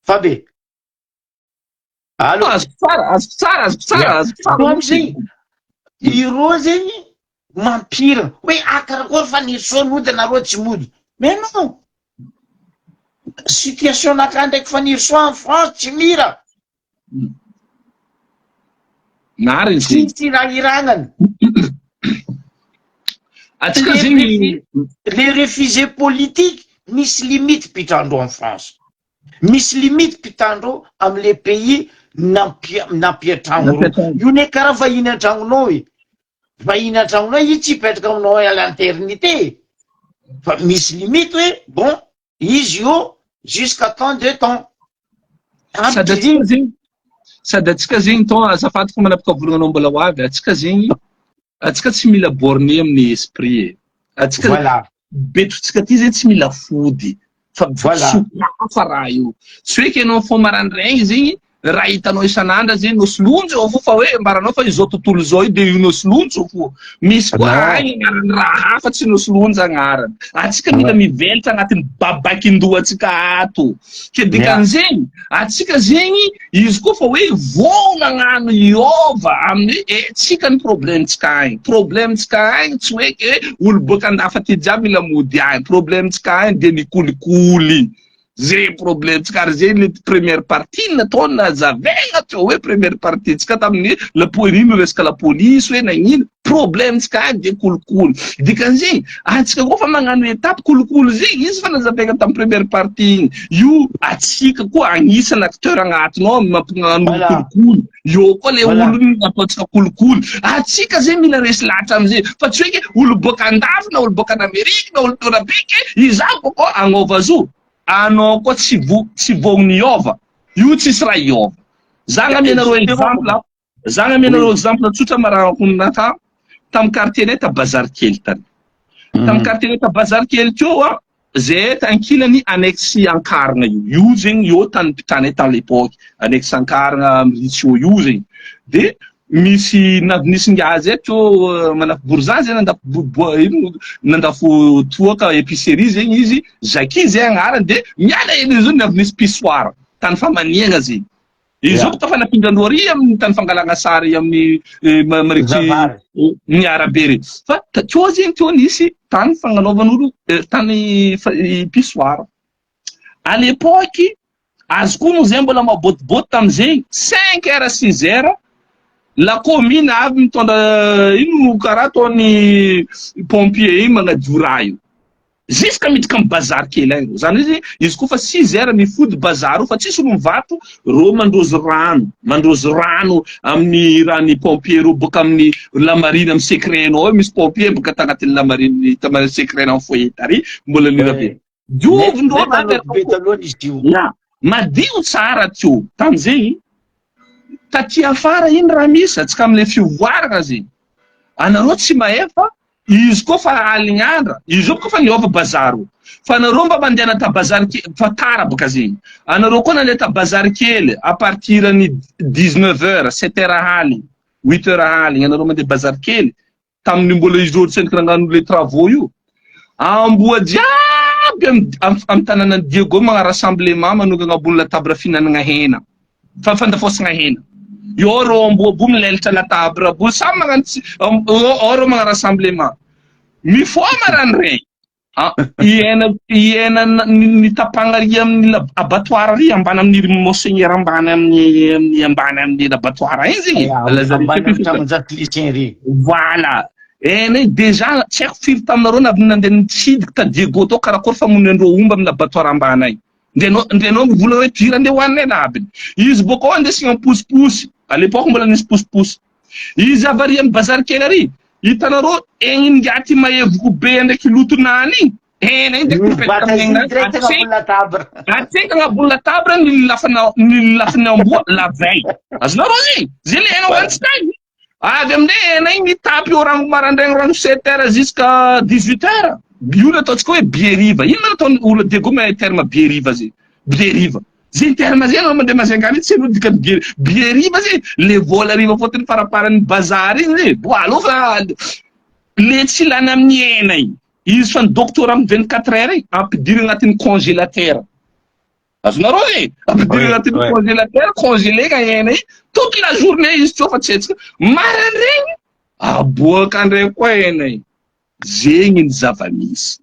Fabe. Allo. Azoko tsara, azoko tsara, azoko tsara, azoko tsara. Donc zegny, ireo zegny mampirina hoe ah karakory fa nisoa nody anareo tsy mody. Mais non. Situation naka ndraiky Fanirisoa en France tsy mira. Mariny zegny. Tsisy raha iragnany. Atsika zegny. Les réfugiés politiques misy limite mpitrandreo en France. Misy limite mpitandreo amy le pays nampiatragno reo. Io ne karaha vahiny an-tragnonao e. Vahiny an-tragnonao izy tsy hipetraka aminao à l'éternité. Fa misy limite hoe bon izy io jusqu'à tant de temps. Sady atsika zegny sady atsika zegny ton azafady fa manapaka volagna anao mbola ho avy atsika zegny atsika tsy mila borné amin'ny esprit e. Atsika Voilà. betrotsika ty zegny tsy mila fody fa Voilà. sokafa raha io. Tsy hoe ke anao fo maraindraigny zegny raha hitanao isan'andro zegny nosolonjo eo fo fa hoe ambaranao fa izao tontolo izao io de io nosolonjo fo. Misy koa Non. agny agnarany raha hafa tsy nosolonjo agnarany. Atsika mila mivelatra agnatin'ny babakin-dohantsika ato. Ke dikan'izegny atsika zegny izy koa fa hoe vao nagnano hiôva amin'ny hoe eh tsika ny problème-tsika agny. Problème-tsika agny tsy hoe ke olo boaka andafy aty jiaby mila mody agny. Problème-tsika agny de ny kolikoly. Zay problème-tsika ary zay le première partie natao nazavaigna teo hoe première partie tsika tamin'ny la ino resaka la police hoe nagnino problème-tsika agny de kolikoly. Dikan'izegny atsika koa fa magnano étape kolikoly zegny izy fa nazavaigna tamin'ny première partie igny. Io atsika koa agnisan'ny acteur agnatiny ao mampignano Voilà. kolikoly. Io koa le Voilà. olo ataontsika kolikoly. Atsika zegny mila resy lahatra amizay fa tsy hoe ke olo boaka andafy na olo boaka an'Amerika na olo torabiky izaho bôko agnova zo. Anao koa tsy vo tsy vognony hiôva. Io tsisy raha hiôva. Za gnamianareo exemple, za gnamianareo exemple tsotra marahako naka tamin'ny quartier nay ta bazary kely tany. Tamin'ny quartier nay ta bazary kely teo a, zay ankilany annexe Ankaragna io. Io zegny io tany mpitanay tany l'époque. Annexe Ankaragna amy Ritio io zegny. De misy navy nisy ngiahy zay teo manafo bourgeois zay nandafo bo ino nandafo toaka épicerie zegny izy, Jackie zay agnarany de miala hely izy io navy nisy pissoir tany famaniagna zegny. Izy io boka fa nampindran-droa ary amin'ny tany fangalagna sary amin'ny marikitry ny arabe re. Fa teo zegny teo nisy tany fagnanaovan'olo tany pissoir. À l'époque azoko ono zay mbola mabotiboty tamizegny 5 heures 6 heures la commune avy mitondra ino karaha ataony pompier igny magnadio raha io. Jusqu'à miditra amy bazary kely agny reo. Zany hoe izy koa fa 6 heures mifody bazary io fa tsisy olo mivarotra, reo mandrozy rano, mandrozy rano amin'ny rahan'ny pompier reo boaka amin'ny lamarine amy secret-nao eo misy pompier boaka tagnatin'ny lamarine tama secret-nao amy foyer tary mbola nirabe. Diovindreo be taloha izy io. Ya, madio tsara teo tamizegny. Taty afara iny raha misy atsika amle fivoarana zegny. Anareo tsy mahay fa izy koa fa aligny andra, izy io boka fa niova bazary io. Fa anareo mba mandehana ta bazary ke fa tara boka zegny. Anareo koa nandeha ta bazary kely à partir ny 19 heures, 7 heures aligny, 8 heures aligny anareo mandeha bazary kely tamin'ny mbola izy io tsy nagnano le travaux io. Amboa jiaby amy amy tanànan'i Diego magnano rassemblement manongana ambony latabra fihinanana hena. Fa fandafosagna hena. Eo reo amboa bo milelatra latabra bo samy magnano tsy ao reo magnano rassemblement. Mifoha maraindray. I hena i hena nitapagna ary amin'ny abattoir ary ambany amin'ny monseigneur ambany amin'ny amin'ny ambany amin'ny abattoir igny zegny. Ambany amin'ny tragnonjato lycéen ry. Voilà. Hena io déjà tsy haiko firy taminareo navy nandeha nitsidiky ta Diego tao karakory famonoan-dreo omby amin'ny abattoir ambany agny. Ndre anao ndre anao mivolagna hoe ty raha ndeha hohaninay na abiny. Izy bôka ao andesigna am posiposy, à l'époque mbola nisy posiposy. Izy avy ary am bazary kely ary, hitanareo egny ingahy ty mahevoko be ndraiky lotonany igny, hena igny direct mipetraka Mibata amin'ny izy egna direct atseky agnabon'ny latabra. atseky agnabon'ny latabra ny lafina ny lafiny amboa la veille. Azonareo zegny? Zegny le hena Voilà. hoanitsika igny. Avy amin'ilay hena iny mitapy eo rango maraindraigny rango sept heures jusqu'à 18 heures. Io no ataontsika hoe bieriva. Ino ma nataon'ny olona Diego mahay terme bieriva zay? Bieriva. Zegny terme zegny anao mandeha Majunga any tsy hainao dikany bieriva. Bieriva zegny le vola hariva fôtony faramparan'ny bazary igny zegny. Bo aleo fa le tsy lany amin'ny hena igny. Izy fa ny doctorat amin'ny 24 heures igny ampidirina agnatin'ny congélateur. Azonareo ve? Ampidirina anatin'ny congélateur, congelé ka hena iny, toute la journée izy teo fa tsy haintsika. Maraindraigny, aboaka ndray koa hena iny. Zegny ny zava-misy.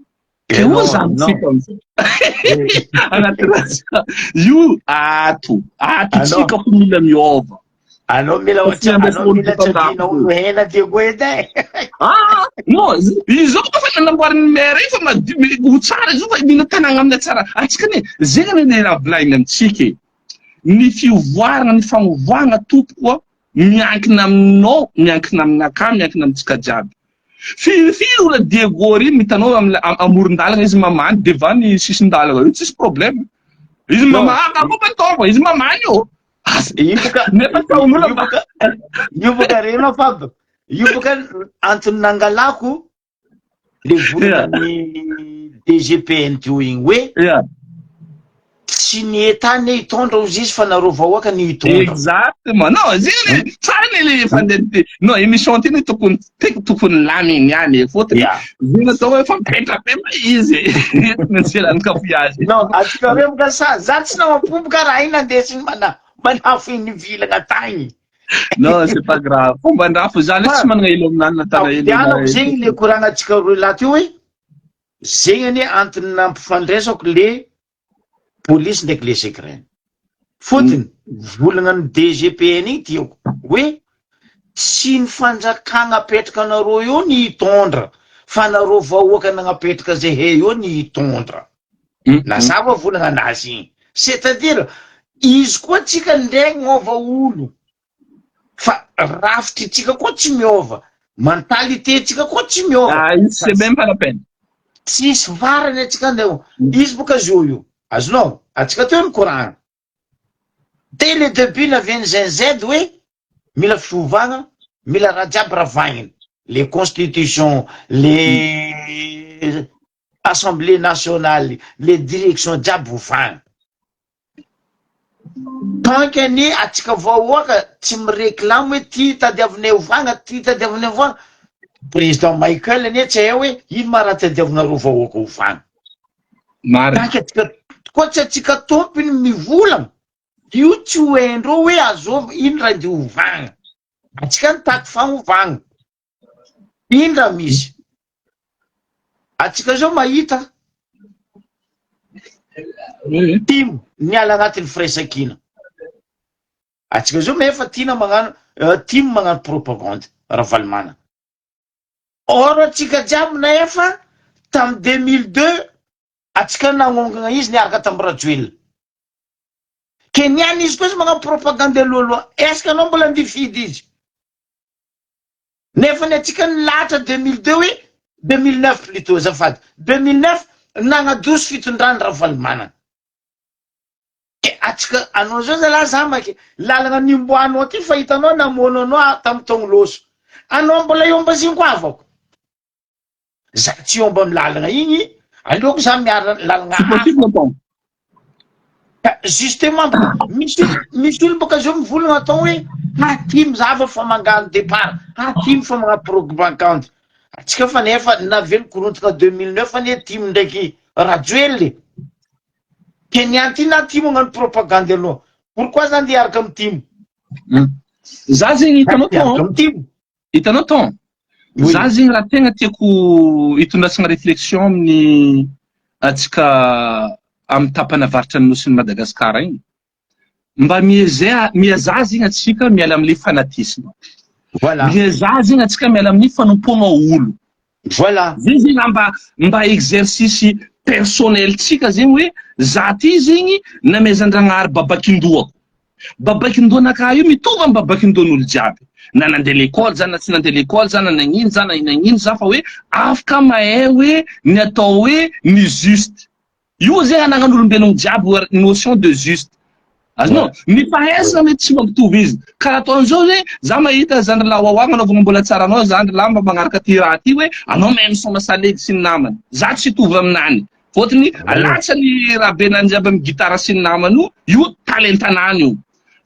Ke hoy zany tsika amizay. Anaty raha io ato, ato tsika ko mila miova. Anao mila Fa tsy anao andraso olo mila boka tsadinao andafy olo hena Diego edy e. Ah, non, izy zao boka fa nanamboarin'ny maire io fa madio, ho tsara izy io fa mila tanàgna amin'ny hatsara. Antsika anie, zegny anie le raha volagniny amintsika e. Ny fivoarana, ny fagnovagna tompoko a, miankina aminao, miankina aminakahy, miankina amintsika jiaby. Firy firy olona Diego ry mitanao amin'ny amoron-dalana izy mamany devant ny sisin-dalana io tsisy problème. Izy Non. mamaha, koa ataova, izy mamany io. Io boka Nefa taon'olona io mba boka io boka renao Fab. Io boka antony nangalako le volana ny DGPN teo igny hoe Yeah. tsy ny Etat ne hitondra ozy izy fa nareo vahoaka ny hitondra. Exactement. Non, zegny le tsara ne le fandeha ty. Non, émission ty ne tokony teko tokony laminy ihany e. Fôtony Yeah. zegny atao hoe fa mipetrapetra izy. Ny tselan'ny kafoiazy. Non, atsika reo boka sa za tsy namapomboka raha iny nandesiny mana manafo iny vilagna tagny. Non, c'est pas grave. Fomban-drafo zany Fa tsy manana elo aminany na tana elo Tafidianako na zegny le koragnantsika roe lahy teo hoe zegny anie antony nampifandraisako le polisy ndraiky le secret. Fotony, volagna ny DGPN igny tiako hoe tsy ny fanjakagna apetraka anareo eo ny hitondra fa nareo vahoaka nagnapetraka zahay eo ny hitondra. Nazava volagna anazy igny. C'est à dire izy koa tsika ndray gnôva olo fa rafitritsika koa tsy miôva, mentalité tsika koa tsy miôva. Ah, izy c'est même pas la peine. Tsisy varany atsika ndray. Izy boka zio io. Azonao? Atsika teo nikoragna. Dès le début navian'ny Gen Z hoe mila fiovagna, mila raha jiaby ravagnina. Le constitution, le assemblée nationale, le direction jiaby ovagna. Tant que anie atsika vahoaka tsy mi-reclame hoe ty tadiavinay ovagna, ty tadiavinay ovagna, président Michael anie tsy hay hoe ino ma raha tadiavinareo vahoaka ovagna. Marina. Tant que atsika, koa tsy atsika tompony mivolagna, io tsy ho haindreo hoe azovy ino raha ndeha ovagna. Atsika nitaky fagnovagna. Ino raha misy? Atsika zao mahita tim miala agnatin'ny firaisankina. Atsika zao mefa tiana magnano euh, tim magnano propagande Ravalomanana. Or atsika jiaby naefa tamy 2002 atsika nagnongana izy niaraka tamy Rajoelina. Ke niany izy koa izy magnano propagande alohaloha. Est-ce que anao mbola andeha hifidy izy? Nefa ny antsika nilahatra 2002 hoe 2009 plutôt azafady 2009 nagnadoso fitondrany Ravalomanana. Ke atsika anao zao zalahy za make lalagna nimboanao ty fa hitanao namono anao tamy taogno loso. Anao mbola eo ambazinko havako. Za tsy omba amy lalagna igny, aleoko za miala lalagna C'est hafa. possible attends. Ka justement misy misy olo boka zao mivolagna atao hoe ha tim zava fa mangano départ, ha tim fa magnano propagande. Atsika fa nefa navelo korontagna 2009 anie tim ndraiky Rajoelina e. Ke niany ty na tim magnano propagande aloha. Pourquoi za ndeha hiaraka amy tim? Za zegny hitanao Hiaraka ton, amy tim. hitanao ton. Oui. Za zegny raha tegna tiako hitondrasana réflexion amin'ny antsika amin'ny tapany avaratra ny nosin'i Madagasikara igny. Mba miezaha miezaha zegny antsika miala amin'le fanatisme. Voilà. Miezaha zegny antsika miala amin'ny fanompoagna olo. Voilà. Zegny zegny raha mba mba exercice personnel tsika zegny hoe za ty zegny namezan-dragnahary babakin-dohako. Babakin-dohanakahy io mitovy amin'ny babakin-dohan'olo jiaby. Na nandeha l'école za na tsy nandeha l'école za na nagnino za na nagnino za fa hoe afaka mahay hoe ny atao hoe ny juste. Io zegny anagnan'olombelogno jiaby notion de juste. Azonao? Ny fahaizana mety tsy mampitovy izy. Karaha ataon'izao zegny, za mahita zandry lahy Wawa agnanaovagna mbola tsara anao zandry lahy mba magnaraka ty raha ty hoe anao mahay misaoma salegy sy ny namany. Za tsy hitovy aminany. Fôtony alatsany rahabenany jiaby amin'ny gitara sy ny namany io, io talentanany io.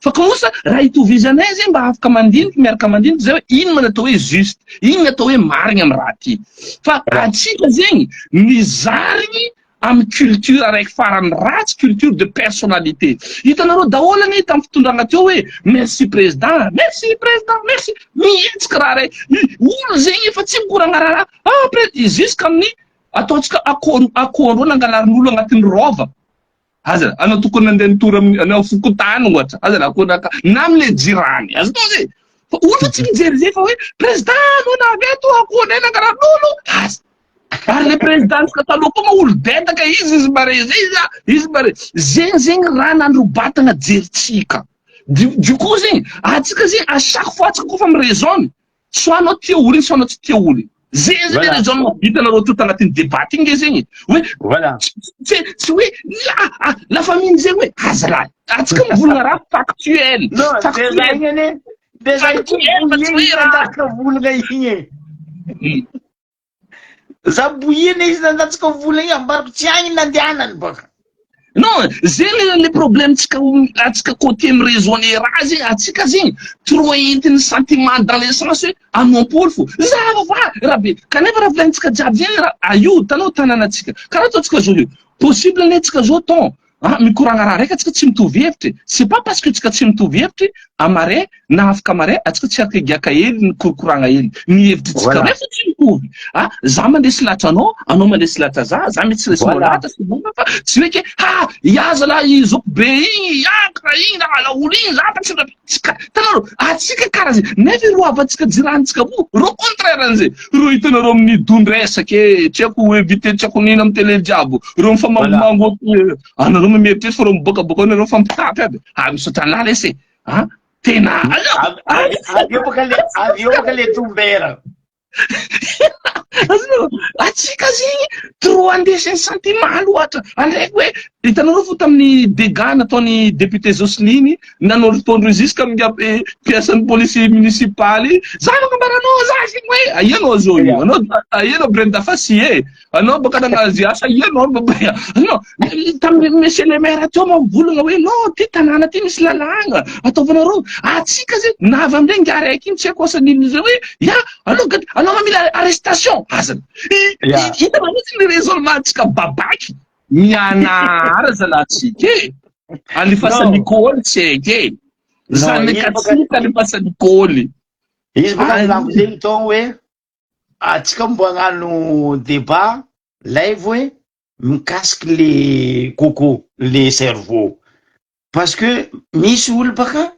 Fa kosa raha itovizanay zegny mba afaka mandiniky miaraka mandiniky zay hoe ino ma ny atao hoe juste, ino ny atao hoe marigny amin'ny raha ty. Fa antsika zegny mizarigny amin'ny culture araiky farany ratsy, culture de personnalité. Hitanareo daholo anie tamin'ny fitondragna teo hoe merci président, merci président, merci. Mihetsika raha raiky. Olo zegny efa tsy mikoragna raharaha. Ah pré jusqu'amin'ny ataontsika akoho akohondreo nangalarin'olo agnatin'ny rôva. Aza anao tokony nandeha nitory amin'ny anao fokontany ohatra. Aza la akoho naka na amle jirany. Azonao zay. Fa olo fa tsy mijery zay fa hoe président anao navy eto akohonay nangalarin'olo. Aza. Ary le président tsika taloha koa ma olo dedaka izy izy mare zay izy izy mare zegny zegny raha nandrobatagna jeritsika. Du, du coup zegny atsika zegny à chaque fois atsika koa fa mi-raisonne soit anao tia olo igny soit anao tsy tia olo igny. Zegny zegny le raisonnement hitanareo teo tagnatin'ny débat igny nge zegny hoe Voilà. tsy tsy hoe ah, ah, la famille zegny hoe azalahy atsika mivolagna raha factuel. Non, Factuel. déjà igny anie, déjà igny Factuel fa tsy hoe raha nandatsaka volagna igny e. Za bohina izy nandatsaka vola igny ambarako tsy agny nandehanany baka. Non, zegny le problème tsika atsika côté mi-raisonner raha zegny, atsika zegny trop entin'ny sentiment dans le sens hoe anompolo fo. Zava fa raha be. Kanefa raha volanintsika jiaby zegny raha aio hitanao tanànantsika. Karaha ataontsika zao io. Possible anie tsika zao ton ah mikoragna raha raiky atsika tsy mitovy hevitry. C'est pas parce que tsika tsy mitovy hevitry amare na afaka mare atsika tsy afaka higiaka hely ny korokoragna hely. Ny hevitry tsika Voilà. roe fo tsy mitovy. Ah za mandresy lahatra anao, anao mandresy lahatra za, za mety tsy resinao Voilà. lahatra sy ny fa tsy hoe ke ha ia zalahy i zoky be igny, ia karaha igny na ala olo igny za fa tsy tsy ka hitanareo atsika karaha zay nefa ireo havantsika jiranitsika koa reo contraire an'izay reo hitanareo amin'ny don-dresaka e tsy haiko invité tsy haiko nino amin'ny télé jiaby reo Voilà. mifamangomango anareo mieritreritra fa reo miboakaboaka ao nareo mifampitapy aby ah misaotra anah lesy e ah tena Avy avy avy eo baka le avy eo baka le tombera. Azonao, atsika zegny trop andesin'ny sentiment loatra. Andraiky hoe hitanareo fo tamin'ny dégâts nataon'ny député Jocelyne nanondrotondro jusqu'à amin'ny mpiasan'ny police municipale. Za magnambaranao za zegny hoe aia anao zao io? Anao aia anao Brenda Fassie e? Anao baka nagnazy asa aia anao baba Non, tamin'ny monsieur le maire teo moa mivolagna hoe non ty tanàna ty misy lalàgna ataovanareo. Atsika zegny na avy amindray ingahy raiky iny tsy haiko asa nino zay hoe ya anao gad anao ma mila arrestation azany. Ya. Hitanao mihitsy ny raisonnement tsika babaky mianara zalahy tsika e. Alefasa Non. nikôly tsy haiko e. Non, izy baka Zanakatsika alefasa nikôly. izy baka Ay. volagno zegny tao hoe atsika mbo hagnano débat live hoe mikasiky le coco le cerveau parce que misy olo baka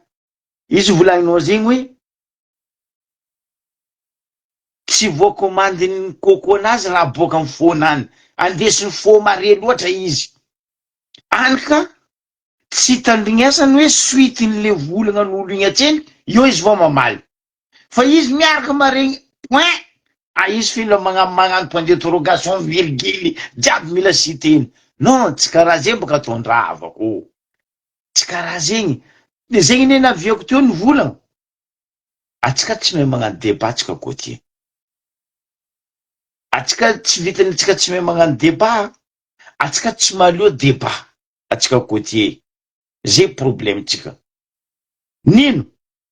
izy volagninao zegny hoe tsy voakomandin'ny coco anazy raha boaka amy fônany andesin'ny fô mare loatra izy any ka tsy tandrignesany hoe suite-n'le volagna n'olo igny atseny eo izy vao mamaly fa izy miaraka maregny point a izy fila magnano magnano point d'interrogation virgule jiaby mila citeny non tsy karaha zegny baka ataon-dravako tsy karaha zegny de zegny anie naviako teo ny volagna atsika tsy mahay magnano débat tsika côtier atsika tsy vitany atsika tsy mahay magnano débat atsika tsy mahaleo débat atsika côtier zay problème tsika nino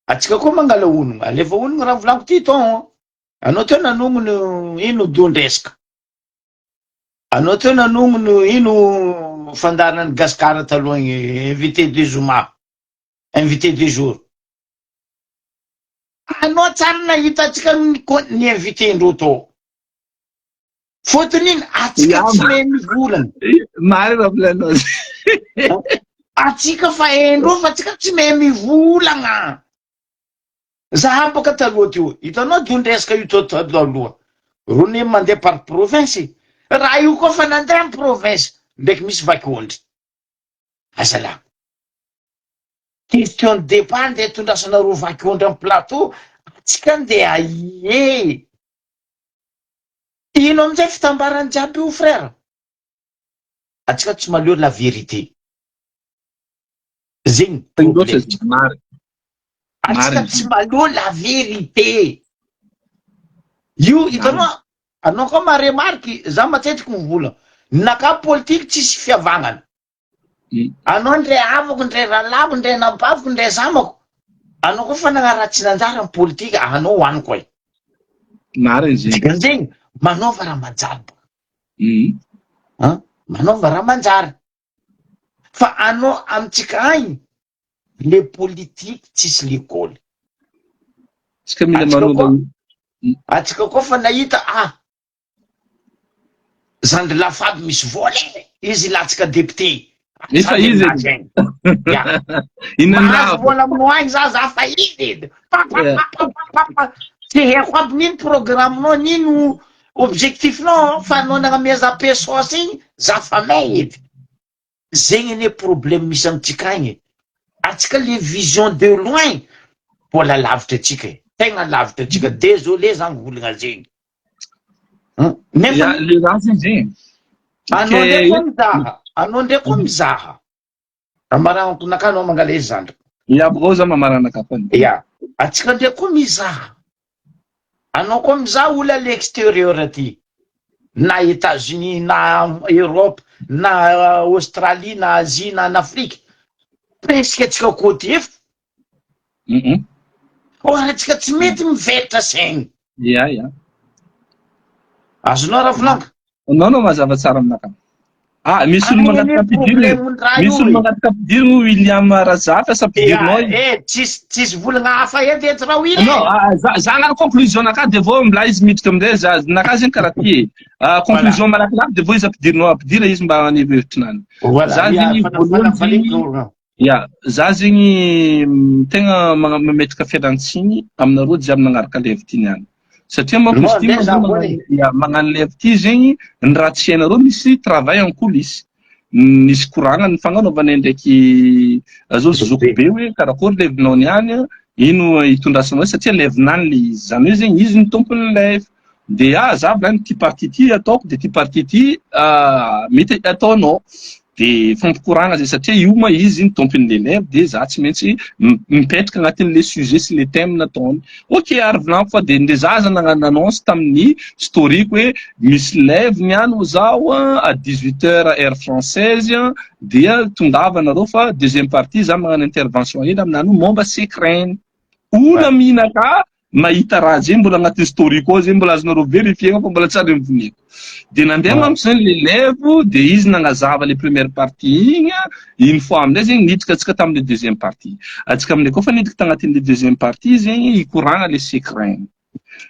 atsika koa mangala onogno alefa onogno raha volaniko ty ton anao teo nanongono ino don-dresaka anao teo nanongono ino fandaharana ny gasikara taloha igny invité de zoma invité du jour anao tsara nahita atsika ny ny invité ndreo tao fôtony iny atsika tsy mahay mivolana Marina raha volanao atsika fa haindreo fa atsika tsy mahay mivolagna zaha baka taloha teo hitanao don-dresaka io tao taloha. Ro ne mandeha par province e. Raha io koa fa nandeha am province ndraiky misy vaky ondry. Azalahy. Question de départ ndeha tondrasanareo vaky ondry am plateau, atsika ndeha aie. Ino amizay fitambarany jiaby io frère? Atsika tsy mahaleo la vérité. Zegny problème. Atsika tsy mahaleo la vérité. Io hitanao anao koa ma remarque za matetiky mivola naka politique tsisy fiavagnana. Anao ndre havako ndre rahalahiko ndre anabaviko ndre zamako anao koa fa nagnaratsy nanjary am politique anao hoaniko e. Marina zegny. Dikan'izegny manaova raha manjary bôka. An, manaova raha manjary. Fa anao amintsika agny le politique tsisy lekôly. Tsika mila Atsika manova koa atsika koa fa nahita ah zandry lafaby misy vola e, izy latsaka député. Efa Za de izy milaza edy. egny. Ya. Inona ny Mahazo raha vola aminao agny za za fa izy edy. Pa pa Yeah. pa pa pa pa pa. Tsy haiko aby n'ino programme-nao n'ino objectif-nao fa anao nagnamia za pesos igny za fa may edy. Zegny anie problème misy amintsika agny e. Antsika le vision de loin mbola lavitra antsika e. Tegna lavitra antsika. Désolé za mivolagna zegny. Nefa Ya, le raha zegny zegny. anao ndray koa mizaha, anao ndray koa mizaha. Ambarahako naka anao mangala izy zandriko. Ya, bro za mamarana kapany. Ya, antsika ndray koa mizaha. Anao koa mizaha olo à l'extérieur aty. Na Etats-Unis, na Europe, na Australie, na Asie, na en Afrique. Presque antsika côté efa. Or antsika tsy mety mivelatra saigny. Ya, ya. Azonao raha volagna? Non, non, mazava tsara aminakahy. Ah, misy olo mangataka ampidirina. Misy olo mangataka ampidirina William Razafy asa ampidirinao izy. Eh, tsisy tsisy volagna hafa edy eto raha Willy. Non, ah, za za agnano conclusion nakahy de vao mbola izy miditra amizay za nakahy zegny karaha ty e. Ah, conclusion malakilaky de vao izy ampidirinao ampidira izy mba haneho hevitrinany. Voilà. Za zegny voalohany zegny Ya, za zegny tegna mametraka fialantsiny aminareo jiaby nagnaraka live ty niany. Satria manko izy ty ya, magnano live ty zegny ny raha tsy hainareo misy travail en coulisse. Nisy koragna nifagnanaovanay ndraiky zao zoky be hoe karakôry live-nao niany, ino itondrasanao satria live-nany le izy. Zany hoe zegny izy no tompon'ny live. De ah za volany ty partie ty ataoko de ty partie ty mety ataonao. De fampikoragna zay satria io ma izy ny tompon'ny l'élève de za tsy maintsy mipetraka agnatin'le sujet sy le thème nataony. Ok ary volaniko fa de ndre za aza nagnano annonce tamin'ny story-ko hoe misy live niany ho zaho à 18 heures heure française dia tongava nareo fa deuxième partie za magnano intervention hely aminany momba secret-ny. Olo mihinaka mahita raha zay mbola agnatin'ny story-ko ao zay mbola azonareo verifier-na fa mbola tsy ary nivoniako. De nandeha manko zany l'élève de izy nagnazava le première partie igny, une fois amizay zegny niditra antsika tamin'le deuxième partie. Antsika amin'ilay koa fa niditra tagnatin'le deuxième partie zegny hikoragna le secret-ny.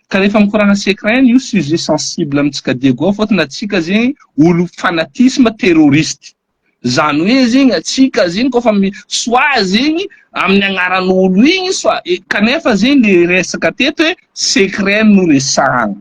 Ka rehefa mikoragna secret-ny io sujet sensible amintsika Diego fôtony antsika zegny olo fanatisme terroriste. Zany hoe zegny atsika zegny kôfa mi soit zegny amin'ny agnaran'olo igny soit kanefa zegny le resaka teto hoe secret no resahagna,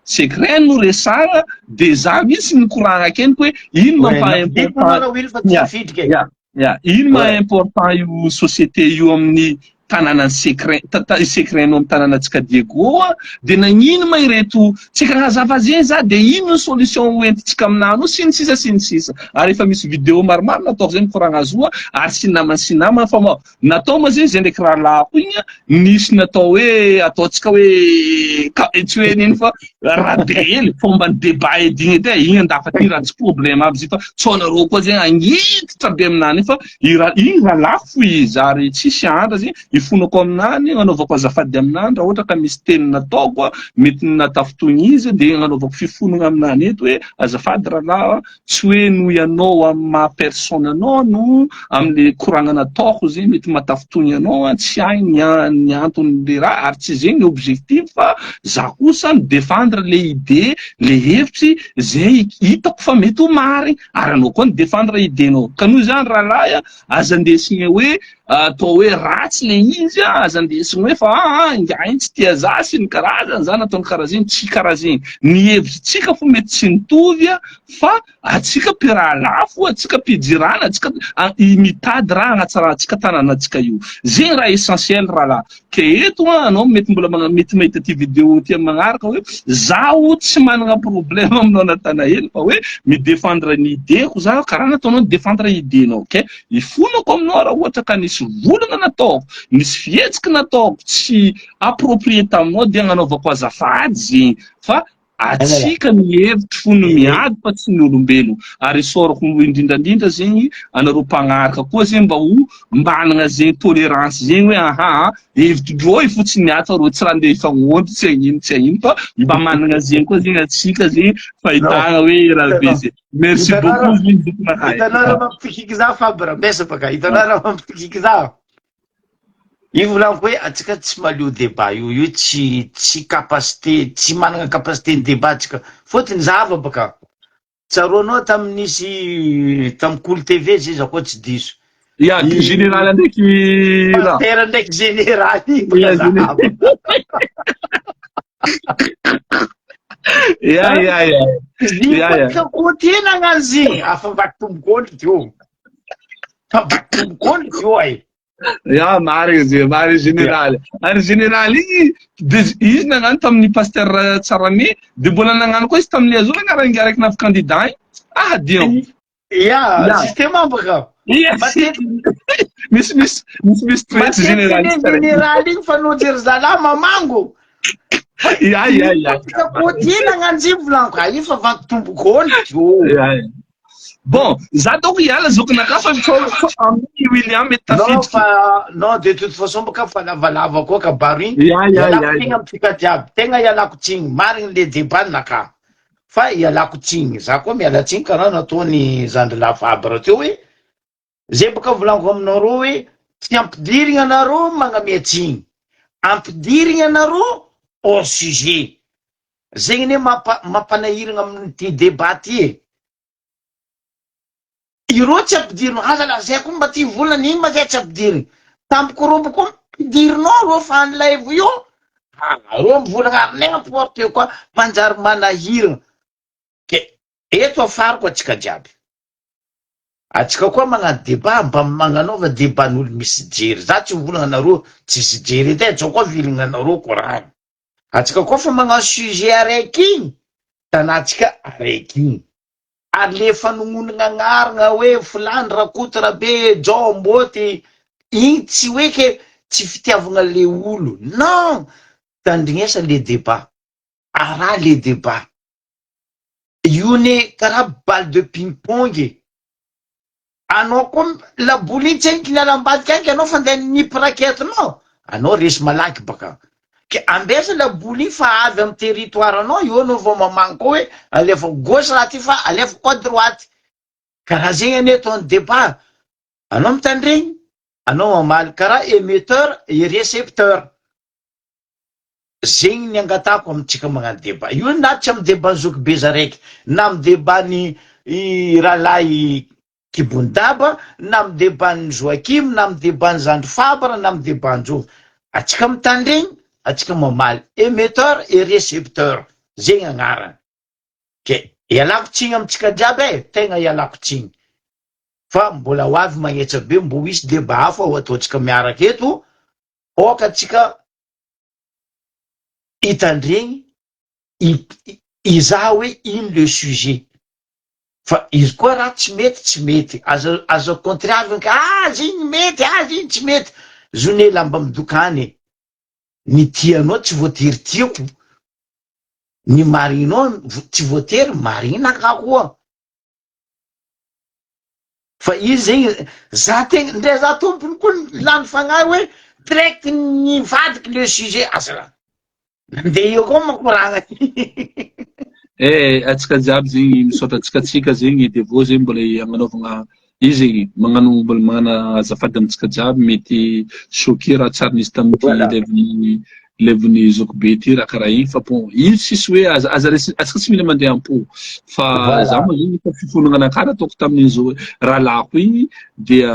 secret no resahagna de za mihitsy nikoragna akendriky hoe ino Ouais, mampa nampidiko anao important raha Will fa tsy ya tafiditra e. ya ya ino maha Ouais. important io société io amin'ny tanànan'i Secren, i Secren eo amin'ny tanànantsika Diego a, dia nagnino ma ireto tsika agnazava zegny za dia ino ny solution ho entintsika aminany io sy ny sisa sy ny sisa ary efa misy video maromaro nataoko zegny mikoragna azy io ary sy namany sy namany fa ma natao ma zegny zay ndraiky rahalahiko igny a nisy natao hoe ataontsika hoe ka tsy hoe nino fa raha be hely fomba ny débat edy igny edy e igny andafa aty raha tsy problème aby izy fa tsy anareo koa zegny agniditra be aminany fa I ra iny ra lafo izy ary tsisy andra zy ifonako aminany agnanaovako azafady aminany raha ohatra ka misy teny nataoko mety natafintohina izy de agnanaovako fifonana aminany eto hoe azafady rahalahy a tsy hoe noho ianao amin'ny maha personne anao no amle koragna nataoko zegny mety mahatafintohina anao a tsy hay ny ny anton'le raha ary tsy zegny ny objectif fa za kosa mi defendre le idée le hevitry zay hitako fa mety ho marigny ary anao koa ni-defendre idée-nao. Ka noho izany rahalahy a, aza andesigna hoe atao hoe ratsy le izy a, aza andesigny hoe fa aa ingahy iny tsy tia za sy ny karazany, za nataony karaha zegny, tsy karaha zegny, ny hevitritsika fo mety tsy mitovy a, fa atsika mpirahalahy fo, atsika mpijirana, atsika mitady raha hagnatsaratsika tanànatsika io, zegny raha essentiel rahalahy. Ke eto an anao mety mbola mana mety mahita ty video ty amin'ny magnaraka hoe zaho tsy managna problème aminao Nathanael fa hoe mi defendre ny idée-ko zaho karaha nataonao ni defendre idée-nao ke ifonako aminao raha ohatra ka nisy volagna nataoko nisy fihetsiky nataoko tsy approprié taminao dia agnanaovako azafady zegny fa Atsika ny hevitro fo no miady fa tsy ny olombelogno ary isaorako indrindra indrindra zegny anareo mpagnaraka koa zegny mba ho mbanagna zegny tolerance zegny hoe aha hevitry ndrô io fotsiny ato rô tsy raha ndeha hifagnontry tsy hagnino tsy hagnino fa mba managna zegny koa zegny atsika zegny fahitagna hoe raha be zegny merci beaucoup zegny zokinakahy. Hitanao raha mampikiky za Fabre, mbesa baka, hitanao raha mampikiky za. Io volaniko hoe atsika tsy malio débat io, io tsy tsy capacité, tsy managna capacité ny débat atsika, fôtony zava baka, tsaroanao tamin'ny nisy tamin'ny Kolo TV zay za koa tsy diso, Ya, i général ndraiky raha. Pasitera ndraiky général iny baka Ya, zava. Ya, ya, ya. Izy Ya, ya. koa koa ty nagnano zegny, afa vaky tombok'ondry teo. Fa vaky tombok'ondry teo ay. Ya, marina zay, marina général. Ary général igny de izy nagnano tamin'ny pasteur Tsarame, de mbola nagnano koa izy tamin'ny Azova agnaran'ny araiky navy candidat igny. Ah, dion. Ya, Ya. justement baka. Iya, Matetiky misy misy misy misy toetra matetiky général ne tsara. général igny fa nojery zalahy mamango. Ya, ya, ya. Ka koa ty nagnano zay volaniko, ah io fa vaky tombok'ondry teo. Ya, ya. Bon, za doko hiala zokinakahy fa fa fa amin'ny William mety Non tafiditra. fa non de toute façon baka fa lavalava koa kabaro igny. Ya, ya, Ialako ya, tsigny ya. amintsika jiaby. Tegna ialako tsigny. Marigny le débat nakahy. Fa ialako tsigny. Za koa miala tsigny karaha nataony zandry lahy Fabre teo hoe zay baka volaniko aminareo hoe tsy ampidirigna anareo magnamia tsigny. Ampidirigna anareo hors sujet. Zegny anie mampa mampanahiragna amin'ity débat ty e. Ireo tsy ampidirina, aza lazaiko mba ty volana iny ma zay tsy ampidirina. Tampoko rombo koa ampidirinao reo fa any live io, ah reo mivolagna n'importe quoi, manjary manahirana. Ke eto afariko atsika jiaby. Atsika koa magnano débat mba magnanaova débat n'olo misy jery. Za tsy mivolagna anareo tsisy jery edy e, zao koa vilagna anareo koragna. Atsika koa fa magnano sujet araiky igny, tanàtsika araiky igny. Ary le fanognonagna agnaragna hoe Filany Rakoto Rabe Jao Amboty igny tsy hoe ke tsy fitiavagna le olo non! Tandrignesa le débat, araha le débat, io ne karaha balle de ping pong e, anao koa laboly iny tsy haiko niala ambadika agny anao fa ndeha nipy raquette-nao, anao resy malaky baka. Ke ambesa laboly iny fa avy amy territoire anao eo anao vao mamangy koa hoe alefako gauche raha ty fa alefako à droite. Karaha zegny anie ataon'ny débat, anao mitandregny, anao mamaly karaha émetteur et récepteur. Zegny ny angatahako amintsika magnano débat. Io na tsy amy débat ny zoky be zaraiky, na amy débat ny rahalahy Kibon-daba, na amin'ny debat-n'i Joachim, na amin'ny debat-n'i Zandry Fabre, na amin'ny debat-n'i Atsika mitandregny, atsika mamaly. Emetteur et recepteur, zegny agnarany. Ke ialako tsigny amintsika jiaby e, tegna ialako tsigny. Fa mbola ho avy magnetsa be, mbo hisy débat hafa ho ataontsika miaraka eto, aoka atsika hitandregny, hizaha hoe ino le sujet. Fa izy koa raha tsy mety tsy mety, aza aza contraire ka ah zigny mety ah zigny tsy mety, zone lamba midokany e, ny tianao tsy voatery tiako, ny marignao tsy voatery marigna ka koa, fa izy zegny za tegna ndre za tompony koa lany fagnahy hoe direct nivadiky le sujet asa raha. Nandeha eo koa manko raha. Eh, atsika jiaby zegny misaotra antsika tsika zegny de vô zegny mbola agnanaovagna izy zegny magnano mbola magnana azafady amintsika jiaby mety choqué raha tsary nisy tamin'ity Voilà. live. Levon'ny zokibe ity raha karaha igny fa bon io tsisy hoe aza aza resi atsika tsy mila mandeha am-po fa za moa zegny efa fifonagna anakahy nataoko tamin'igny zo rahalahiko igny dia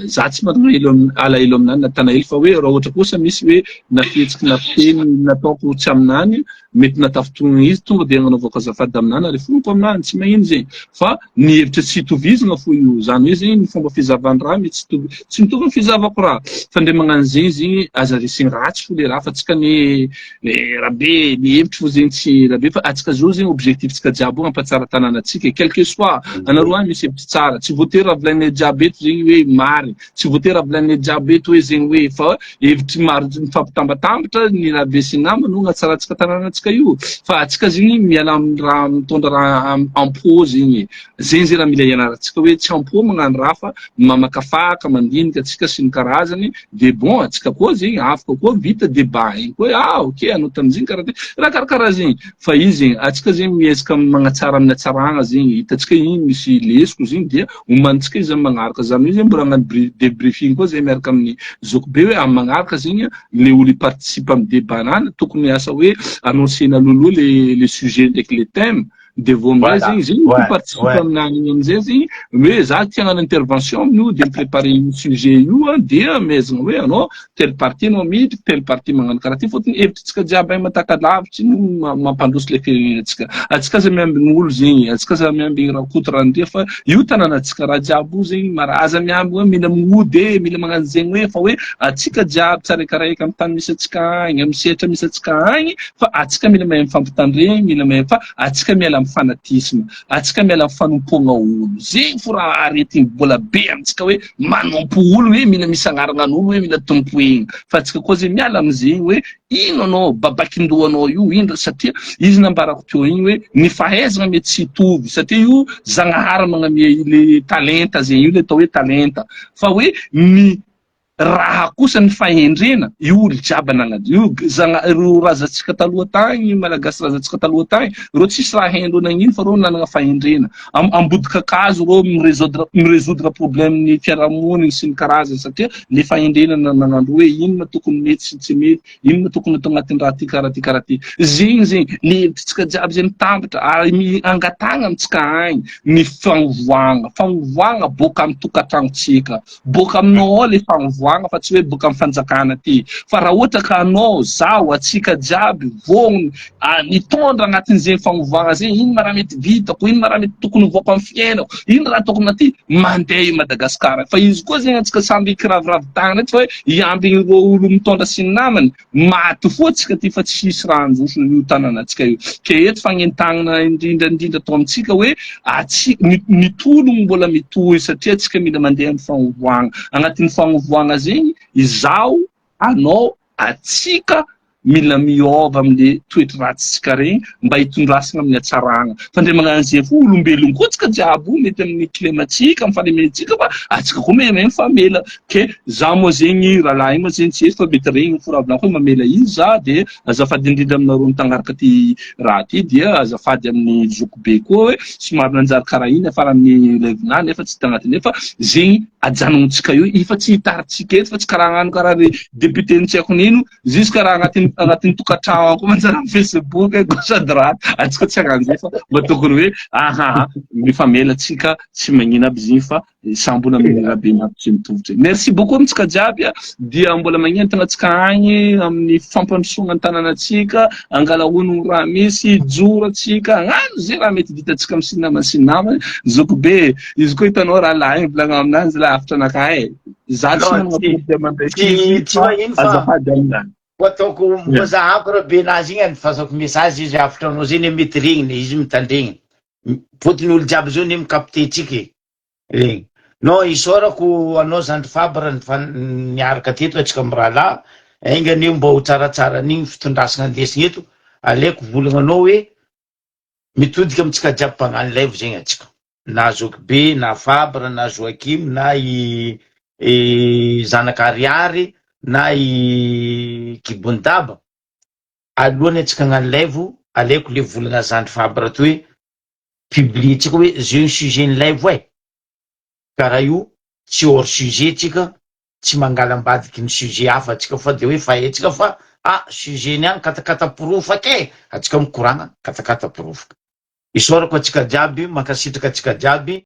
za tsy manana elo alahelo aminany na tanahelo fa hoe raha ohatra kosa misy hoe na fihetsiky na fiteny nataoko tsy aminany mety natafintohina izy tonga dia agnanaovako azafady aminany ary fonako aminany tsy magnino zegny fa ny hevitra tsy itovizagna fo io zany hoe zegny ny fomba fizahavan'ny raha mety tsy hitovy tsy mitovy ny fizahavako raha fa ndre magnano zegny zegny aza resegny ratsy fo le raha fa tsika anie rabe ny hevitry fo zegny tsy rabe fa atsika zao zegny objectif tsika jiaby io hampatsara tanàna atsika e quelque soit anareo any misy hevitry tsara tsy voatery raha volaninay jiaby eto zegny hoe marigny Tsy voatery avy jiaby eto hoe zegny hoe fa hevitry maro mifampitambatambatra ny rabe sy ny nama no agnatsarantsika tanànantsika io fa atsika zegny miala amin'ny raha mitondra raha am-po zegny e. Zegny zegny raha mila ianarantsika hoe tsy am-po magnano raha fa mamakafaka, mandinika atsika sy ny karazany de bon atsika koa zegny afaka koa vita débat igny koa hoe ah ok anao tamin'izigny karaha ty raha karakaraha zegny fa izy zegny atsika zegny miezaka magnatsara amin'ny hatsaragna zegny hitantsika igny misy lesoko zegny dia Omanintsika izy amin'ny magnaraka zany hoe zay mbola hagnano debriefing koa zay miaraka amin'ny zokibe hoe amin'ny magnaraka zegny le olo hi-participe amin'ny débat nany tokony asa hoe annoncena alohaloha le le sujet ndraiky le thème de vao amin'izay zegny zegny olo hi-participe aminany igny amizay zegny hoe za tia hagnano intervention amin'io de mi-préparer io sujet io dia amehezana hoe anao telle partie anao miditra, telle partie magnano karaha ty, fôtony hevitritsika jiaby hay mataka-lavitry no mampandroso le firenenantsika. Antsika aza miambigny olo zegny, antsika aza miambigny Rakoto Randria fa io tanànantsika raha jiaby io zegny mara aza miambigny hoe mila mody e, mila magnano zegny hoe fa hoe antsika jiaby tsaraikaraika amin'ny tany misy antsika agny, amin'ny sehatra misy antsika agny fa antsika mila mahay mifampitandregny, mila mahay fa antsika miala amin'ny fanatisme. Atsika miala am fanompoagna olo. Zegny fo raha aretigny mbola be amintsika hoe manompo olo hoe mila misy agnaragna an'olo hoe mila tompoegna. Fa atsika koa zegny miala amizegny hoe ino anao babakindohanao io ino satria izy nambarako teo igny hoe ny fahaizagna mety tsy hitovy satria io Zagnahary magnamia le talenta zegny io le atao hoe talenta fa hoe ny Raha kosa ny fahendrena, io olo jiaby anagnany io, zagna ireo razantsika taloha tagny, malagasy razantsika taloha tagny, ireo tsisy raha haindreo nagnino fa reo nanagna fahendrena. Am ambody kakazo reo mi-resoudre mi-resoudre problème ny fiarahamonigny sy ny karazany satria le fahendrena nanagnandreo hoe inona tokony mety sy tsy mety, inona tokony atao agnatin'ny raha ty karaha ty karaha ty. Zegny zegny le hevitritsika jiaby zegny mitambatra ary mi-angatahagna amintsika agny ny fagnovoagna, fagnovoagna boaka amy tokantragnontsika. Boaka aminao ao le fagnovoagna fa tsy hoe boaka amin'ny fanjakana aty. Fa raha ohatra ka anao, zaho, atsika jiaby vognona nitondra agnatin'izegny fagnovoagna zegny, ino ma raha mety vitako, ino ma raha mety tokony hovoako amin'ny fiainako, ino raha tokony aty, mandeha i Madagasikara. Fa izy koa zegny antsika samby hikiraviravy tagnana eto fa hoe hiambigny ireo olo mitondra sy ny namany, Maty foa tsika ty fa tsy hisy raha handroso io tanànantsika io. Ke eto fagnentagnana indrindra indrindra atao amintsika hoe atsi ny ny tologno mbola mitohy satria tsika mila mandeha amin'ny fagnovoagna. Agnatin'ny fagnovoagna zegny izaho, anao, atsika mila miôva amle toetry ratsitsika regny mba hitondrasagna amin'ny hatsaragna. Fa ndre magnano zegny fo olombelogno koa tsika jiaby io mety amin'ny kilematsika, amin'ny fahalementsika fa atsika koa mahay mifamela. Ke za moa zegny rahalahy igny moa zegny tsy eto fa mety regny fo raha volaniko hoe mamela izy za de azafady indrindra aminareo nitagnaraka ty raha ty dia azafady amin'ny zokibe koa hoe somary nanjary karaha iny afaran'ny live-na nefa tsy tagnatiny fa zegny ajanontsika eo efa tsy hitaritsika eto fa tsy karaha agnano karaha ry député ny tsy haiko nino jusque raha agnatin'ny agnatin'ny tokantrano ao koa manjary amin'ny facebook e gauche à droite antsika tsy hagnano zay fa mba tokony hoe aha mifamela tsika tsy magnino aby zegny fa Sambona amin'ny rabe tsy mitovy. Merci beaucoup amintsika jiaby a. Dia mbola magnentana antsika agny amin'ny fampandrosoana ny tanànantsika, angala honogno raha misy, hijoro antsika, hagnano ze raha mety vitantsika amin'ny sy ny namany sy ny namany. Zoky be, izy koa hitanao rahalahy igny volagna aminazy lahy hafatra anakahy e. Za tsy Non, managna tsy problème ndraiky tsy izy tsy fa magnino fa azafady aminany. Ko ataoko Yeah. mba zahako rabe nazy igny andifasako message izy hafatra anao zay ne mety regniny izy mitandregny. Fôtony olo jiaby zao ne mi-capter tsika e. Regny. Non isaorako anao zandry Fabre niaraka teto antsika mirahalahy, enga anie mba ho tsaratsara an'igny fitondrasana andesigny eto, aleoko volagna anao hoe mitodika amintsika jiaby mpagnano live zegny antsika, na Zokibe na Fabre na Joachim na i i zanaka Ariary na i Kibonidaba, alohany antsika hagnano live aleoko le volagna zandry Fabre ty hoe publier tsika hoe zeo ny sujet ny live e! Karaha io tsy hors sujet tsika, tsy mangala ambadiky ny sujet hafa tsika fa de hoe fa haintsika fa Ah sujet niany katakata porofaka e! Atsika mikoragna katakata porofaka. Isaorako atsika jiaby, mankasitraka atsika jiaby.